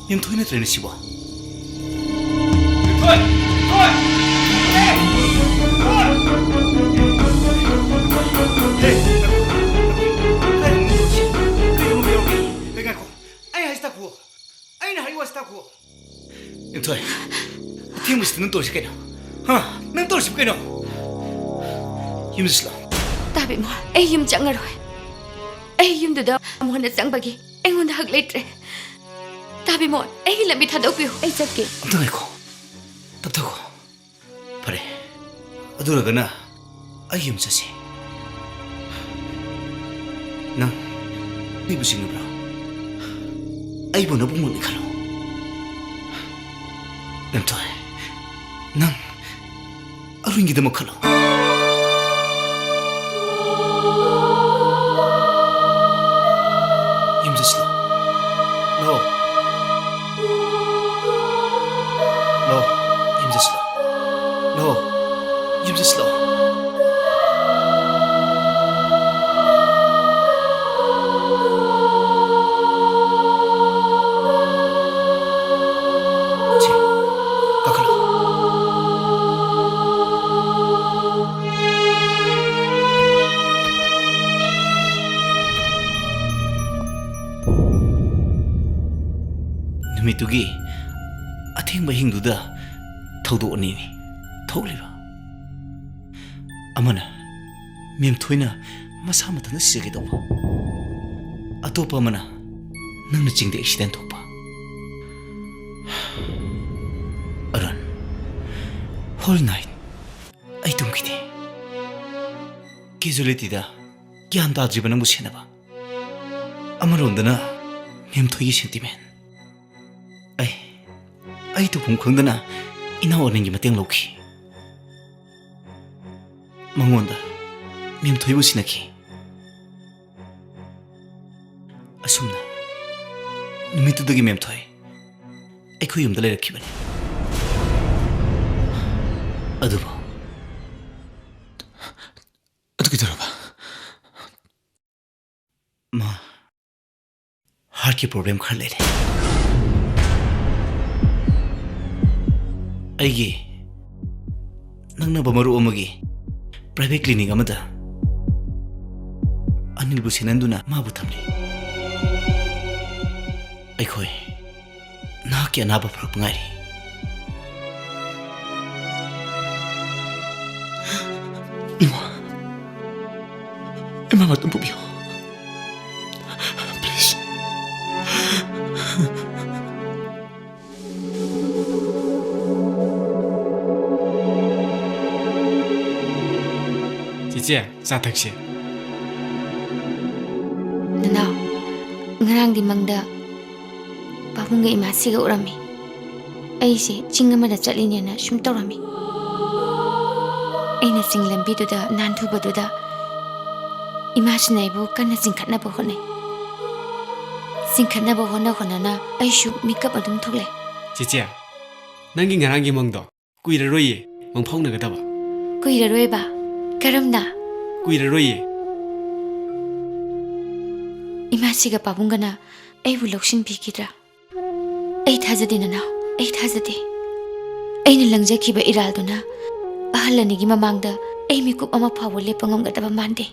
ꯃꯦꯝꯊꯣꯏ ꯅꯠꯇ꯭ꯔꯦꯅꯦ ꯁꯤꯕꯣ? ꯃꯦꯝꯊꯣꯏ! ꯃꯦꯝꯊꯣꯏ! ꯃꯦꯝꯊꯣꯏ! ꯃꯦꯝꯊꯣꯏ! ꯍꯦ! ꯅꯪ ꯇꯧꯔꯤꯁꯤ ꯀꯩꯅꯣ? ꯍꯥ? ꯅꯪ ꯇꯧꯔꯤꯁꯤ ꯀꯩꯅꯣ? ꯌꯨꯝꯗ ꯆꯠꯂꯣ꯫ ꯇꯥꯕꯤꯃꯣ, ꯑꯩ ꯌꯨꯝ ꯆꯪꯉꯔꯣꯏ꯫ ꯑꯩ ꯌꯨꯝꯗꯨꯗ ꯑꯃꯨꯛ ꯍꯟꯅ ꯆꯪꯕꯒꯤ ꯑꯩꯉꯣꯟꯗ ꯍꯛ ꯂꯩꯇ꯭ꯔꯦ꯫ ꯇꯥꯕꯤꯃꯣ, ꯑꯩꯒꯤ ꯂꯝꯕꯤ ꯊꯥꯗꯣꯛꯄꯤꯌꯨ꯫ ꯑꯩ ꯆꯠꯀꯦ꯫ ꯑꯝꯇ ꯉꯥꯏꯈꯣ꯫ ꯇꯞꯊꯈꯣ꯫ ꯐꯔꯦ꯫ ꯑꯗꯨ ꯑꯣꯏꯔꯒꯅ ꯑꯩ ꯌꯨꯝ ꯆꯠꯁꯤ꯫ ꯅꯪ ꯑꯩꯕꯨ ꯆꯤꯡꯅꯕ꯭ꯔꯣ? ꯑꯩꯕꯨ ꯅꯕꯨꯡꯃꯛꯅꯤ ꯈꯜꯂꯣ꯫ ꯃꯦꯝꯊꯣꯏ, ꯅꯪ ꯑꯔꯨꯟꯒꯤꯗꯃꯛ ꯈꯜꯂꯣ꯫ ꯌꯨꯝ ꯆꯠꯁꯤꯂꯣ꯫ ꯂꯥꯛꯑꯣ꯫ ꯂꯥꯛꯑꯣ꯫ ꯌꯨꯝ ꯆꯠꯁꯤꯂꯣ꯫ ꯂꯥꯛꯑꯣ꯫ ꯌꯨꯝ ꯆꯠꯁꯤꯂꯣ꯫ ꯁꯤ, ꯀꯥꯈꯠꯂꯣ꯫ ꯅꯨꯃꯤꯠꯇꯨꯒꯤ ꯑꯊꯦꯡꯕ ꯑꯍꯤꯡꯗꯨꯗ ꯊꯧꯗꯣꯛ ꯑꯅꯤꯅꯤ ꯊꯣꯛꯂꯤꯕ꯫ ꯑꯃꯅ ꯃꯦꯝꯊꯣꯏꯅ ꯃꯁꯥ ꯃꯊꯟꯇ ꯁꯤꯖꯒꯦ ꯇꯧꯕ, ꯑꯇꯣꯞꯄ ꯑꯃꯅ ꯅꯪꯅ ꯆꯤꯡꯗ ꯑꯦꯛꯁꯤꯗꯦꯟ ꯊꯣꯛꯄ꯫ ꯑꯔꯨꯟ, ꯍꯣꯜ ꯅꯥꯏꯠ ꯑꯩ ꯇꯨꯝꯈꯤꯗꯦ꯫ ꯀꯦꯖꯨꯋꯦꯂꯤꯇꯤꯗ ꯒ꯭ꯌꯥꯟ ꯇꯥꯗ꯭ꯔꯤꯕ ꯅꯪꯕꯨ ꯁꯦꯟꯅꯕ, ꯑꯃꯔꯣꯝꯗꯅ ꯃꯦꯝꯊꯣꯏꯒꯤ ꯁꯦꯟꯇꯤꯃꯦꯟ꯫ ꯑꯩ, ꯑꯩ ꯇꯧꯐꯝ ꯈꯪꯗꯅ ꯏꯅꯥꯎ ꯑꯔꯨꯟꯒꯤ ꯃꯇꯦꯡ ꯂꯧꯈꯤ꯫ ꯃꯉꯣꯟꯗ ꯃꯦꯝꯊꯣꯏꯕꯨ ꯁꯤꯟꯅꯈꯤ꯫ ꯑꯁꯨꯝꯅ ꯅꯨꯃꯤꯠꯇꯨꯗꯒꯤ ꯃꯦꯝꯊꯣꯏ ꯑꯩꯈꯣꯏ ꯌꯨꯝꯗ ꯂꯩꯔꯛꯈꯤꯕꯅꯤ꯫ ꯑꯗꯨꯕꯨ ꯑꯗꯨ ꯀꯩꯗꯧꯔꯕ? ꯃꯥ ꯍꯥꯔꯠꯀꯤ ꯄ꯭ꯔꯣꯕ꯭ꯂꯦꯝ ꯈꯔ ꯂꯩꯔꯦ꯫ ꯑꯩꯒꯤ ꯅꯛꯅꯕ ꯃꯔꯨꯞ ꯑꯃꯒꯤ ꯄ꯭ꯔꯥꯏꯚꯦꯠ ꯀ꯭ꯂꯤꯅꯤꯛ ꯑꯃꯗ ꯑꯅꯤꯜꯕꯨ ꯁꯦꯟꯅꯍꯟꯗꯨꯅ ꯃꯥꯕꯨ ꯊꯝꯂꯤ꯫ ꯑꯩꯈꯣꯏ ꯅꯍꯥꯛꯀꯤ ꯑꯅꯥꯕ ꯐꯔꯛꯄ ꯉꯥꯏꯔꯤ꯫ ꯏꯃꯥ, ꯃꯇꯨꯝ ꯄꯣꯛꯄꯤꯌꯨ꯫ Please꯫ ꯆꯦꯆꯦ, ꯆꯥ ꯊꯛꯁꯦ꯫ ꯅꯅꯥꯎ, ꯉꯔꯥꯡꯗꯤ ꯃꯪꯗ ꯄꯥꯕꯨꯡꯒ ꯏꯃꯥꯁꯤꯒ ꯎꯔꯝꯃꯤ꯫ ꯑꯩꯁꯦ ꯆꯤꯡ ꯑꯃꯗ ꯆꯠꯂꯤꯅꯦꯅ ꯁꯨꯝ ꯇꯧꯔꯝꯃꯤ꯫ ꯑꯩꯅ ꯆꯤꯡ ꯂꯝꯕꯤꯗꯨꯗ ꯅꯥꯟꯊꯨꯕꯗꯨꯗ ꯏꯃꯥꯁꯤꯅ ꯑꯩꯕꯨ ꯀꯟꯅ ꯆꯤꯡꯈꯠꯅꯕ ꯍꯣꯠꯅꯩ꯫ ꯆꯤꯡꯈꯠꯅꯕ ꯍꯣꯠꯅ ꯍꯣꯠꯅꯅ ꯑꯩꯁꯨ ꯃꯤꯀꯞ ꯑꯗꯨꯝ ꯊꯣꯛꯂꯛꯑꯦ꯫ ꯆꯦꯆꯦ, ꯅꯪꯒꯤ ꯉꯔꯥꯡꯒꯤ ꯃꯪꯗꯣ ꯀꯨꯏꯔꯔꯣꯏꯌꯦ ꯃꯪꯐꯥꯎꯅꯒꯗꯕ꯫ ꯀꯨꯏꯔꯔꯣꯏꯕ? ꯀꯔꯝꯅ? ꯀꯨꯏꯔꯔꯣꯏꯌꯦ꯫ ꯏꯃꯥꯁꯤꯒ ꯄꯥꯕꯨꯡꯒꯅ ꯑꯩꯕꯨ ꯂꯧꯁꯤꯟꯕꯤꯈꯤꯗ꯭ꯔꯥ? ꯑꯩ ꯊꯥꯖꯗꯦ, ꯅꯅꯥꯎ, ꯑꯩ ꯊꯥꯖꯗꯦ꯫ ꯑꯩꯅ ꯂꯪꯖꯈꯤꯕ ꯏꯔꯥꯜꯗꯨꯅ ꯑꯍꯜ ꯑꯅꯤꯒꯤ ꯃꯃꯥꯡꯗ ꯑꯩ ꯃꯤꯀꯨꯞ ꯑꯃ ꯐꯥꯎꯕ ꯂꯦꯞꯄ ꯉꯝꯒꯗꯕ ꯃꯥꯟꯗꯦ꯫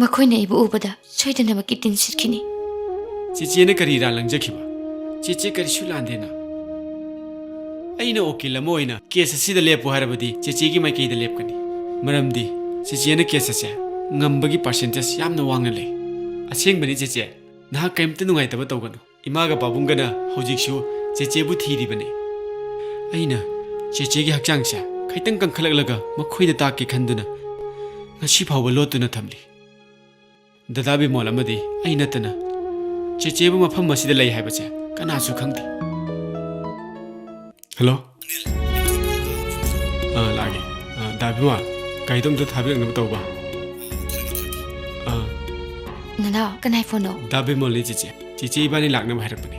ꯃꯈꯣꯏꯅ ꯑꯩꯕꯨ ꯎꯕꯗ ꯁꯣꯏꯗꯅꯃꯛꯀꯤ ꯇꯤꯟ ꯁꯤꯠꯈꯤꯅꯤ꯫ ꯆꯦꯆꯦꯅ ꯀꯔꯤ ꯏꯔꯥꯜ ꯂꯪꯖꯈꯤꯕ? ꯆꯦꯆꯦ ꯀꯔꯤꯁꯨ ꯂꯥꯟꯗꯦꯅ꯫ ꯑꯩꯅ ꯎꯀꯤꯜ ꯑꯃ ꯑꯣꯏꯅ ꯀꯦꯁ ꯑꯁꯤꯗ ꯂꯦꯞꯄꯨ ꯍꯥꯏꯔꯕꯗꯤ ꯆꯦꯆꯦꯒꯤ ꯃꯥꯏꯀꯩꯗ ꯂꯦꯞꯀꯅꯤ꯫ ꯃꯔꯝꯗꯤ ꯆꯦꯆꯦꯅ ꯀꯦꯁ ꯑꯁꯦ ꯉꯝꯕꯒꯤ ꯄꯥꯔꯁꯦꯟꯇꯦꯖ ꯌꯥꯝꯅ ꯋꯥꯡꯅ ꯂꯩ꯫ ꯑꯁꯦꯡꯕꯅꯤ ꯆꯦꯆꯦ, ꯅꯍꯥꯛ ꯀꯔꯤꯝꯇ ꯅꯨꯡꯉꯥꯏꯇꯕ ꯇꯧꯒꯅꯨ꯫ ꯏꯃꯥꯒ ꯄꯥꯕꯨꯡꯒꯅ ꯍꯧꯖꯤꯛꯁꯨ ꯆꯦꯆꯦꯕꯨ ꯊꯤꯔꯤꯕꯅꯤ꯫ ꯑꯩꯅ ꯆꯦꯆꯦꯒꯤ ꯍꯛꯆꯥꯡꯁꯦ ꯈꯤꯇꯪ ꯀꯟꯈꯠꯂꯛꯂꯒ ꯃꯈꯣꯏꯗ ꯇꯥꯛꯀꯦ ꯈꯟꯗꯨꯅ ꯉꯁꯤ ꯐꯥꯎꯕ ꯂꯣꯠꯇꯨꯅ ꯊꯝꯂꯤ꯫ ꯗꯗꯥ ꯕꯤꯃꯣꯜ ꯑꯃꯗꯤ ꯑꯩ ꯅꯠꯇꯅ ꯆꯦꯆꯦꯕꯨ ꯃꯐꯝ ꯑꯁꯤꯗ ꯂꯩ ꯍꯥꯏꯕꯁꯦ ꯀꯅꯥꯁꯨ ꯈꯪꯗꯦ꯫ ꯍꯜꯂꯣ꯫ ꯑꯥ, ꯂꯥꯛꯑꯒꯦ꯫ ꯑꯥ, ꯗꯥ ꯕꯤꯃꯣꯜ, ꯒꯥꯔꯤꯗꯣ ꯑꯝꯇ ꯊꯥꯕꯤꯔꯛꯅꯕ ꯇꯧꯕ꯫ ꯑꯥ꯫ ꯅꯅꯥꯎ, ꯀꯅꯥꯏ ꯐꯣꯟꯅꯣ? ꯗꯥ ꯕꯤꯃꯣꯜꯅꯤ ꯆꯦꯆꯦ꯫ ꯆꯦꯆꯦ ꯏꯕꯥꯅꯤ ꯂꯥꯛꯅꯕ ꯍꯥꯏꯔꯛꯄꯅꯦ꯫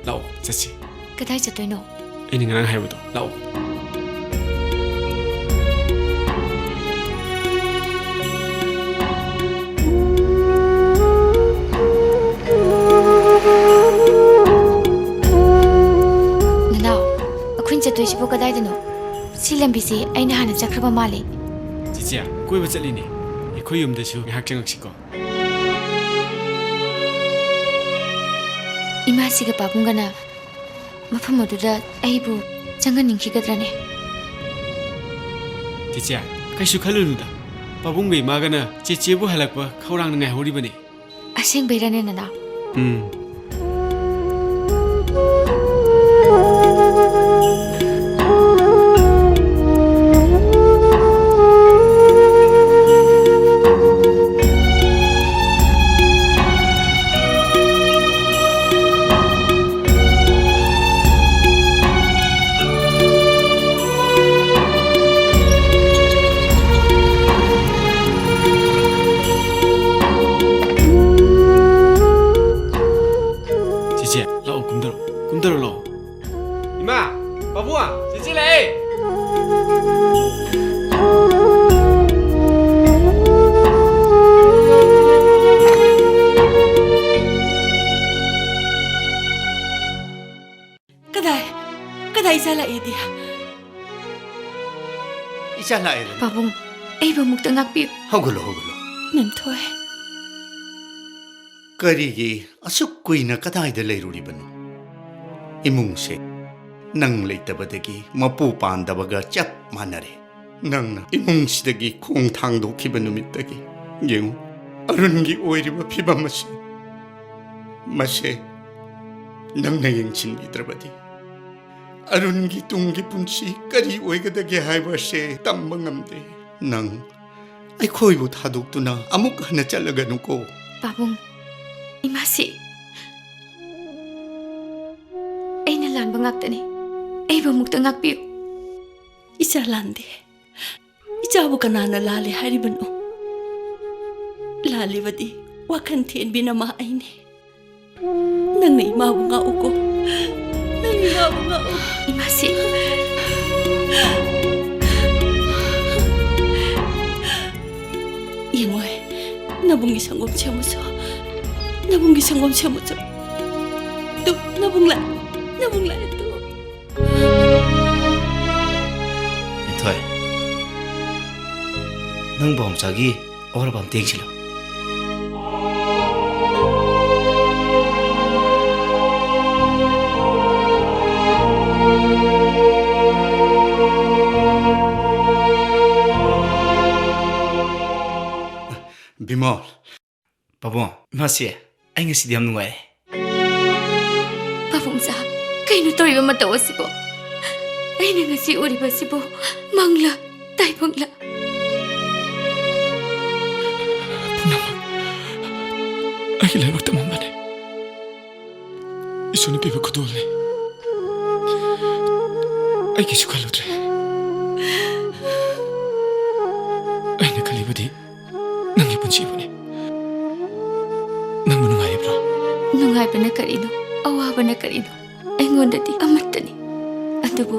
ꯂꯥꯛꯑꯣ, ꯆꯠꯁꯤ꯫ ꯀꯗꯥꯏ ꯆꯠꯇꯣꯏꯅꯣ? ꯑꯩꯅ ꯉꯔꯥꯡ ꯍꯥꯏꯕꯗꯣ, ꯂꯥꯛꯑꯣ꯫ ꯅꯅꯥꯎ, ꯑꯩꯈꯣꯏꯅ ꯆꯠꯇꯣꯏꯁꯤꯕꯨ ꯀꯗꯥꯏꯗꯅꯣ? ꯁꯤ ꯂꯝꯕꯤꯁꯦ ꯑꯩꯅ ꯍꯥꯟꯅ ꯆꯠꯈ꯭ꯔꯕ ꯃꯥꯜꯂꯦ꯫ ꯆꯦꯆꯦ, ꯀꯣꯏꯕ ꯆꯠꯂꯤꯅꯦ꯫ ꯑꯩꯈꯣꯏ ꯌꯨꯝꯗꯁꯨ ꯉꯥꯏꯍꯥꯛ ꯆꯪꯉꯛꯁꯤꯀꯣ꯫ ꯏꯃꯥꯁꯤꯒ ꯄꯥꯕꯨꯡꯒꯅ ꯃꯐꯝ ꯑꯗꯨꯗ ꯑꯩꯕꯨ ꯆꯪꯍꯟꯅꯤꯡꯈꯤꯒꯗ꯭ꯔꯅꯦ? ꯆꯦꯆꯦ, ꯀꯩꯁꯨ ꯈꯜꯂꯨꯅꯨꯗ꯫ ꯄꯥꯕꯨꯡꯒ ꯏꯃꯥꯒꯅ ꯆꯦꯆꯦꯕꯨ ꯍꯜꯂꯛꯄ ꯈꯧꯔꯥꯡꯅ ꯉꯥꯏꯍꯧꯔꯤꯕꯅꯤ꯫ ꯑꯁꯦꯡꯕꯩꯔꯅꯦ, ꯅꯅꯥꯎ? ꯎꯝ꯫ ꯆꯦꯆꯦ, ꯂꯥꯛꯑꯣ, ꯀꯨꯝꯗꯔꯣ, ꯀꯨꯝꯗꯔꯣ, ꯂꯥꯛꯑꯣ꯫ ꯏꯃꯥ, ꯄꯥꯕꯨꯡ, ꯆꯦꯆꯦ ꯂꯥꯛꯑꯦ꯫ ꯀꯗꯥꯏ? ꯀꯗꯥꯏ ꯏꯆꯥ ꯂꯥꯛꯑꯦꯗꯤ? ꯏꯆꯥ ꯂꯥꯛꯑꯦꯗꯅ꯫ ꯄꯥꯕꯨꯡ, ꯑꯩꯕꯨ ꯑꯃꯨꯛꯇ ꯉꯥꯛꯄꯤꯌꯨ꯫ ꯍꯧꯒꯠꯂꯣ, ꯍꯧꯒꯠꯂꯣ꯫ ꯃꯦꯝꯊꯣꯏ꯫ ꯀꯔꯤꯒꯤ ꯑꯁꯨꯛ ꯀꯨꯏꯅ ꯀꯗꯥꯏꯗ ꯂꯩꯔꯨꯔꯤꯕꯅꯣ? ꯏꯃꯨꯡꯁꯦ ꯅꯪ ꯂꯩꯇꯕꯗꯒꯤ ꯃꯄꯨ ꯄꯥꯟꯗꯕꯒ ꯆꯞ ꯃꯥꯟꯅꯔꯦ꯫ ꯅꯪꯅ ꯏꯃꯨꯡꯁꯤꯗꯒꯤ ꯈꯣꯡ ꯊꯥꯡꯗꯣꯛꯈꯤꯕ ꯅꯨꯃꯤꯠꯇꯒꯤ ꯌꯦꯡꯉꯨ, ꯑꯔꯨꯟꯒꯤ ꯑꯣꯏꯔꯤꯕ ꯐꯤꯕꯝ ꯑꯁꯤ꯫ ꯃꯁꯦ ꯅꯪꯅ ꯌꯦꯡꯁꯤꯟꯕꯤꯗ꯭ꯔꯕꯗꯤ ꯑꯔꯨꯟꯒꯤ ꯇꯨꯡꯒꯤ ꯄꯨꯟꯁꯤ ꯀꯔꯤ ꯑꯣꯏꯒꯗꯒꯦ ꯍꯥꯏꯕ ꯑꯁꯦ ꯇꯝꯕ ꯉꯝꯗꯦ꯫ ꯅꯪ ꯑꯩꯈꯣꯏꯕꯨ ꯊꯥꯗꯣꯛꯇꯨꯅ ꯑꯃꯨꯛ ꯍꯟꯅ ꯆꯠꯂꯒꯅꯨꯀꯣ꯫ ꯄꯥꯕꯨꯡ, ꯏꯃꯥꯁꯤ ꯑꯩꯅ ꯂꯥꯟꯕ ꯉꯥꯛꯇꯅꯤ꯫ ꯑꯩꯕꯨ ꯑꯃꯨꯛꯇ ꯉꯥꯛꯄꯤꯌꯨ꯫ ꯏꯆꯥ ꯂꯥꯟꯗꯦ꯫ ꯏꯆꯥꯕꯨ ꯀꯅꯥꯅ ꯂꯥꯜꯂꯦ ꯍꯥꯏꯔꯤꯕꯅꯣ? ꯂꯥꯜꯂꯤꯕꯗꯤ ꯋꯥꯈꯜ ꯊꯦꯟꯕꯤ ꯅꯃꯥ ꯑꯩꯅꯤ꯫ ꯅꯪꯅ ꯏꯃꯥꯕꯨ ꯉꯥꯛꯎꯀꯣ꯫ ꯅꯪꯅ ꯏꯃꯥꯕꯨ ꯉꯥꯛꯎ꯫ ꯏꯃꯥꯁꯤ꯫ ꯌꯦꯡꯉꯣ, ꯅꯕꯨꯡꯒꯤ ꯁꯪꯒꯣꯝ ꯁꯦꯝꯃꯨꯆꯣ꯫ ꯅꯕꯨꯡꯒꯤ ꯁꯪꯒꯣꯝ ꯁꯦꯝꯃꯨꯆꯣ꯫ ꯇꯨ, ꯅꯕꯨꯡ ꯂꯥꯛ-, ꯅꯕꯨꯡ ꯂꯥꯛꯑꯦ ꯇꯨ꯫ ꯃꯦꯝꯊꯣꯏ, ꯅꯪ ꯕꯣꯝꯆꯥꯒꯤ ꯑꯋꯥꯠ ꯑꯄꯥ ꯑꯝꯇ ꯌꯦꯡꯁꯤꯜꯂꯨ꯫ ꯕꯤꯃꯣꯜ꯫ ꯄꯥꯕꯨꯡ, ꯏꯃꯥꯁꯤ, ꯑꯩ ꯉꯁꯤꯗꯤ ꯌꯥꯝ ꯅꯨꯡꯉꯥꯏ꯫ ꯄꯥꯕꯨꯡꯖꯥ, ꯀꯩꯅꯣ ꯇꯧꯔꯤꯕ ꯃꯇꯧ ꯑꯁꯤꯕꯣ? ꯑꯩꯅ ꯉꯁꯤ ꯎꯔꯤꯕ ꯑꯁꯤꯕꯨ ꯃꯪꯂꯥ, ꯇꯥꯏꯕꯪꯂꯥ? ꯄꯨꯝꯅꯃꯛ ꯑꯩꯒꯤ ꯂꯥꯏꯕꯛ ꯇꯝꯃꯝꯕꯅꯤ꯫ ꯏꯁꯣꯔꯅ ꯄꯤꯕ ꯈꯨꯗꯣꯜꯅꯤ꯫ ꯑꯩ ꯀꯩꯁꯨ ꯈꯜꯂꯨꯗ꯭ꯔꯦ꯫ ꯑꯩꯅ ꯈꯜꯂꯤꯕꯗꯤ ꯅꯪꯒꯤ ꯄꯨꯟꯁꯤꯕꯨꯅꯤ꯫ ꯅꯪꯕꯨ ꯅꯨꯡꯉꯥꯏꯔꯤꯕ꯭ꯔꯣ? ꯅꯨꯡꯉꯥꯏꯕꯅ ꯀꯔꯤꯅꯣ? ꯑꯋꯥꯕꯅ ꯀꯔꯤꯅꯣ? ꯑꯩꯉꯣꯟꯗꯗꯤ ꯑꯃꯠꯇꯅꯤ꯫ ꯑꯗꯨꯕꯨ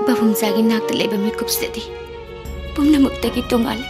ꯄꯥꯕꯨꯡꯖꯥꯒꯤ ꯅꯥꯛꯇ ꯂꯩꯕ ꯃꯤꯀꯨꯞꯁꯤꯗꯗꯤ ꯄꯨꯝꯅꯃꯛꯇꯒꯤ ꯇꯣꯉꯥꯜꯂꯤ꯫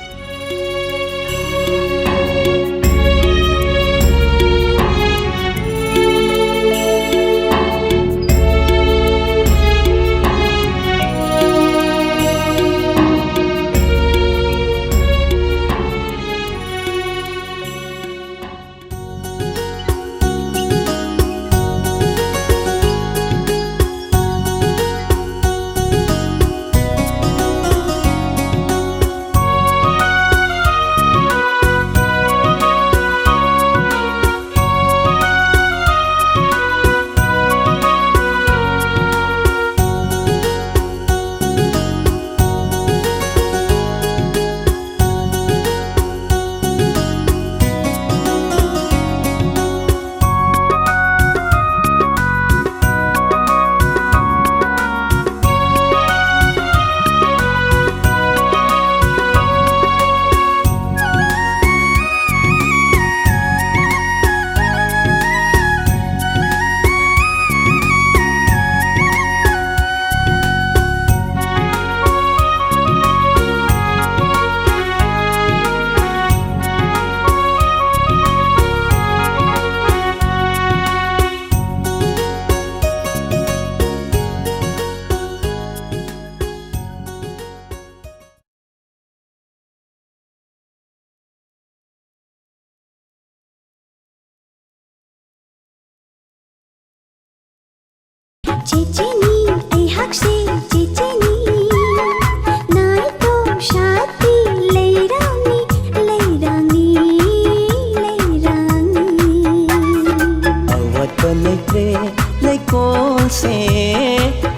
ꯆꯦꯆꯦꯅꯤ, ꯑꯩꯍꯥꯛꯁꯦ ꯆꯦꯆꯦꯅꯤ꯫ ꯅꯥꯏꯇꯣꯝ ꯁꯥꯠꯄꯤ ꯂꯩꯔꯥꯡꯅꯤ, ꯂꯩꯔꯥꯡꯅꯤ꯫ ꯂꯩꯇ꯭ꯔꯦ ꯂꯩꯀꯣꯜꯁꯦ꯫